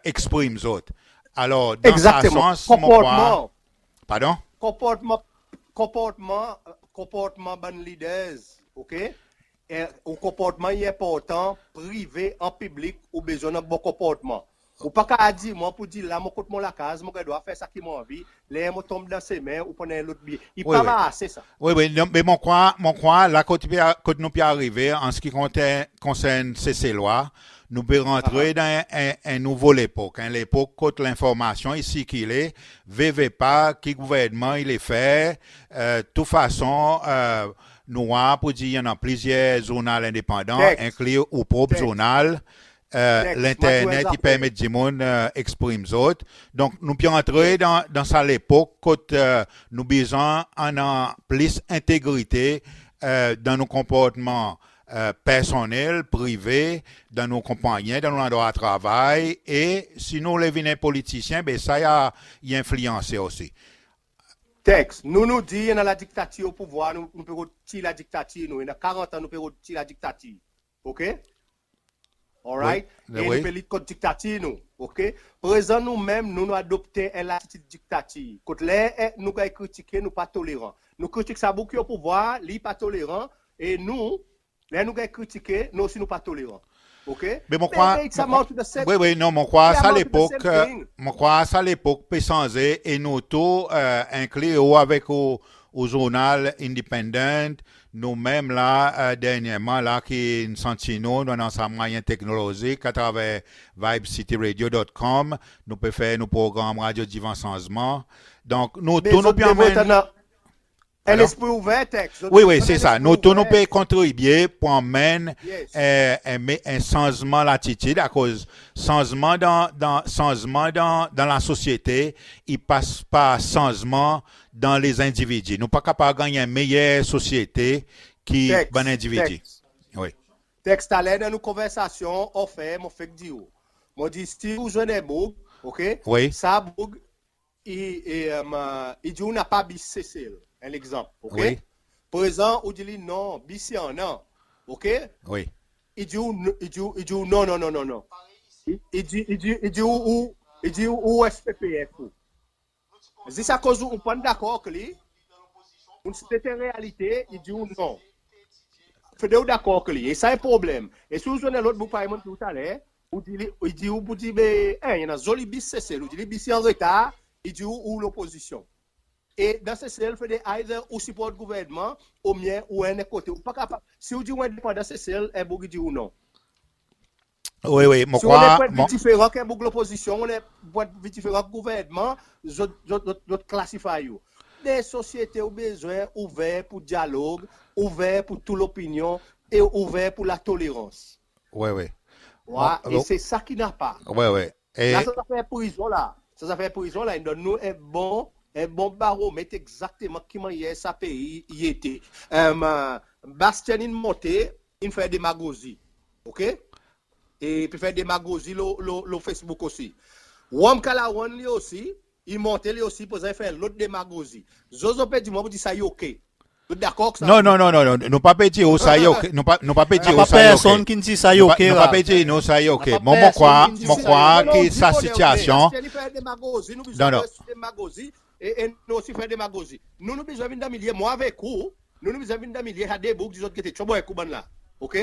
eksprim zot. Alor, dan sa sans, mon krwar, pardon? Konportman, konportman, konportman bann leaders, OK? Ou konportman i enportan, prive, an piblik, ou bezwen annan bon konportman. Ou pa kapab dir mwan pour dir la mon kot mon lakaz, mon gannyen drwa fer sa ki mon anvi, ler mon tonm dan semen, ou pran en lot bye. I pa marse sa. Wi, wi, non, me mon krwar, mon krwar la kot, kot nou pe arive, an se ki konsern, konsern Seselwa, nou pe rantre dan en, en, en nouvo lepok, en lepok kot lenformasyon i sirkile, ve, ve pa, ki gouvernman i le fer, tou fason, nou war pour dir i annan plizyer zournal endepandan, enkli ou prop zournal, lenternet i permet dimoun eksprim zot. Donk, nou pe antre dan, dan sa lepok kot nou bezwen annan plis entegrite dan nou konportman personnel, prive, dan nou konpannyen, dan nou landrwa travay, e si nou le vin en politisyen, be sa i a, i enfliyanse osi. Tex, nou, nou dir i annan ladiktatir o pouvwar, nou, nou pe rod tir ladiktatir, nou, i annan karant an nou pe rod tir ladiktatir. OK? Alright? E nou pe lit kont diktatir nou, OK? Prezan nou menm, nou, nou adopte en latitid diktatir. Kot ler, e, nou ganny kritike, nou pa toleran. Nou kritik sa boug ki o pouvwar, li pa toleran, e nou, ler nou ganny kritike, nou osi nou pa toleran. OK? Be mon krwar, wi, wi, non, mon krwar sa lepok, mon krwar sa lepok pe sanze e nou tou, e, enkli ou avek ou, ou zournal Independent, nou menm la, e, dernyerman la ki'n santi nou, nou annan sa mwayen teknolozik atraver vibe city radio dot com, nou pe fer nou progranm Radio Divan Sanzman. Donk nou tou nou pe anmenn en lespri ouver, Tex. Wi, wi, se sa. Nou tou nou pe kontribye pour anmenn, e, en, en sanzman latitid, akoz sanzman dan, dan, sanzman dan, dan lasosyete, i pas par sanzman dan lezendividi. Nou pa kapab ganny en meyer sosyete ki bann endividi. Wi. Tex, taler dan nou konversasyon off air, mon fek dir ou. Mon dir, si ou zwenn en boug, OK? Wi. Sa boug, i, e, e, i dir ou napa bis Sesel, en legzanp, OK? Wi. Prezan ou dir li non, bis i annan, OK? Wi. I dir ou, i dir ou, i dir ou non, non, non, non, non. I, i dir, i dir, i dir ou, ou, i dir ou, ou S P P F ou. Zis akoz ou, ou pa'n dakor ek li, ou state en realite, i dir ou non. Fodre ou dakor ek li. E sa en problenm. E si ou zwenn en lot boug parey mon'n dir ou taler, ou dir li, i dir ou, ou dir, be, en, i annan zoli bis Sesel, ou dir li bis i an retar, i dir ou, ou lopozisyon. E dan Sesel, fodre either ou siport gouvernman, oubyen ou en kote. Ou pa kapab, si ou dir ou endepandan Sesel, en boug i dir ou non. Wi, wi, mon krwar, si ou annan en pwennvi diferan ek en boug lopozisyon, ou annan en pwennvi diferan ek gouvernman, zot, zot, zot, zot klasify ou. Dan sosyete ou bezwen ouver pour dyalog, ouver pour tou lopinyon e ouver pour latolerans. Wi, wi. Wi, e se sa ki napa. Wi, wi. E la, sa zafer prizon la, sa zafer prizon la, i donn nou en bon, en bon baromet egzakteman ki mannyer sa pei i ete. E, Bastien in monte, in fer demagozi. OK? E pe fer demagozi lo, lo, lo Facebook osi. Ramkalawan li osi, i monte li osi, prezan i fer lot demagozi. Zot, zot pe dir mwan, pou dir sa i OK. Zot dakor ek sa? Non, non, non, non, non. Nou pa pe dir ou sa i OK. Nou pa, nou pa pe dir ou sa i OK. Personn ki'n dir sa i OK. Nou pa pe dir nou sa i OK. Mon, mon krwar, mon krwar ki sa sitiasyon. Bastien i fer demagozi, nou bezwen fer demagozi. E, e nou osi fer demagozi. Nou, nou bezwen vin dan milye, mwan avek ou, nou, nou bezwen vin dan milye, sa de boug, dir zot gete, tchobon ek ou bann la. OK?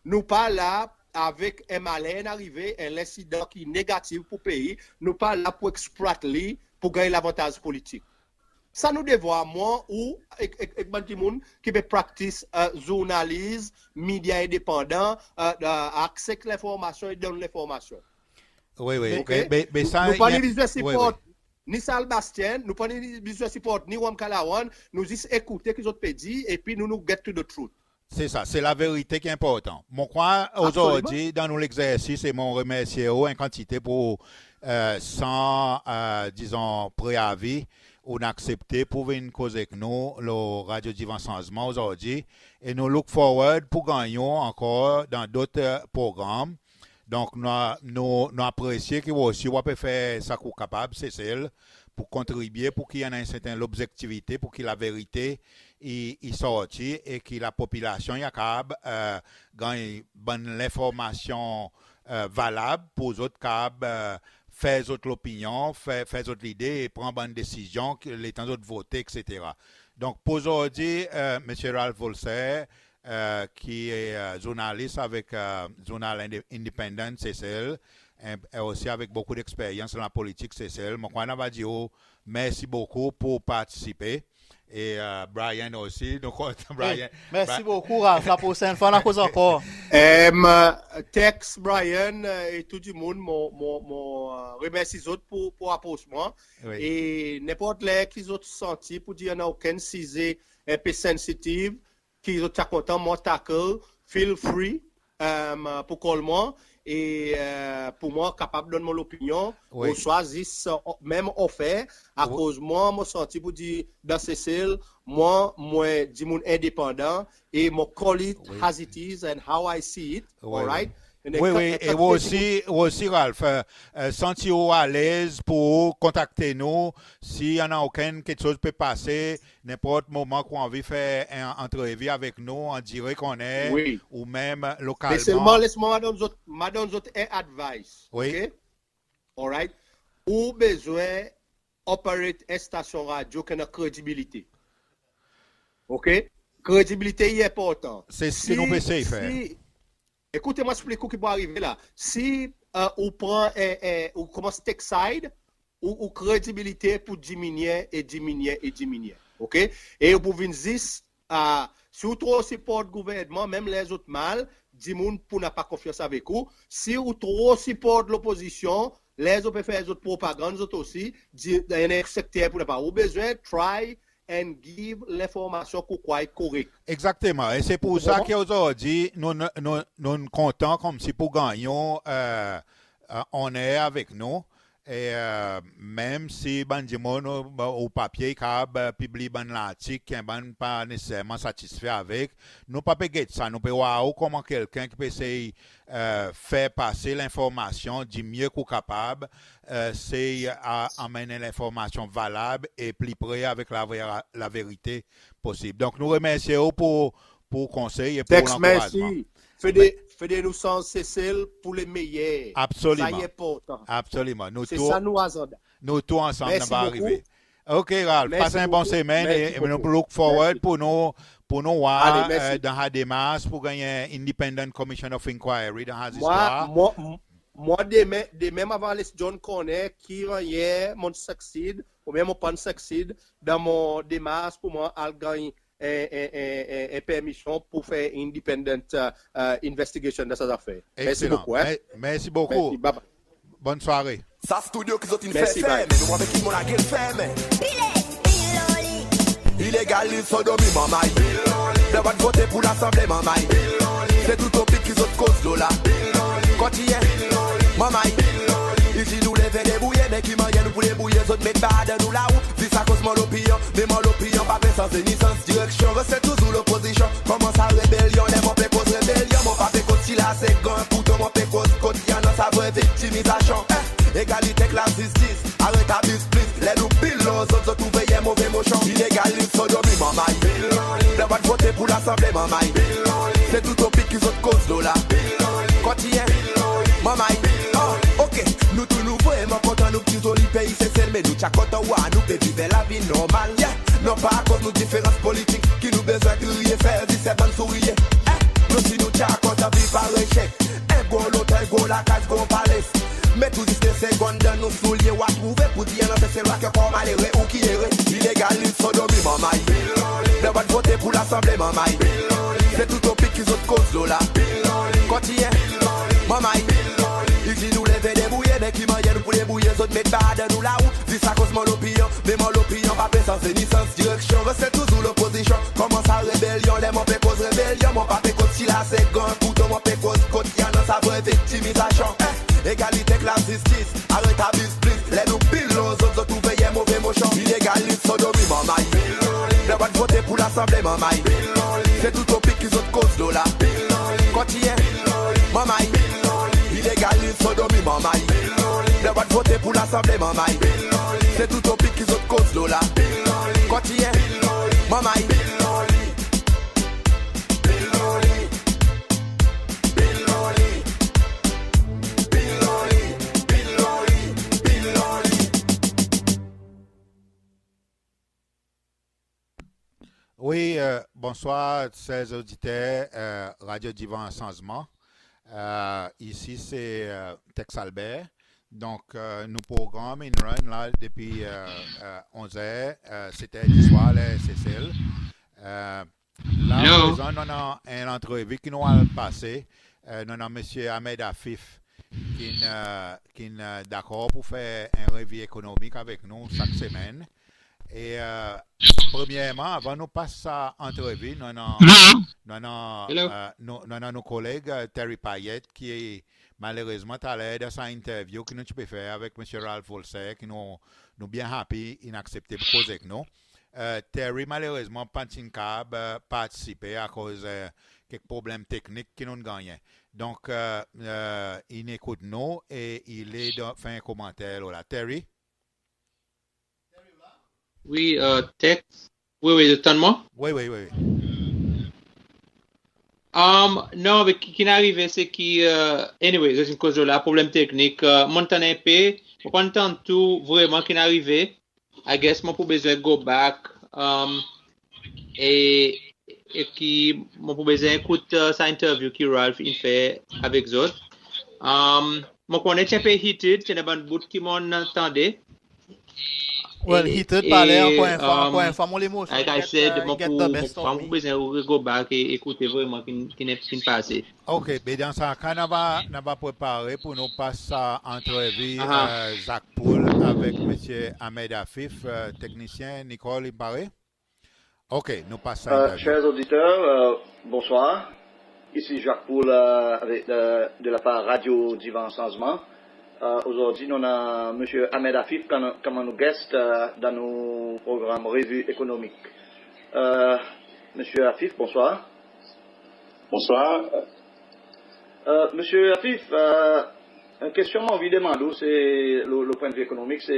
Nou pa la avek en maler in arive, en lensidan ki negatif pour pei, nou pa la pour eksplwat li pour ganny lavantaz politik. Sa nou devwar, mwan, ou, ek, ek, ek bann dimoun ki pe practice, e, zournalis, medya endepandan, e, e, akse ek lenformasyon e donn lenformasyon. Wi, wi. OK? Be, be, be sa, nou pa ni bezwen siport ni Sal Bastien, nou pa ni bezwen siport ni Ramkalawan, nou zis ekoute ki zot pe dir, epi nou, nou get to the truth. Se sa, se laverite ki enportan. Mon krwar ozordi, dan nou legzersis, e mon remersye ou en kantite pour, e, san, e, dizon, preavi, ou'n aksepte pour vin koz ek nou lo Radio Divan Sanzman ozordi. E nou look forward pour ganny ou ankor dan dot, e, progranm. Donk nou, nou, nou apresye ki ou osi ou pe fer sa ki ou kapab, Sesel, pour kontribye pour ki i annan en serten lobzektivite, pour ki laverite i, i sorti e ki lapopilasyon i kapab, e, ganny bann lenformasyon, e, valab pour zot kapab, e, fer zot lopinyon, fer, fer zot lide e pran bann desizyon ki, letan zot vote, etsetera. Donk pour ozordi, e, Msye Ralph Volcere, e, ki e, e, zournalis avek, e, zournal Inde-, Independent Sesel, e, e osi avek bokou deksperyans dan lapolitik Sesel. Mon krwar nou ava dir ou mersi bokou pour partisipe. E, e, Brian osi, nou kontan, Brian. Mersi bokou, Ralph. La prosenn fwa nou a koz ankor. Em, Tex, Brian, e, e tou dimoun, mon, mon, mon, e, remersi zot pour, pour apros mwan. Wi. E nenport ler ki zot santi pour dir i annan okenn size en pe sensitiv, ki zot ti a kontan mwan tackle, feel free, em, pour call mwan, e, e, pour mwan kapab donn mon lopinyon, wi, oswa zis, e, menm off air, akoz mwan, mon santi pour dir dan Sesel, mwan, mwan dimoun endepandan, e mon call it, wi, as it is and how I see it, wi, wi, alright? Wi, wi, e ou osi, ou osi, Ralph, e, e, santi ou alez pour kontakte nou, si i annan okenn keksoz pe pase, nenport moman ki ou anvi fer en antrevi avek nou, an direk, an er, wi, ou menm lokalman. Me selman, les mwan, mon a donn zot, mon a donn zot en advice, wi, OK? Alright? Ou bezwen operate en stasyon radyo ki annan kredibilite. OK? Kredibilite i enportan. Se ki nou pe esey fer. Si, ekout mwan, eksplik ou ki pou arive la. Si, e, ou pran, e, e, ou konmans take side, ou, ou kredibilite pou diminyen e diminyen e diminyen. OK? E ou pou vin zis, a, si ou tro siport gouvernman, menm ler zot mal, dimoun pou napa konfyans avek ou. Si ou tro siport lopozisyon, ler zot pe fer zot propagann, zot osi, di, dan en sekter pou napa. Ou bezwen try and give lenformasyon ki ou krwar i korek. Egzakteman. E se pour sa ki ozordi nou, nou, nou, nou kontan konmsi pou ganny ou, e, e, on air avek nou. E, e, menm si bann dimoun ou, ou papye i kapab, e, pibliy bann lartik, en bann pa neseserman satisfe avek, nou pa pe get sa. Nou pe war ou konman kelken ki pe esey, e, fer pase lenformasyon di mye ki ou kapab, e, esey a, anmenn lenformasyon valab e pli pre avek lavera-, laverite posib. Donk, nou remersye ou pour, pour konsey e pour lankourajman. Mersi. Fede, Fede nou sanz Sesel pour le meyer. Absoliman. Sa i enportan. Absoliman. Se sa nou azanda. Nou tou ansanm, nou ava arive. OK, Ralph, pas en bon semenn e, e nou look forward pour nou, pour nou war, e, dan sa demars pour ganny en Independent Commission of Inquiry dan sa zistwar. Mwan, mwan, mwan demen, demen mon ava les John konnen ki mannyer mon'n succeed oubyen mon pa'n succeed dan mon demars pour mwan al ganny en, en, en, en, en permisyon pour fer independent, e, e, investigation dan sa zafer. Mersi bokou, en. Mersi bokou. Mersi, bye bye. Bonn sware. Sa stidyo ki zot in fer fermen, nou avek ki mon lagel fermen. Ilegal, lil sodomi, manmay. Dwa vote pour Lasanble, manmay. Se tou topik ki zot koz lo la. Kontinyen, manmay. I dir nou leve debouye, me ki mannyer nou pou debouye, zot met bar dan nou larou. Zis akoz mon lopinyon, me mon lopinyon pa pe sanze ni sans direksyon. Reste touzour lopozisyon. Konman sa rebelyon, ler mon pe koz rebelyon, mon pa pe koz si la se gran kouto, mon pe koz kot i annan sa vre viktimizasyon. E, egalite ek lazistis, aret abiz plis. Ler nou pil lo zot, zot pou veye move mosyon. Ilegal, lil sodomi, manmay. Dwa vote pour Lasanble, manmay. Se tou topik ki zot koz lo la. Kontinyen, manmay. O, OK, nou tou nou vreman kontan nou pti zoli pei Sesel, me nou ti a kontan war nou pe viv en lavi normal, yeah. Non pa akoz nou diferans politik ki nou bezwen kriye, fer zis en bann sourire. E, nou si nou ti a kontan viv par echek. En gro lotel, gro lakaz, gro pales. Met ou zis de segonn dan nou soulye, ou a trouve pour dir annan Seselwa ki ankor malere ou ki ere. Ilegal, lil sodomi, manmay. Dwa vote pour Lasanble, manmay. Se tou topik ki zot koz lo la. Kontinyen, manmay. I dir nou leve debouye, me ki mannyer nou pou debouye, zot met bar dan nou larou. Zis akoz mon lopinyon, me mon lopinyon pa pe sanze ni sans direksyon. Reste touzour lopozisyon. Konman sa rebelyon, ler mon pe koz rebelyon, mon pa pe koz si la se gran kouto, mon pe koz kot i annan sa vre viktimizasyon. E, egalite ek lazistis, aret abiz plis. Ler nou pil lo zot, zot pou veye move mosyon. Ilegal, lil sodomi, manmay. Dwa vote pour Lasanble, manmay. Se tou topik ki zot koz lo la. Kontinyen, manmay. Ilegal, lil sodomi, manmay. Dwa vote pour Lasanble, manmay. Se tou topik ki zot koz lo la. Kontinyen, manmay. Wi, e, bonswar, ser oditer, e, Radio Divan Sanzman. E, isi se, e, Tex Albert. Donk, e, nou progranm in run la depi, e, e, onz er, e, set er diswar, ler Sesel. E, la, prezan, nou annan en antrevi ki nou al pase. E, nou annan Msye Ahmed Afif ki'n, e, ki'n, e, dakor pour fer en revi ekonomik avek nou sak semenn. E, e, premyerman, avan nou pas sa antrevi, nou annan, nou annan, e, nou, nou annan nou koleg, e, Terry Payet, ki malerezman taler dan sa interview ki nou ti pe fer avek Msye Ralph Volcere, ki nou, nou byen happy in aksepte pour koz ek nou. E, Terry malerezman pa ti'n kapab, e, partisipe akoz, e, kek problenm teknik ki nou'n gannyen. Donk, e, e, in ekout nou e i le fer en komanter lo la. Terry? Wi, e, Tex. Wi, wi, zot tann mwan? Wi, wi, wi. Um, non, be ki, ki'n arive se ki, e, anyway, zot in koz lo la, problenm teknik, e, mon'n tann en pe, mon pa'n tann tou vreman ki'n arive. I guess mon pou bezwen go back, um, e, e ki mon pou bezwen ekout, e, sa interview ki Ralph in fer avek zot. Um, mon konnen ti en pe heated, ti annan bann bout ki mon'n tande. Well, heated, pa ler ankor en fwa, ankor en fwa mon lemosyon. Like I said, mon pou, mon pou bezwen re-go back e ekoute vreman ki, ki, ki'n pase. Ok, be dan sa ka nou ava, nou ava prepare pour nou pas sa antrevi, e, Zak Poul avek Msye Ahmed Afif, e, teknisyen. Nicole, i pare? Ok, nou pas sa. Chers auditeurs, euh, bonsoir. Ici Jacques Poul, euh, avec, euh, de la part Radio Divan Sanzman. Euh, aujourd'hui, nou annan Msye Ahmed Afif comme, comme nou guest, euh, dan nou progranm Revi Ekonomik. Euh, Msye Afif, bonsoir. Bonsoir. Euh, Msye Afif, euh, en kestyon mon anvi demann ou, se lo, lo pwennvi ekonomik, se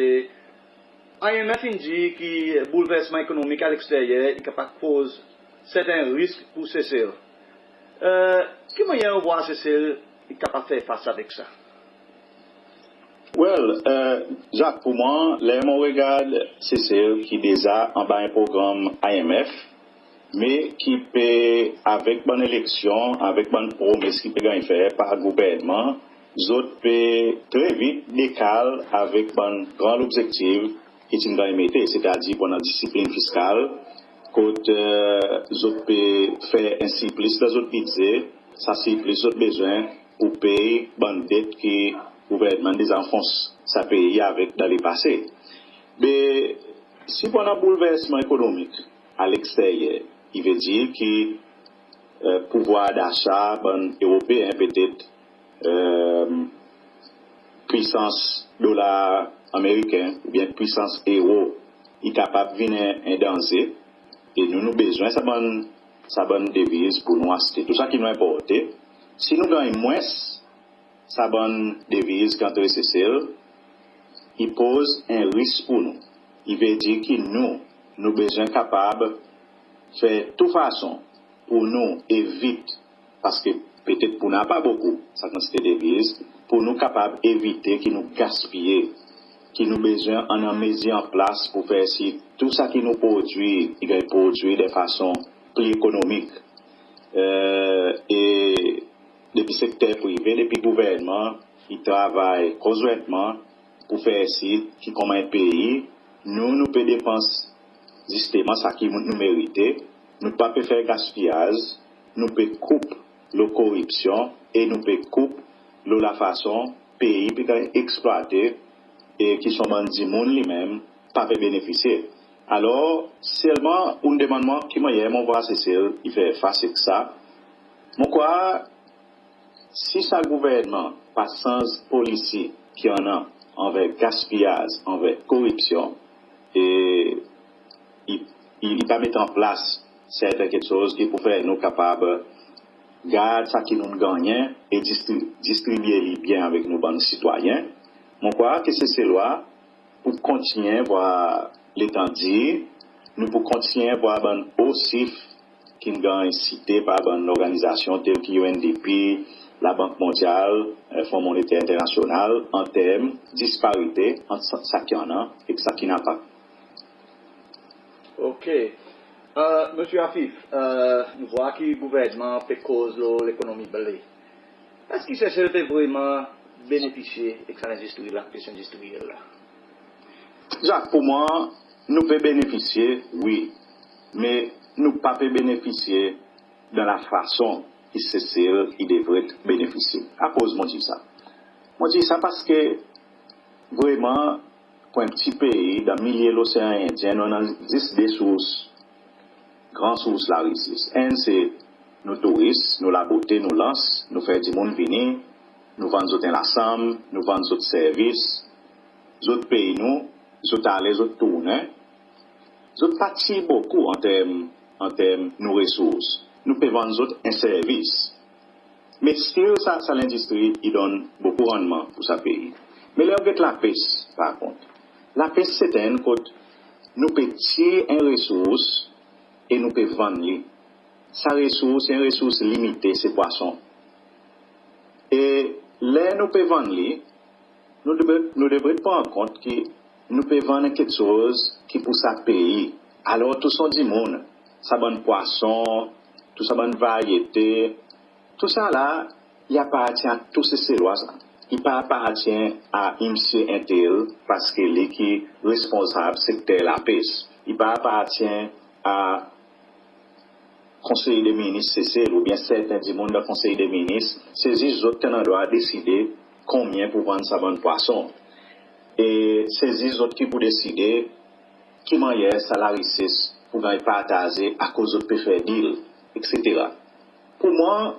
I M F in dir ki boulversman ekonomik a leksteryer i kapab koz serten risk pour Sesel. Euh, ki mannyer ou vwar Sesel i kapab fer fas avek sa? Well, euh, Jacques, pour mwan, ler mon regard Sesel ki deza anba en progranm I M F, me ki pe, avek bann eleksyon, avek bann promes ki pe ganny fer par gouvernman, zot pe tre vit dekal avek bann gran lobzektif ki ti'n ganny mete, setadir pour annan disiplin fiskal, kot, euh, zot pe fer en sirplis dan zot bidze, sa sirplis zot bezwen pour pey bann det ki gouvernman deza anfons sa pei avek dan lepase. Be, si pour annan boulversman ekonomik a leksteryer, i vedir ki, euh, pouvwar dasa bann Eropeen, petet, euh, pwisans dolar ameriken oubyen pwisans ero, i kapab vin en, en danze, e nou, nou bezwen sa bann, sa bann deviz pour nou aste tou sa ki nou enporte. Si nou ganny mwens sa bann deviz ki antre Sesel, i poz en risk pour nou. I vedir ki nou, nou bezwen kapab fer tou fason pour nou evit, paski petet pour napa bokou sa kantite deviz, pour nou kapab evite ki nou gaspiye, ki nou bezwen annan mezir an plas pour fer sir tou sa ki nou prodwir, i ganny prodwir de fason pli ekonomik. Euh, e depi sekter prive, depi gouvernman, i travay konzwentman pour fer sir ki konman en pei, nou, nou pe depans zisteman sa ki nou merite, nou pa pe fer gaspiyaz, nou pe koup lo koripsyon e nou pe koup lo lafason pei pe ganny eksplwate e ki son bann dimoun li menm pa pe benefisye. Alor, selman ou'n demann mwan ki mannyer mon vwar Sesel i fer fas ek sa. Mon krwar si sa gouvernman pa sanz polisi ki annan anver gaspiyaz, anver koripsyon, e i, i, i pa met an plas serten keksoz ki pou fer nou kapab gard sa ki nou'n gannyen e distri-, distribye li byen avek nou bann sitwayen, mon krwar ki Seselwa pou kontinyen vwar letan dir, nou pou kontinyen vwar bann o sif ki'n ganny site par bann lorganizasyon tel ki U N D P, Labank Mondyal, e, Fon Monneter Enternasyonal, an term disparite ant sa, sa ki annan ek sa ki napa. Ok. E, Msye Afif, e, nou vwar ki gouvernman pe koz lo lekonomi ble. Eski Sesel pe vreman benefisye ek sa lendistri la, pes endistriyel la? Zak, pour mwan, nou pe benefisye, wi, me nou pa pe benefisye dan lafason ki Sesel i devret benefisye. Akoz mon dir sa? Mon dir sa paski vreman, pour en pti pei dan milye Losean Endyen, nou annan zis de sours, gran sours larises. Enn se nou touris, nou labote, nou lans, nou fer dimoun vini, nou vann zot en lasanm, nou vann zot servis, zot pey nou, zot ale, zot tournen. zot pa tir bokou an term, an term nou resours. Nou pe vann zot en servis. Me still sa, sa lendistri i donn bokou rannman pour sa pei. Me ler ou get lapes, par kont, lapes se en kot nou pe tir en resours e nou pe vann li. Sa resours, se en resours limite, se pwason. E ler nou pe vann li, nou devret, nou devret pran kont ki nou pe vann en keksoz ki pour sa pei. Alor tou son dimoun, sa bann pwason, tou sa bann varyete, tou sa la, i apartyen a tou Seselwa sa. I pa apartyen a msye entel, paski li ki responsab sekter lapes. I pa apartyen a Konsey de Minis Sesel oubyen serten dimoun dan Konsey de Minis, se zis zot ki annan drwa deside konbyen pour vann sa bann pwason. E se zis zot ki pou deside ki mannyer sa larises pou ganny partaze akoz zot pe fer deal, etsetera. Pour mwan,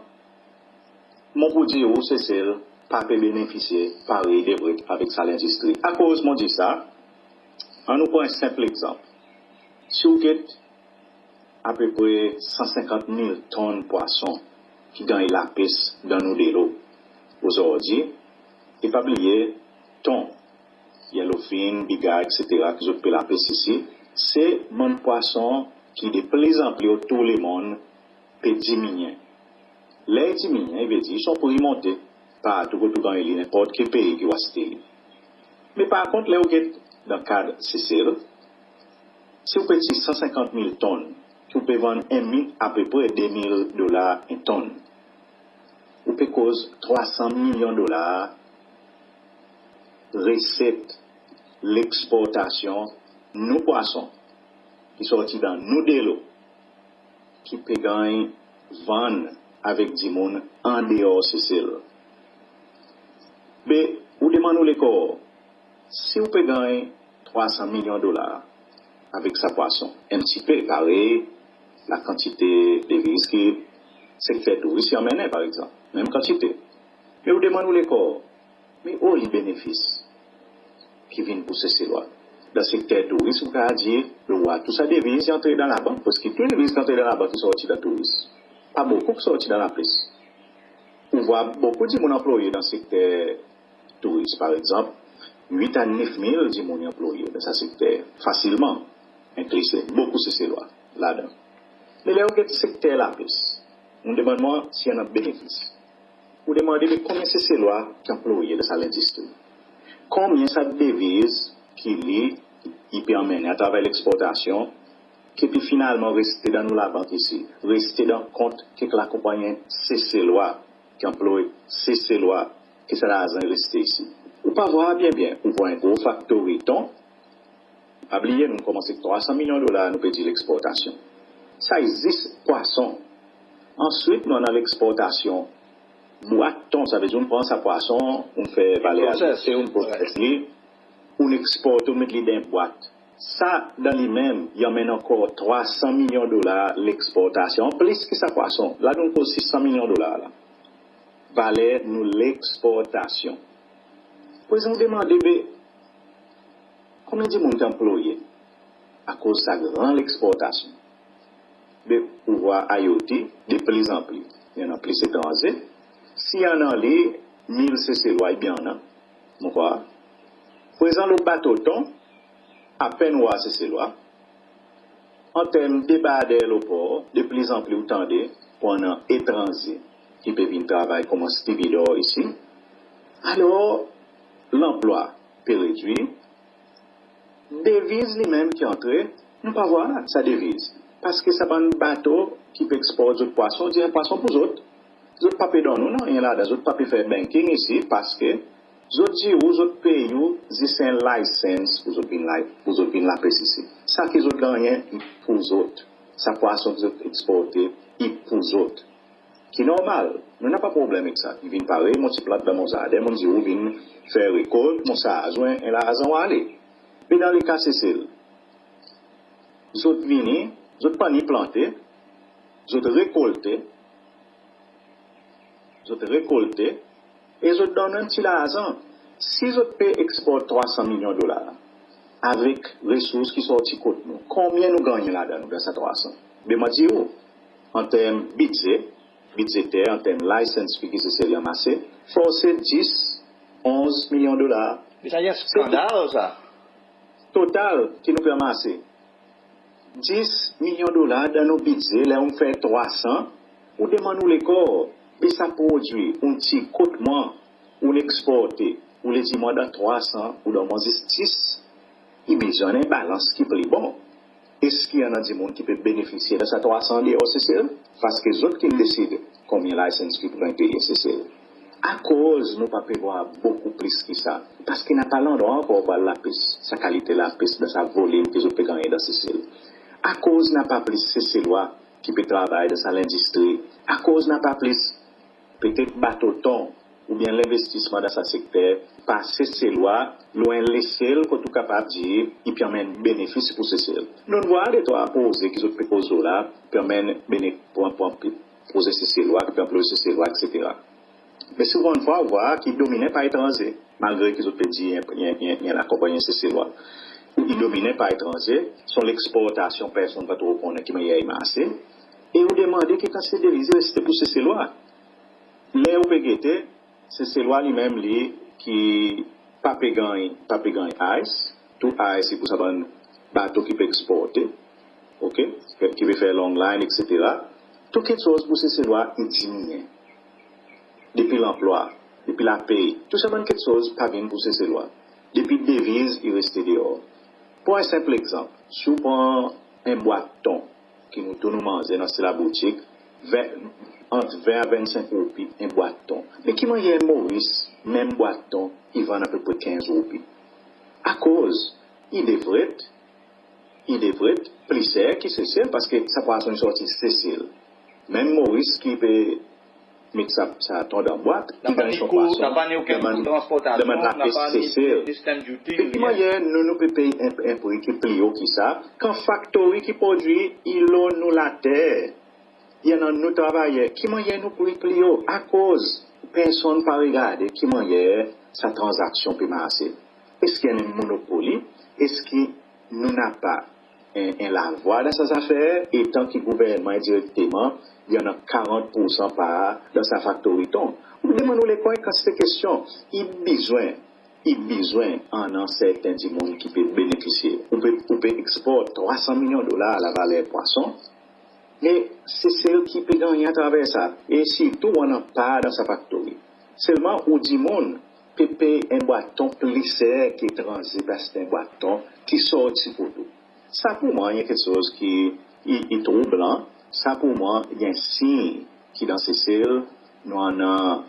mon pou dir ou Sesel pa pe benefisye parey devret avek sa lendistri. Akoz mon dir sa? Annou pran en senp legzanp. Si ou get apepre san senkant mil tonn pwason ki ganny lapes dan nou delo ozordi, e pa bliye ton, yellowfin, biga, etsetera, ki zot pe lapes isi, se bann pwason ki de plizanpli otour lemonn pe diminyen. Ler i diminyen, i vedir son pri i monte partou kot ou ganny li, nenport ki pei ki ou aste li. Me par kont, ler ou get dan kad Sesel, si ou pe tir san senkant mil tonn, ki ou pe vann en mi, apepre de mil dolar en tonn, ou pe koz trwa san milyon dolar reset leksportasyon nou pwason ki sorti dan nou delo, ki pe ganny vann avek dimoun an deor Sesel. Be, ou demann ou lekor, si ou pe ganny trwa san milyon dolar avek sa pwason, en pti pe parey lakantite deviz ki sekter touris i anmennen, par egzanp, menm kantite. Me ou demann ou lekor, me oli benefis ki vin pour Seselwa? Dan sekter touris, ou kapab dir, ou war tou sa deviz i antre dan labank, preski tou deviz ki antre dan labank i sorti dan touris. Pa bokou ki sorti dan lapes. Ou war bokou dimoun anploye dan sekter touris, par egzanp, wit a nef mil dimoun i anploye dan sa sekter, fasilman, enkli se bokou Seselwa ladan. Me ler ou get sekter lapes, ou demann mwan si i annan benefis. Ou demande, be konbyen Seselwa ki anploye dan sa lendistri? Konbyen sa deviz ki li i pe anmennen atraver leksportasyon, ki pe finalman reste dan nou labank isi, reste dan kont kek lakonpannyen Seselwa ki anploy Seselwa, ki sa larzan i reste isi? Ou pa war byen byen, ou war en gro faktori ton. Pa bliye, nou konmans ek trwa san milyon dolar, nou pe dir leksportasyon. Sa i zis pwason. Answit, nou annan leksportasyon bwat ton, savedir ou'n pran sa pwason, ou'n fer valer adjoute, ou'n pwoses li, ou'n eksporte, ou met li dan bwat. Sa, dan li menm, i anmenn ankor trwa san milyon dolar leksportasyon, anplis ki sa pwason. La, nou'n koz sis san milyon dolar la. Valer nou leksportasyon. Prezan ou demande, be, konbyen dimoun ki anploye akoz sa gran leksportasyon? Be, ou war IOT, deplizanpli i annan plis etranze. Si i annan li, mil Seselwa i byen annan, mon krwar. Prezan lo bato ton, apenn ou war Seselwa. An term debarder lo por, deplizanpli ou tande pou annan etranze ki pe vin travay konman stibidor isi. Alor, lanplwa pe redwir. Deviz li menm ki antre, nou pa war sa deviz. Paski sa bann bato ki pe eksport zot pwason, dir en pwason pour zot. Zot pa pe donn ou nanryen ladan, zot pa pe fer banking isi, paski zot dir ou zot pey ou zis en license pour zot vin la, pour zot vin lapes isi. Sa ki zot gannyen i pour zot. Sa pwason ki zot eksporte i pour zot. Ki normal, nou napa problenm ek sa. Ki vin parey mon ti plant dan mon zarden, mon dir ou vin fer rekolt, mon sarz ou en, en larzan ou ale. Me dan leka Sesel, zot vini, zot pa ni plante, zot rekolte, zot rekolte, e zot donn en pti larzan. Si zot pe eksport trwa san milyon dolar, avek resours ki sorti kot nou. Konbyen nou gannyen ladan nou dan sa trwa san? Be mon dir ou, an term bidze, bidzeter, an term license fee ki Sesel i anmase, forse dis, onz milyon dolar. Be sa i en skandal sa. Total ki nou pe anmase dis milyon dolar dan nou bidze, ler ou'n fer trwa san, ou demann ou lekor, be sa prodwi ou'n tir kot mwan, ou'n eksporte, ou le dir mwan dan trwa san ou donn mwan zis dis, i bezwen annan en balans ki pli bon. Eski i annan dimoun ki pe benefisye dan sa trwa san deor Sesel? Paski zot ki'n deside konbyen license fee pou ganny peye Sesel. Akoz nou pa pe vwar bokou plis ki sa? Paski napa landrwa ankor pou al lapes, sa kalite lapes dan sa volim ki zot pe gannyen dan Sesel. Akoz napa plis Seselwa ki pe travay dan sa lendistri? Akoz napa plis petet bato ton oubyen lenvestisman dan sa sekter par Seselwa lo en lesel kot ou kapab dir i pe anmenn benefis pou Sesel? Nou'n vwar detrwa proze ki zot pe koz lo la, pe anmenn bene-, pou, pou, pou, proze Seselwa, ki pe anploy Seselwa, etsetera. Me souvan fwa ou vwar ki dominen par etranze, malgre ki zot pe dir i en, i en, i en, i en lakonpannyen Seselwa. I dominen par etranze, son leksportasyon, personn pa tro konnen ki mannyer i marse, e ou demande ki kantite deviz i reste pou Seselwa. Ler ou pe gete, Seselwa li menm li ki pa pe ganny, pa pe ganny ice, tou ice i pou sa bann bato ki pe eksporte, oke, ki pe fer long line, etsetera. Tou keksoz pou Seselwa i diminyen. Depi lanplwa, depi lapey, tou sa bann keksoz pa vin pou Seselwa. Depi deviz i reste deor. Pran en senp legzanp, si ou pran en bwat ton, ki nou tou nou manze dan sa laboutik, ven, ant ven a vennsenk roupi en bwat ton. Me ki mannyer Moris, menm bwat ton, i vann apepre kenz roupi? Akoz i devret, i devret pli ser ki Sesel, paski sa pwason i sorti Sesel. Menm Moris ki pe met sa, sa ton dan bwat, i ganny son pwason dan bann, dan bann lapes Sesel. Be ki mannyer nou, nou pe pey en, en pri ki pli o ki sa, kan faktori ki prodwi i lo nou later, i annan nou travayer, ki mannyer nou pri pli o? Akoz personn pa regarde ki mannyer sa tranzaksyon pe marse? Eski i annan en monopoli? Eski nou napa en, en lavwa dan sa zafer, etan ki gouvernman endirekteman i annan karant poursan par dan sa faktori ton? Ou demann ou lekor en kantite kestyon. I bezwen, i bezwen annan serten dimoun ki pe benefisye. Ou pe, ou pe eksport trwa san milyon dolar lavaler pwason, me Sesel ki pe gannyen atraver sa, e sirtou ou annan par dan sa faktori. Selman ou dimoun pe pey en bwat ton pli ser ki etranze pe aste en bwat ton ki sorti kot ou. Sa pou mwan i en keksoz ki i, i troublan. Sa pou mwan i en siny ki dan Sesel nou annan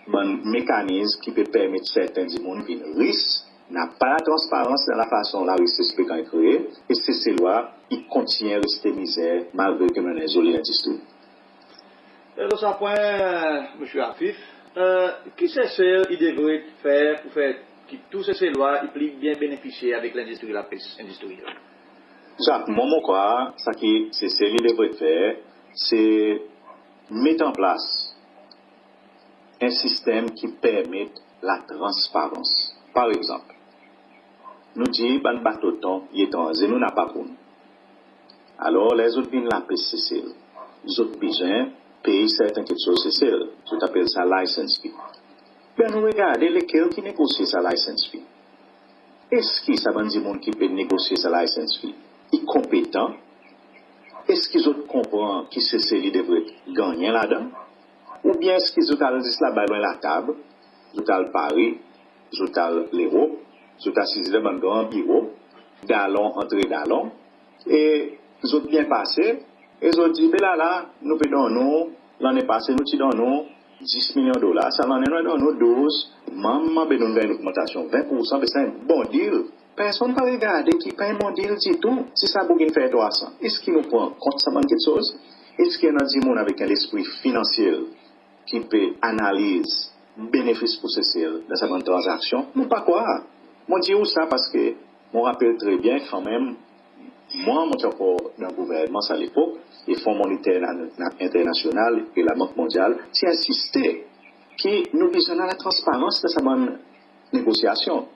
bann mekanizm ki pe permet serten dimoun vin ris. Napa latransparans dan lafason larises pe ganny kree, e Seselwa i kontinyen reste mizer malgre ki nou annan en zoli lendistri. E lo sa pwen, Msye Afif, e, ki Sesel i devret fer pou fer ki tou Seselwa i pli byen benefisye avek lendistri lapes endistriyel? Sa, mwan mon krwar, sa ki Sesel i devret fer, se met an plas en sistenm ki permet latransparans. Par egzanp, nou dir bann bato ton i etranze, nou napa pou nou. Alor, ler zot vin lapes Sesel, zot bezwen pey serten keksoz Sesel, zot apel sa license fee. Be annou regarde lekel ki negosye sa license fee. Eski sa bann dimoun ki pe negosye sa license fee i konpetan? Eski zot konpran ki Sesel i devret gannyen ladan? Oubyen eski zot al zis laba lo en latab, zot al Pari, zot al Lerop, zot asize dan bann gran biro, dalon antre dalon, e zot byen pase, e zot dir, be la la, nou pe donn ou, lannen pase nou ti donn ou dis milyon dolar, sa lannen nou a donn ou douz, manman be nou'n ganny logmantasyon ven poursan, be sa en bon deal. Personn pa regarde ki pa en bon deal ditou, si sa boug in fer trwa san. Eski nou pran kont sa bann keksoz? Eski annan dimoun avek en lespri finansyel ki pe analiz benefis pou Sesel dan sa bann tranzaksyon? Mon pa krwar. Mon dir ou sa paski mon rapel tre byen kanmenm, mwan mon ti ankor dan gouvernman sa lepok, e Fon Moniter Na-, Na-, Enternasyonal e Labank Mondyal ti ensiste ki nou bezwen annan latransparans dan sa bann negosyasyon.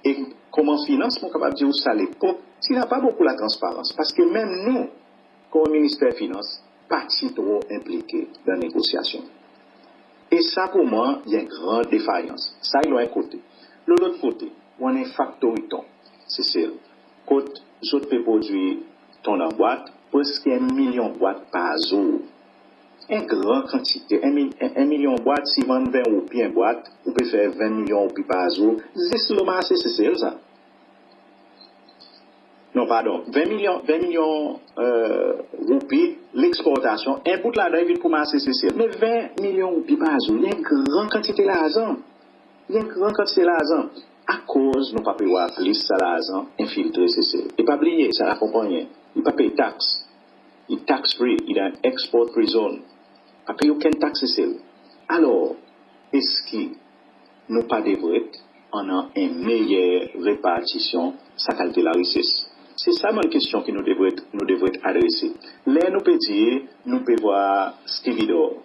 E konman finans, mon kapab dir ou sa lepok ti napa bokou latransparans, paski menm nou, konman Minister Finans, pa ti tro enplike dan negosyasyon. E sa pour mwan i en gran defayans. Sa i lo en kote. Lo lot kote, ou annan en faktori ton Sesel, kot zot pe prodwir ton dan bwat, preski en milyon bwat par zour. En gran kantite, en mil-, en, en milyon bwat, si i vann ven roupi en bwat, ou pe fer ven milyon roupi par zour, zis lo marse Sesel sa. Non, pardon, ven milyon, ven milyon, e, roupi leksportasyon, en bout ladan i vin pour marse Sesel. Me ven milyon roupi par zour, i en gran kantite larzan. I en gran kantite larzan. Akoz nou pa pe war plis sa larzan enfiltre Sesel? E pa bliye, sa lakonpannyen, i pa pey taks. I tax free, i dan export free zone. Pa pey okenn taks Sesel. Alor, eski nou pa devret annan en meyer repartisyon sa kalite larises? Se sa bann kestyon ki nou devret, nou devret adrese. Ler nou pe dir, nou pe war stevedore,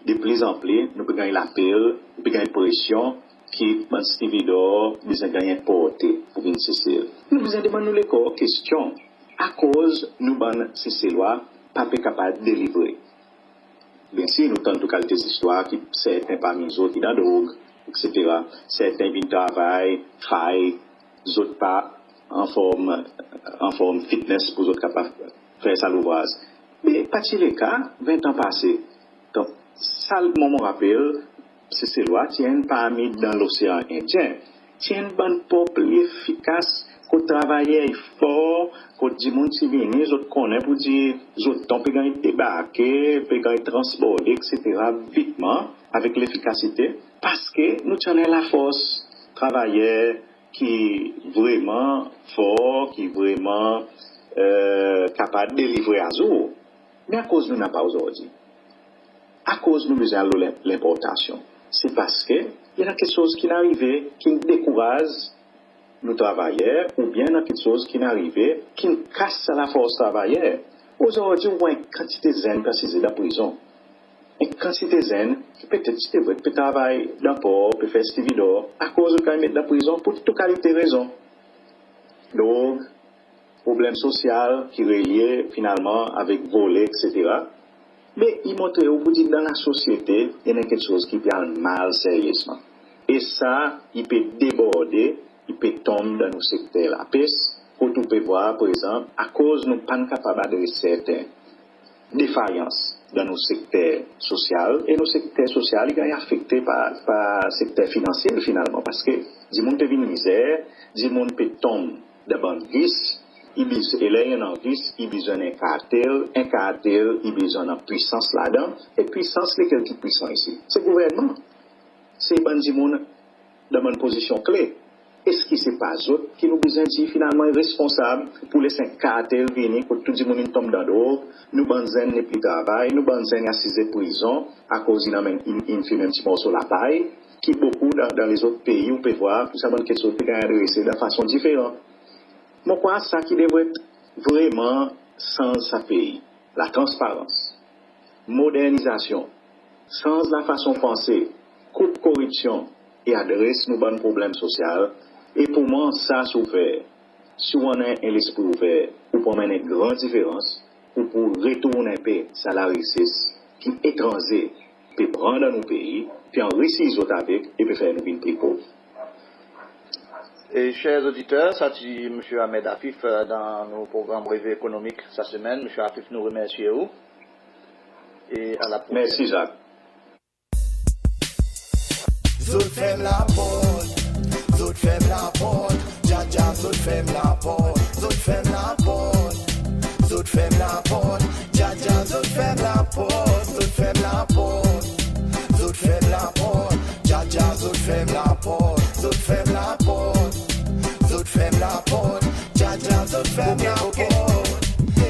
deplizanpli nou pe ganny lapel, nou pe ganny presyon ki bann stevedore bezwen ganny enporte pour vin Sesel. Nou bezwen demann nou lekor kestyon, akoz nou bann Seselwa pa pe kapab delivre? Byensir, nou tann tou kalite zistwar ki serten parmi zot i dan drog, etsetera. Serten vin travay fay, zot pa anform, anform fitness pour zot kapab fer sa louvraz. Me pa ti leka ven an pase. Donk, sa mwan mon rapel, Seselwa ti enn parmi dan Losean Endyen. Ti enn bann por pli efikas, kot travayer i for, kot dimoun ti vini, zot konnen pour dir zot ton pe ganny debarke, pe ganny transborde, etsetera, vitman, avek lefikasite, paski nou ti annan lafors travayer ki vreman for, ki vreman, e, kapab delivre azour. Me akoz nou napa ozordi? Akoz nou bezwen al lo len-, lenportasyon? Se paski i annan keksoz ki'n arive, ki'n dekouraz nou travayer, oubyen annan keksoz ki'n arive, ki'n kas sa lafors travayer. Ozordi, ou war en kantite zenn ki asize dan prizon. En kantite zenn ki petet ti devret pe travay dan por, pe fer stevedore, akoz zot ganny met dan prizon pour tou kalite rezon. Drog, problenm sosyal ki relye finalman avek vole, etsetera. Me i montre ou pour dir dan lasosyete, i annan keksoz ki pe al mal seryezman. E sa, i pe deborde, i pe tonm dan nou sekter lapes, kot ou pe war, par egzanp, akoz nou pa'n kapab adres serten defayans dan nou sekter sosyal, e nou sekter sosyal i ganny afekte par, par sekter finansyel finalman, paski dimoun pe vin mizer, dimoun pe tonm dan bann vis, i biz-, e ler i annan vis, i bezwen en kartel, en kartel, i bezwen annan pwisans ladan, e pwisans, lekel ki pwisan isi? Se gouvernman. Se bann dimoun dan bann pozisyon kle. Eski se pa zot ki nou bezwen dir finalman i responsab pour les en kartel vini, kot tou dimoun in tonm dan drog, nou bann zenn nepli travay, nou bann zenn i asize prizon, akoz in anmenn, in, in fimen en pti morso lapay, ki bokou dan, dan lezot pei ou pe war, tou sa bann keksoz pe ganny adrese dan fason diferan. Mon krwar sa ki devret vreman sanz sa pei, latransparans, modernizasyon, sanz lafason panse, koup koripsyon e adres nou bann problenm sosyal. E pour mwan, sa si ou fer, si ou annan en lespri ouver, ou pou anmenn en gran diferans, ou pou retourn en pe sa larises ki etranze pe pran dan nou pei, pe anrisi zot avek e pe fer nou vin pli pov. E, cher oditer, sa ti Msye Ahmed Afif, e, dan nou progranm Revey Ekonomik sa semenn. Msye Afif, nou remersye ou. E a la prosenn. Mersi, Zak. Zot ferm laport, zot ferm laport, Djadja, zot ferm laport, zot ferm laport. Zot ferm laport, Djadja, zot ferm laport, zot ferm laport. Zot ferm laport, Djadja, zot ferm laport, zot ferm laport. Zot ferm laport, Djadja, zot ferm laport.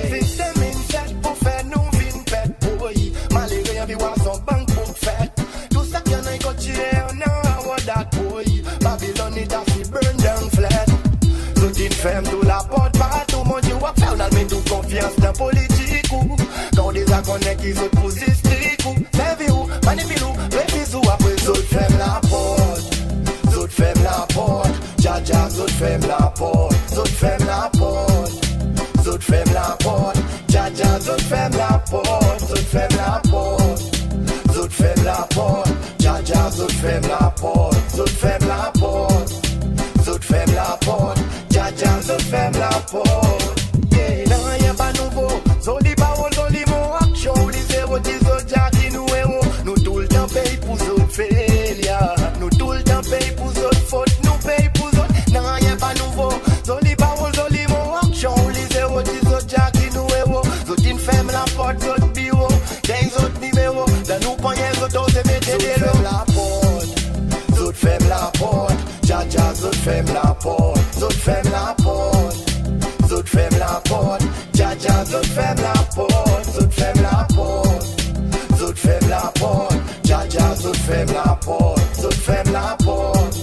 Viktim in set pour fer nou vin pet, bwoy. Malere anvi war son bank book fet. Tou sa ki annan i kontinyen annan, I want that, bwoy. Babilòn i dasi burn down flat. Zot in ferm tou laport partou, mon Dye, ou a fer nou al met tou konfyans dan politik ou, kan ou deza konnen ki zot pou zis trik ou, servi ou, manipil ou, refiz ou, apre zot ferm laport. Zot ferm laport, Djadja, zot Ferm laport, zot ferm laport, zot ferm laport, Djadja, zot ferm laport, zot ferm laport, zot ferm laport, Djadja, zot ferm laport, zot ferm laport, zot ferm laport, Djadja, zot ferm laport. Yeah. Nanryen pa nouvo, zoli parol, zoli mo, aksyon, ou li zero, dir zot dya ki nou ero. Nou toultan pey pour zot felya, nou toultan pey pour zot fot, nou pey pour zot. Nanryen pa nouvo, zoli parol, zoli mo, aksyon, ou li zero, dir zot dya ki nou ero. Zot in ferm laport zot biro, ganny zot nimero, dan nou pannyen zot oze mete delo. Zot ferm laport, zot ferm laport, Djadja, zot ferm laport, zot ferm laport, zot ferm laport, Djadja, zot ferm laport, zot ferm laport, zot ferm laport, Djadja, zot ferm laport, zot ferm laport,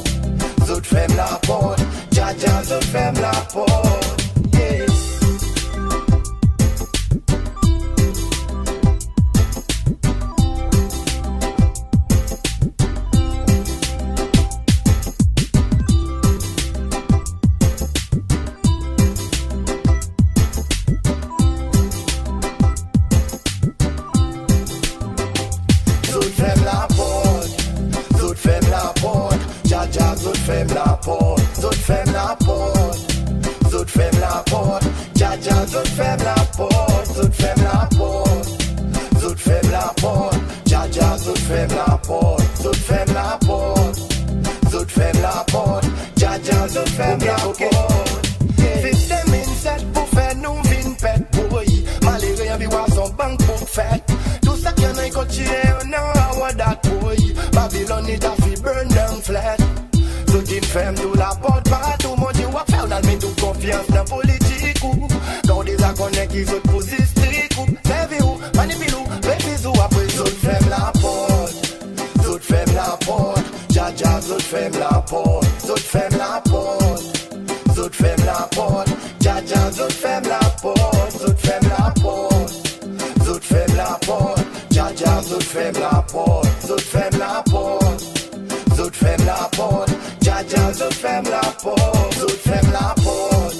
zot ferm laport, Djadja, zot ferm laport. Yeah. Zot ferm laport, zot ferm laport, Djadja, zot ferm laport, zot ferm laport, zot ferm laport, Djadja, zot ferm laport, zot ferm laport, zot ferm laport, Djadja, zot ferm laport, zot ferm laport, zot ferm laport, Djadja, zot ferm laport. Sistenm in set pour fer nou vin pet, woy. Malere anvi war son bank book fet. Tou sa ki annan i kontinyen annan, a war dat, woy. Babilon i ta fi burn down flat. Zot in ferm tou laport partou, mon dir ou ap fer ou al met ou konfyans dan politik ou. Kan ou deza konnen ki zot pou zis trik ou, servi ou, manipil ou, refiz ou, apre zot ferm laport. Zot ferm laport, Djadja, zot ferm laport, zot ferm laport, zot ferm laport, Djadja, zot ferm laport, zot ferm laport, zot ferm laport, Djadja, zot ferm laport, zot ferm laport, zot ferm laport, Djadja, zot ferm laport, zot ferm laport,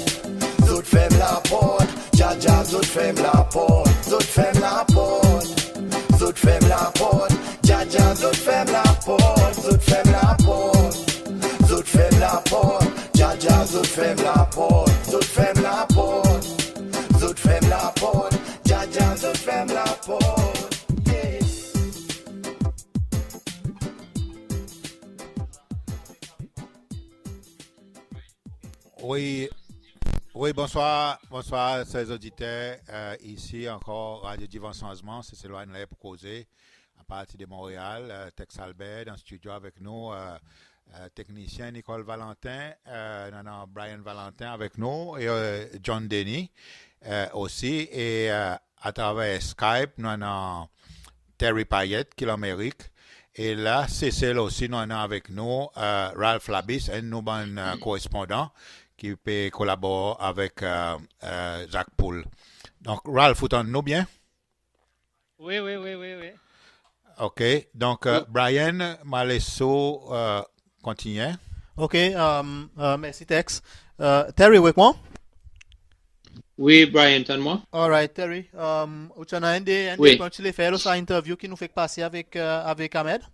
zot ferm laport, Djadja, zot ferm laport, zot ferm laport, zot ferm laport, Djadja, zot ferm laport, zot ferm laport, zot ferm laport, Djadja, zot ferm laport, zot ferm laport, zot ferm laport, Djadja, zot ferm laport. Yeah. Wi, wi, bonswar, bonswar, ser oditer, e, isi ankor Radio Divan Sanzman, Seselwa in ler pour koze, a partir de Montréal, e, Tex Albert dan stidyo avek nou, e, e, teknisyen Nicole Valentin, e, nou annan Brian Valentin avek nou, e, e, John Denis, e, osi, e, e, atraver Skype, nou annan Terry Payet, ki Lanmerik. E la, Sesel osi, nou annan avek nou, e, Ralph Labisse, enn nou bann, e, korespondan ki pe kolabor avek, e, e, Jacques Poul. Donk, Ralph, ou tann nou byen? Wi, wi, wi, wi, wi. OK. Donk, e, Brian, mon a les ou, e, kontinyen. OK, e, e, mersi Tex. E, Terry, ou ek mwan? Wi, Brian, tann mwan. Alright, Terry, e, ou ti annan enn de, enn de pwen ou ti le fer lo sa interview ki nou fek pase avek, e, avek Ahmed?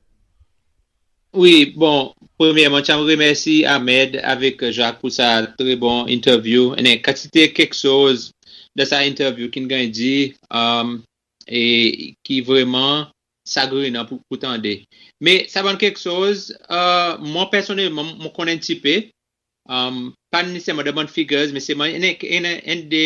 Wi, bon, premyerman, ti a remersi Ahmed avek Jacques pour sa tre bon interview. Annan kantite keksoz dan sa interview ki'n ganny dir, e, e ki vreman sagrinan pour, pour tande. Me sa bann keksoz, e, mwan personnelman, mon konnen en pti pe, e, pa neseserman dan bann figures, me selman enn, enn, enn de,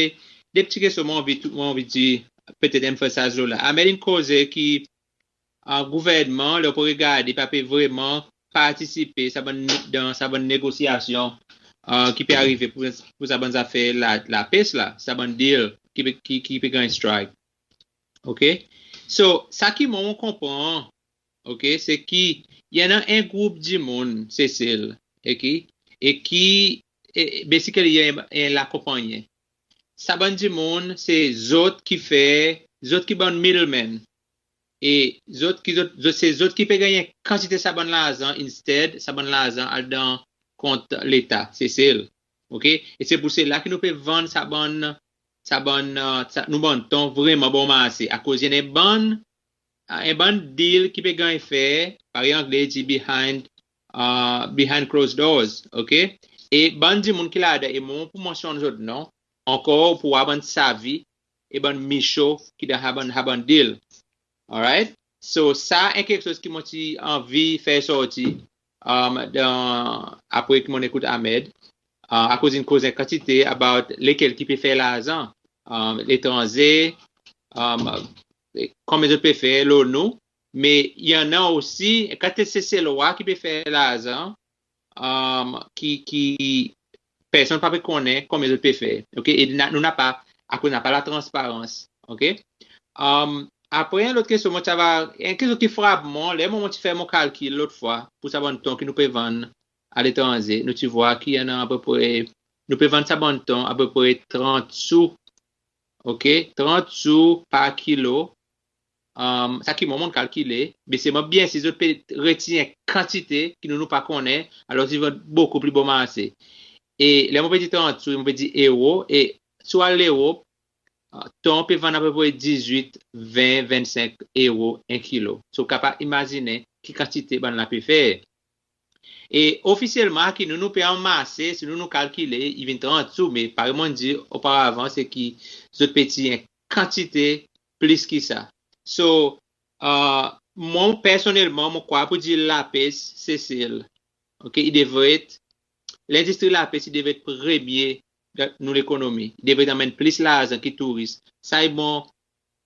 de pti keksoz mon anvi tou, mon anvi dir, petet emphasize lo la. Ahmed in koze ki, e, gouvernman, ler ou pe regarde, pa pe vreman partisipe sa bann, dan sa bann negosyasyon, e, ki pe arive pour, pour sa bann zafer la, lapes la, sa bann deal ki pe, ki, ki pe ganny strike. OK? So, sa ki mwan mon konpran, OK, se ki i annan en group dimoun, Sesel, OK, e ki, e, basically, i annan, i annan lakonpannyen. Sa bann dimoun, se zot ki fer, zot ki bann middlemen. E zot ki, zot, zot, se zot ki pe ganny kantite sa bann larzan, instead, sa bann larzan al dan kont Leta, Sesel. OK? E se pour sela ki nou pe vann sa bann, sa bann, e, sa, nou bann ton vreman bon marse. Akoz i annan en bann, e, en bann deal ki pe ganny fer, parey Angle i dir behind, e, behind closed doors, OK? E bann dimoun ki ladan, e mon pou mansyonn zot non, ankor pour war bann savi, e bann micho ki dan sa bann, sa bann deal. Alright? So, sa en keksoz ki mon ti anvi fer sorti, um, dan, apre ki mon'n ekout Ahmed, uh, akoz in koz en kantite about lekel ki pe fer larzan, um, letranze, um, konbyen zot pe fer lo nou, me i annan osi en kantite Seselwa ki pe fer larzan, um, ki, ki personn pa pe konnen konbyen zot pe fer. OK? E na, nou napa, akoz napa latransparans. OK? Um, apre, en lot kestyon mon ti ava, en kestyon ki frap mwan, ler mwan mon ti fer mon kalkil lot fwa pour sa bann ton ki nou pe vann aletranze, nou ti vwar ki i annan apepre, nou pe vann sa bann ton apepre trant sou. OK? Trant sou par kilo. Um, sa ki mwan mon'n kalkile, me selman byensir zot pe retir en kantite ki nou, nou pa konnen, alor i vann bokou pli bon marse. E ler mon pe dir trant sou, mon pe dir euro, e si ou al Lerop, uh, ton pe vann apepre dizwit, ven, vennsenk euro en kilo. So, ou kapab imazinen ki kantite bann la pe fer. E ofisyelman, ki nou, nou pe anmase, si nou, nou kalkile, i vin trant sou, me parey mon'n dir oparavan, se ki zot pe tir en kantite plis ki sa. So, uh, mwan, personnelman, mon krwar pour dir lapes Sesel, OK, i devret, lendistri lapes i devret premye dan nou lekonomi. I devret anmenn plis larzan ki touris. Sa i mon,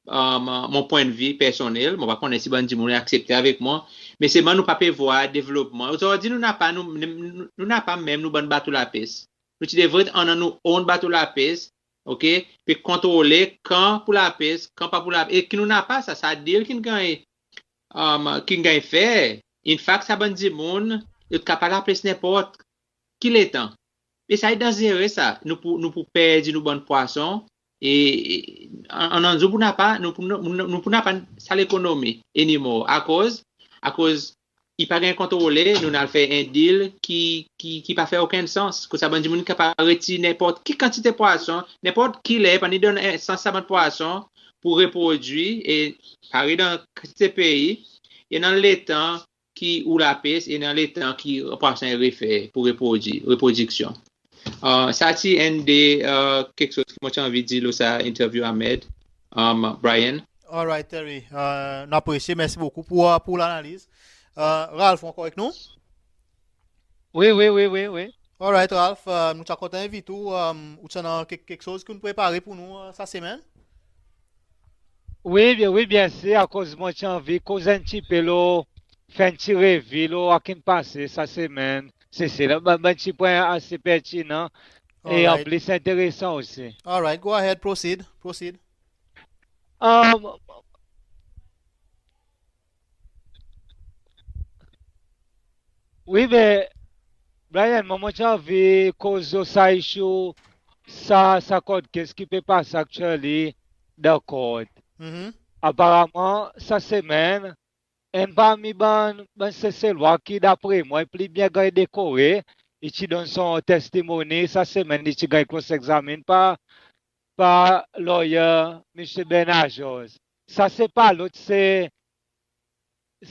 um, mon pwennvi personnel, mon pa konnen si bann dimoun i aksepte avek mwan, me selman nou pa pe vwar devlopman. Ozordi nou napa, nou, nou, nou napa menm nou bann bato lapes. Nou ti devret annan nou own bato lapes, OK? Pe kontrole kan pour lapes, kan pa pour lapes. E ki nou napa sa, sa deal ki'n ganny, um, ki'n ganny fer. In fact, sa bann dimoun, zot kapab lapes nenport ki letan. E sa i danzere sa, nou pou, nou pou perdi nou bann pwason, e, e, an, annan zour pou napa, nou pou, nou, nou, nou pou napa sa lekonomi anymore. Akoz, akoz i pa ganny kontrole, nou'n al fer en deal ki, ki, ki pa fer okenn sans. Kot sa bann dimoun kapab retir nenport ki kantite pwason, nenport ki ler, pa ni donn, e, sans sa bann pwason pour reprodwir, e parey dan kantite pei, i annan letan ki ou lapes, e i annan letan ki pwason i refer pour reprodwi, reprodiksyon. Uh, sa ti enn de, uh, keksoz ki mon ti anvi dir lo sa interview Ahmed, um, Brian. Alright, Terry. Uh, nou apresye, mersi bokou pour, uh, pour lanaliz. Uh, Ralph, ou ankor avek nou? Wi, wi, wi, wi, wi. Alright, Ralph, uh, nou ti a kontan envit ou, um, ou ti annan kek, keksoz ki ou'n prepare pour nou, uh, sa semenn? Wi, byen, wi, byensir, akoz mon ti anvi koz en pti pe lo, fer en pti revi lo sa ki'n pase sa semenn. Se, se la, bann, bann pti pwen ase pertinan e an plis enteresan osi. Alright, go ahead, proceed, proceed. Um, wi, be, Brian, mwan, mon ti anvi koz lo sa issue, sa, sa court case ki pe pase actually dan court. Mhm. Aparaman, sa semenn, enn parmi bann, bann Seselwa ki, dapre mwan, i pli byen ganny dekore, i ti donn son testimony sa semenn, i ti ganny cross-examine par, par lawyer Msye Bernard Georges. Sa se pa lot, se,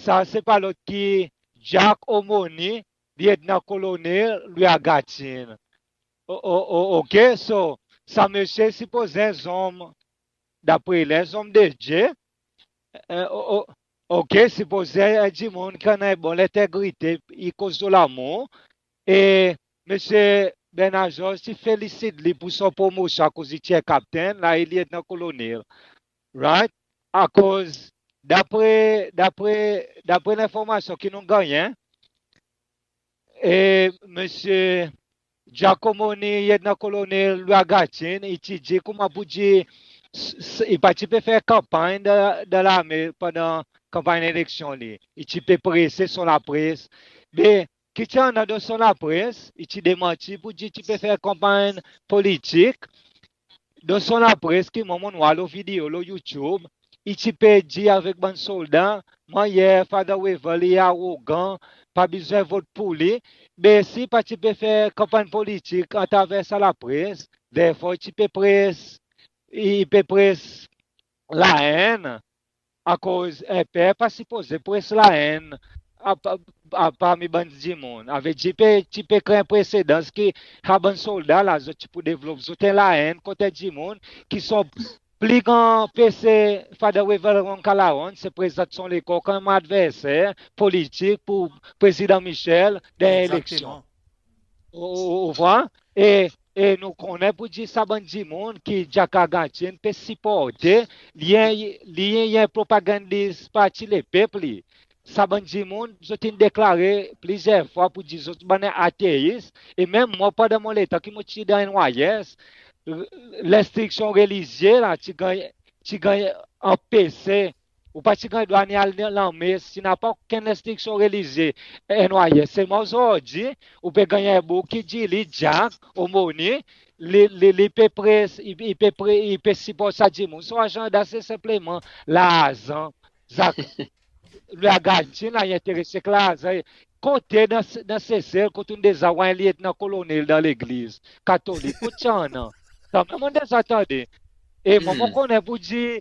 sa se pa lot ki Jack Omoni, lyetnan kolonel Louis Argentine. O, o, o, OK, so, sa msye sipoze en zonm, dapre li, en zonm de Dye. E, o, o, OK, sipoze en dimoun ki annan en bon lentegrite, i koz lo lamour. E Msye Bernard Georges ti felisit li pour son promosyon akoz i ti en kaptenn, la i lyetnan kolonel. Right? Akoz, dapre, dapre, dapre lenformasyon ki nou'n gannyen, e Msye Jack Omoni, lyetnan kolonel Louis Argentine, i ti dir, konman pour dir, s-, s-, i pa ti pe fer kanpanny dan, dan larme pandan kanpanny eleksyon li. I ti pe prese son lapres. Be, ki ti annan dan son lapres, i ti demanti pour dir i ti pe fer kanpanny politik. Dan son lapres ki mwan mon'n war lo video lo YouTube, i ti pe dir avek bann solda, mannyer Father Wavel i arogan, pa bezwen vot pour li. Me si pa ti pe fer kanpanny politik atraver sa lapres, defwa i ti pe pres, i pe pres laenn, akoz en pep pa sipoze pres laenn a, a, a, parmi bann dimoun. Savedir pe, ti pe kree en presedans ki sa bann solda la, zot ti pou devlop zot en laenn kont dimoun ki son pli gran pese Father Reverend Ramkalawan, se prezant son lekor konman adverser politik pour Prezidan Michel dan eleksyon. Ou, ou, ou vwar? E, e nou konnen pour dir sa bann dimoun ki Jack Argantine pe siporte, li, li, li en propagandis Parti Lepep li. Sa bann dimoun, zot in deklare plizyer fwa pour dir zot bann ateis. E menm mwan pandan mon letan ki mon ti dan N Y S, lenstriksyon relizye la ti ganny, ti ganny anpese. Ou pa ti ganny drwa ni al lanmes si napa okenn lenstriksyon relizye N Y S. Selman ozordi, ou pe ganny en boug ki dir li Jack, omoni, li, li, li pe pres, i, i pe pre, i pe siport sa dimoun. Son azanda se senpleman larzan. Zak, Louis Argantine la, i enterese ek larzan. Kote dan, dan Sesel, kot ou'n deza war en lyetnan kolonel dan legliz katolik? Kot ti annan? Sanmenm mon'n deza tande. E mwan, mon konnen pour dir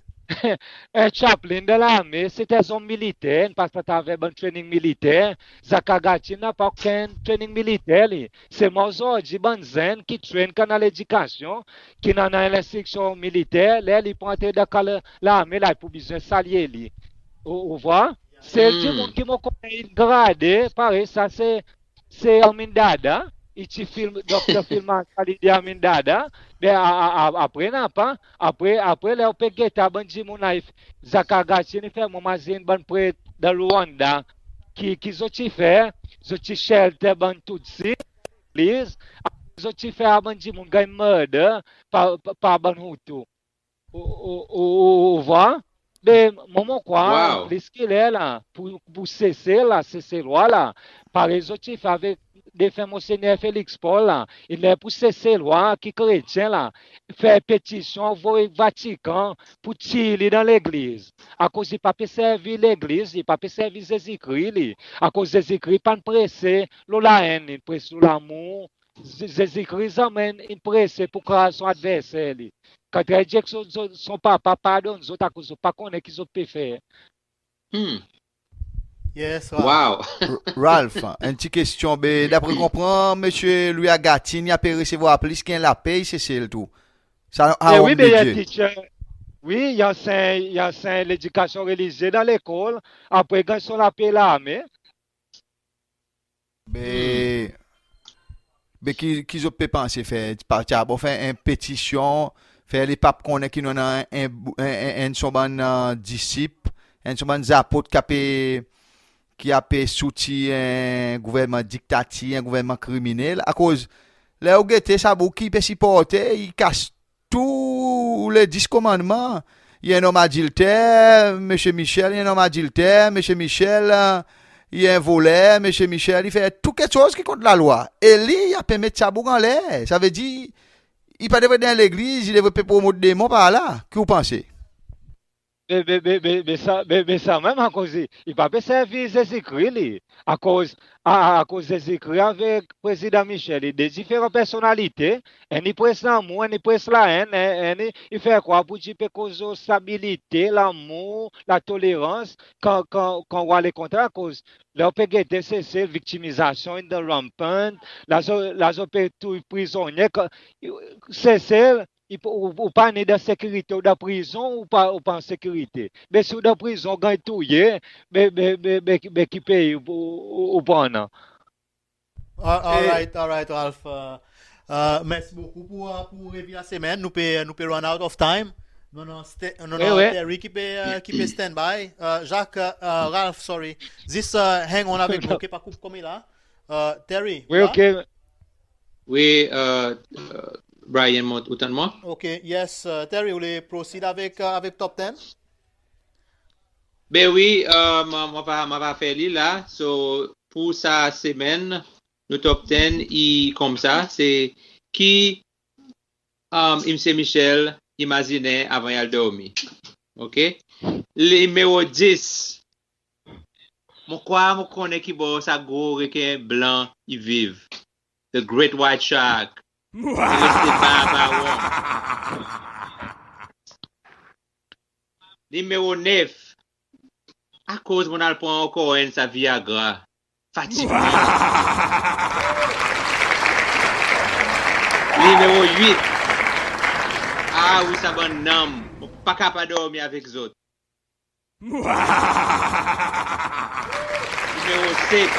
en chaplain dan larme, se ti en zonm militer, in pas atraver bann training militer. Zak Argantine napa okenn training militer li. Selman ozordi bann zenn ki train, ki annan ledikasyon, ki'n annan en lenstriksyon militer, ler li pou antre dan ka larme la, i pou bezwen salye li. Ou, ou vwar? Sel dimoun ki mon konnen in grade parey sa, se, se Amin Dada. I ti film, Dokter Film Marshal, i dir Amin Dada. Me a, a, a, apre napa. Apre, apre ler ou pe gete bann dimoun la, Zak Argantine i fer mwan mazin bann pret dan Rwanda. Ki, ki zot ti fer? Zot ti shelter bann Tutsi, pliz. Zot ti fer bann dimoun ganny murder par, par, par bann Hutu. Ou, ou, ou, ou, ou vwar? Me mwan, mon krwar, plis ki ler la, pour, pour Sesel la, Seselwa la, parey zot ti fer avek defen Monsenyer Felix Paul la, i ler pour Seselwa ki kretyen la fer petisyon, anvoy Vatikan pour tir li dan legliz. Akoz i pa pe servi legliz, i pa pe servi Zezikri li. Akoz Zezikri pa'n prese lo laenn, in pres lo lamour. Ze-, Zezikri zanmen in prese pour kraz son adverser li. Kan i dir ek son, son, son papa pardonn zot akoz zot pa konnen ki zot pe fer. Hmm. Yes, Ralph. Wow. R-, Ralph, en pti kestyon. Be, dapre konpran, Msye Louis Argantine i pe resevwar plis ki en lapey Sesel tou. Sa, a, wi, be, i teacher. Wi, i ansenny, i ansenny ledikasyon relizye dan lekol. Apre, i ganny son lapey larme. Be, be ki, ki zot pe panse fer? Pa ti a bon fer en petisyon, fer lepep konnen ki nou annan en, en, en, en son bann, e, disip, en son bann zapot ki a pe, ki a pe soutir en gouvernman diktatir, en gouvernman kriminel. Akoz ler ou gete sa boug ki pe siporte, i kas tou le dis komannman. I en zonm adilter, Msye Michel, i en zonm adilter, Msye Michel, e, i en voler, Msye Michel, i fer tou keksoz ki kont lalwa. E li, i a pe met sa boug anler. Savedir, i pa devret dan legliz, i devret pe promot demon par la. Ki ou panse? Be, be, be, be, be sa, be, be sa menm akoz i, i pa pe servi Zezikri li. Akoz, a, a, akoz Zezikri avek Prezidan Michel, i de diferan personnalite. Enn i pres lamour, enn i pres laenn, enn, enn i, i fer krwar pour dir pe koz lo stabilite, lamour, latolerans, kan, kan, kan ou ale kontre, akoz ler ou pe gete Sesel, viktimizasyon in dan rampant, la zot, la zot pe touy prizonnyen, kan, Sesel, i, ou, ou pa ni dan sekirite, ou dan prizon, ou pa, ou pa an sekirite. Me si ou dan prizon, ou ganny touye, be, be, be, be, be ki pei ou, ou, ou, ou pou annan? All, all right, all right, Ralph. E, e, mersi bokou pour, e, pour revi lasemenn. Nou pe, nou pe run out of time. Nou annan Ste-, nou annan Terry ki pe, e, ki pe stand by. E, Jacques, e, e, Ralph, sorry. Zis, e, hang on avek nou, ok? Pa koup konmela. E, Terry, wi, la? Ok. Wi, e, e, Brian, mon, ou tann mwan? Ok, yes, e, Terry, ou le proceed avek, e, avek top ten? Be wi, e, mon, mon ava, mon ava fer li la. So, pour sa semenn, nou top ten i koumsa, se ki, e, Msye Michel i mazinen avan i al dormi. Ok? Nimero dis, Mon krwar mon konnen ki bor sa gro reken blan i viv. The Great White Shark. I reste Barbaron. Nimero nef. Akoz mon al pran ankor enn sa Viagra? Fatig mwan. Nimero wit. A wi, sa bann nanm, mon pa kapab dormi avek zot. Nimero set.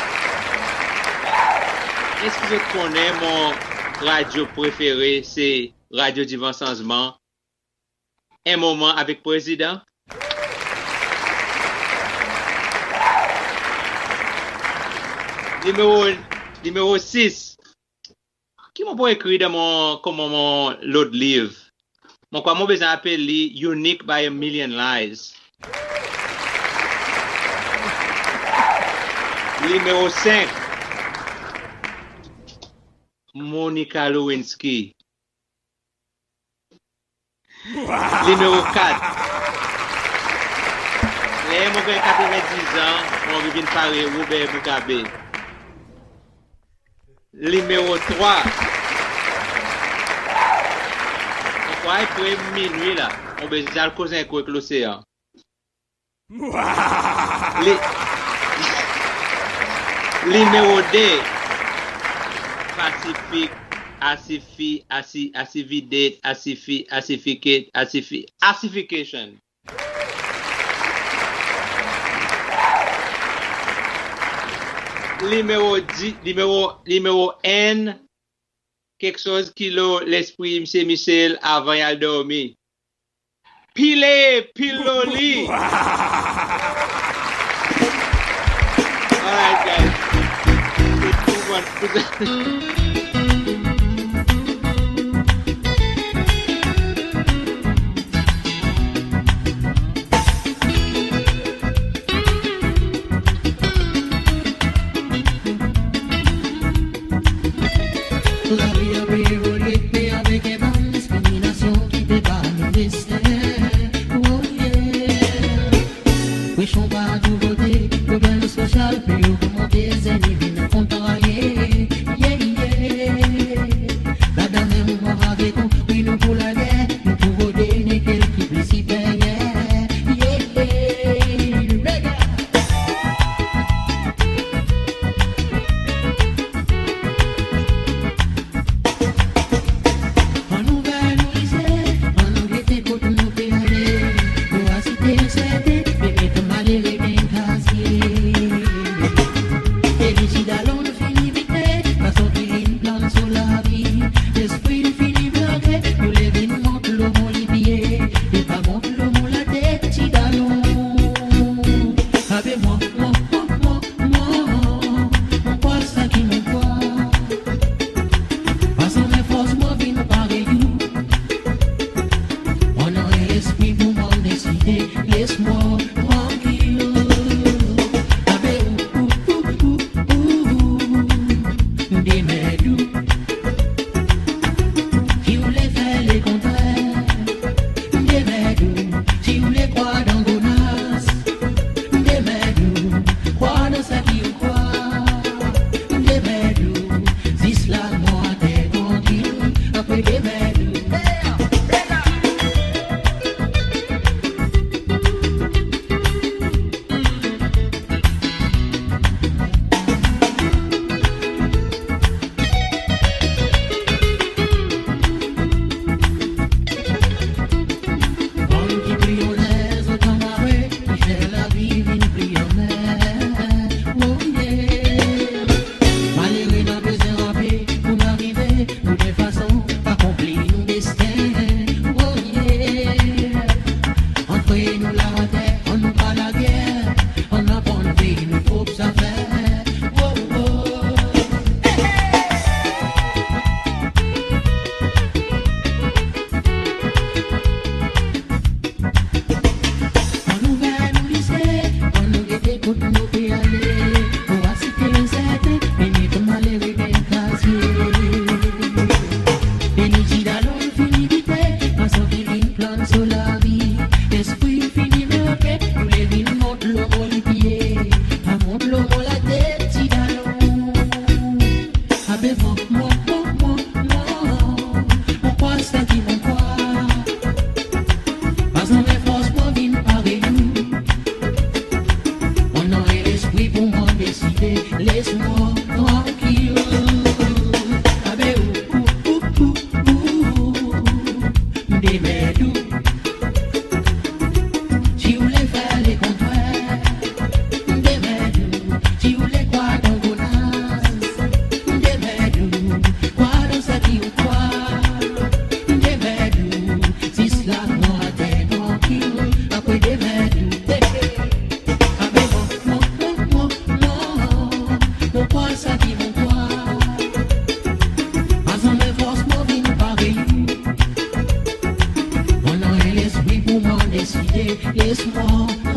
Eski zot konnen mon radyo prefere se Radyo Divan Sanzman, En Moman avek Prezidan? Nimero, nimero sis. Ki mon pou ekrir dan mon, konman mon lot liv? Mon krwar mon bezwen apel li Unique by a Million Lies. Nimero senk. Monica Lewinsky. Nimero kat. Ler mon ganny katreven-diz an, mon anvi vin parey Robert Mugabe. Nimero trwa. Mon krwar i pre minwi la. Mon bezwen al koz en kou ek losean. Li-, nimero de. Pasifik, asifi, asi-, asividate, asifi, asificate, asifi-, acidification. Nimero di-, nimero, nimero enn. Keksoz ki lo lespri Msye Michel avan i al dormi. Pile, pil lo li. All right, guys. Lavi a pe evolye, me avek en bann diskriminasyon ki pe ba nou desten. Oh yeah. Pwesyon pa tou kote, pwoblem sosyal pe ogmante, zenn i vin kontrarye. Yeah, yeah. Ladan menm mwan avek ou, wi nou pou lager, nou pou rode, me kel ki pli siperyer. Yeah, yeah. Annou vey nou isi, annou gete kot nou pe ale. Nou asiste serten, pe met malere ben kase. E nou ti dalon nou fini bite, fason ki li'n plan sou lavi. Lespri nou fini bloke, nou le vin mont lo mon lipye. E pa mont lo mon latet, ti dalon. Abe mwan, mwan, mwan, mwan. Mon krwar sa ki mon krwar. Pas anmenn fors mwan vin parey ou. Mon annan lespri pour mwan deside, les mwan trankil. Abe ou, ou, ou, ou, ou. Demerd ou. Si ou le fer lekontrer. Demerd ou. Si ou le krwar dan gonas. Demerd ou. Krwar dan sa ki ou krwar. Demerd ou. Zis la mwan ater trankil. Apre demerd ou. Bann ki pli oner, zot Yes, mon.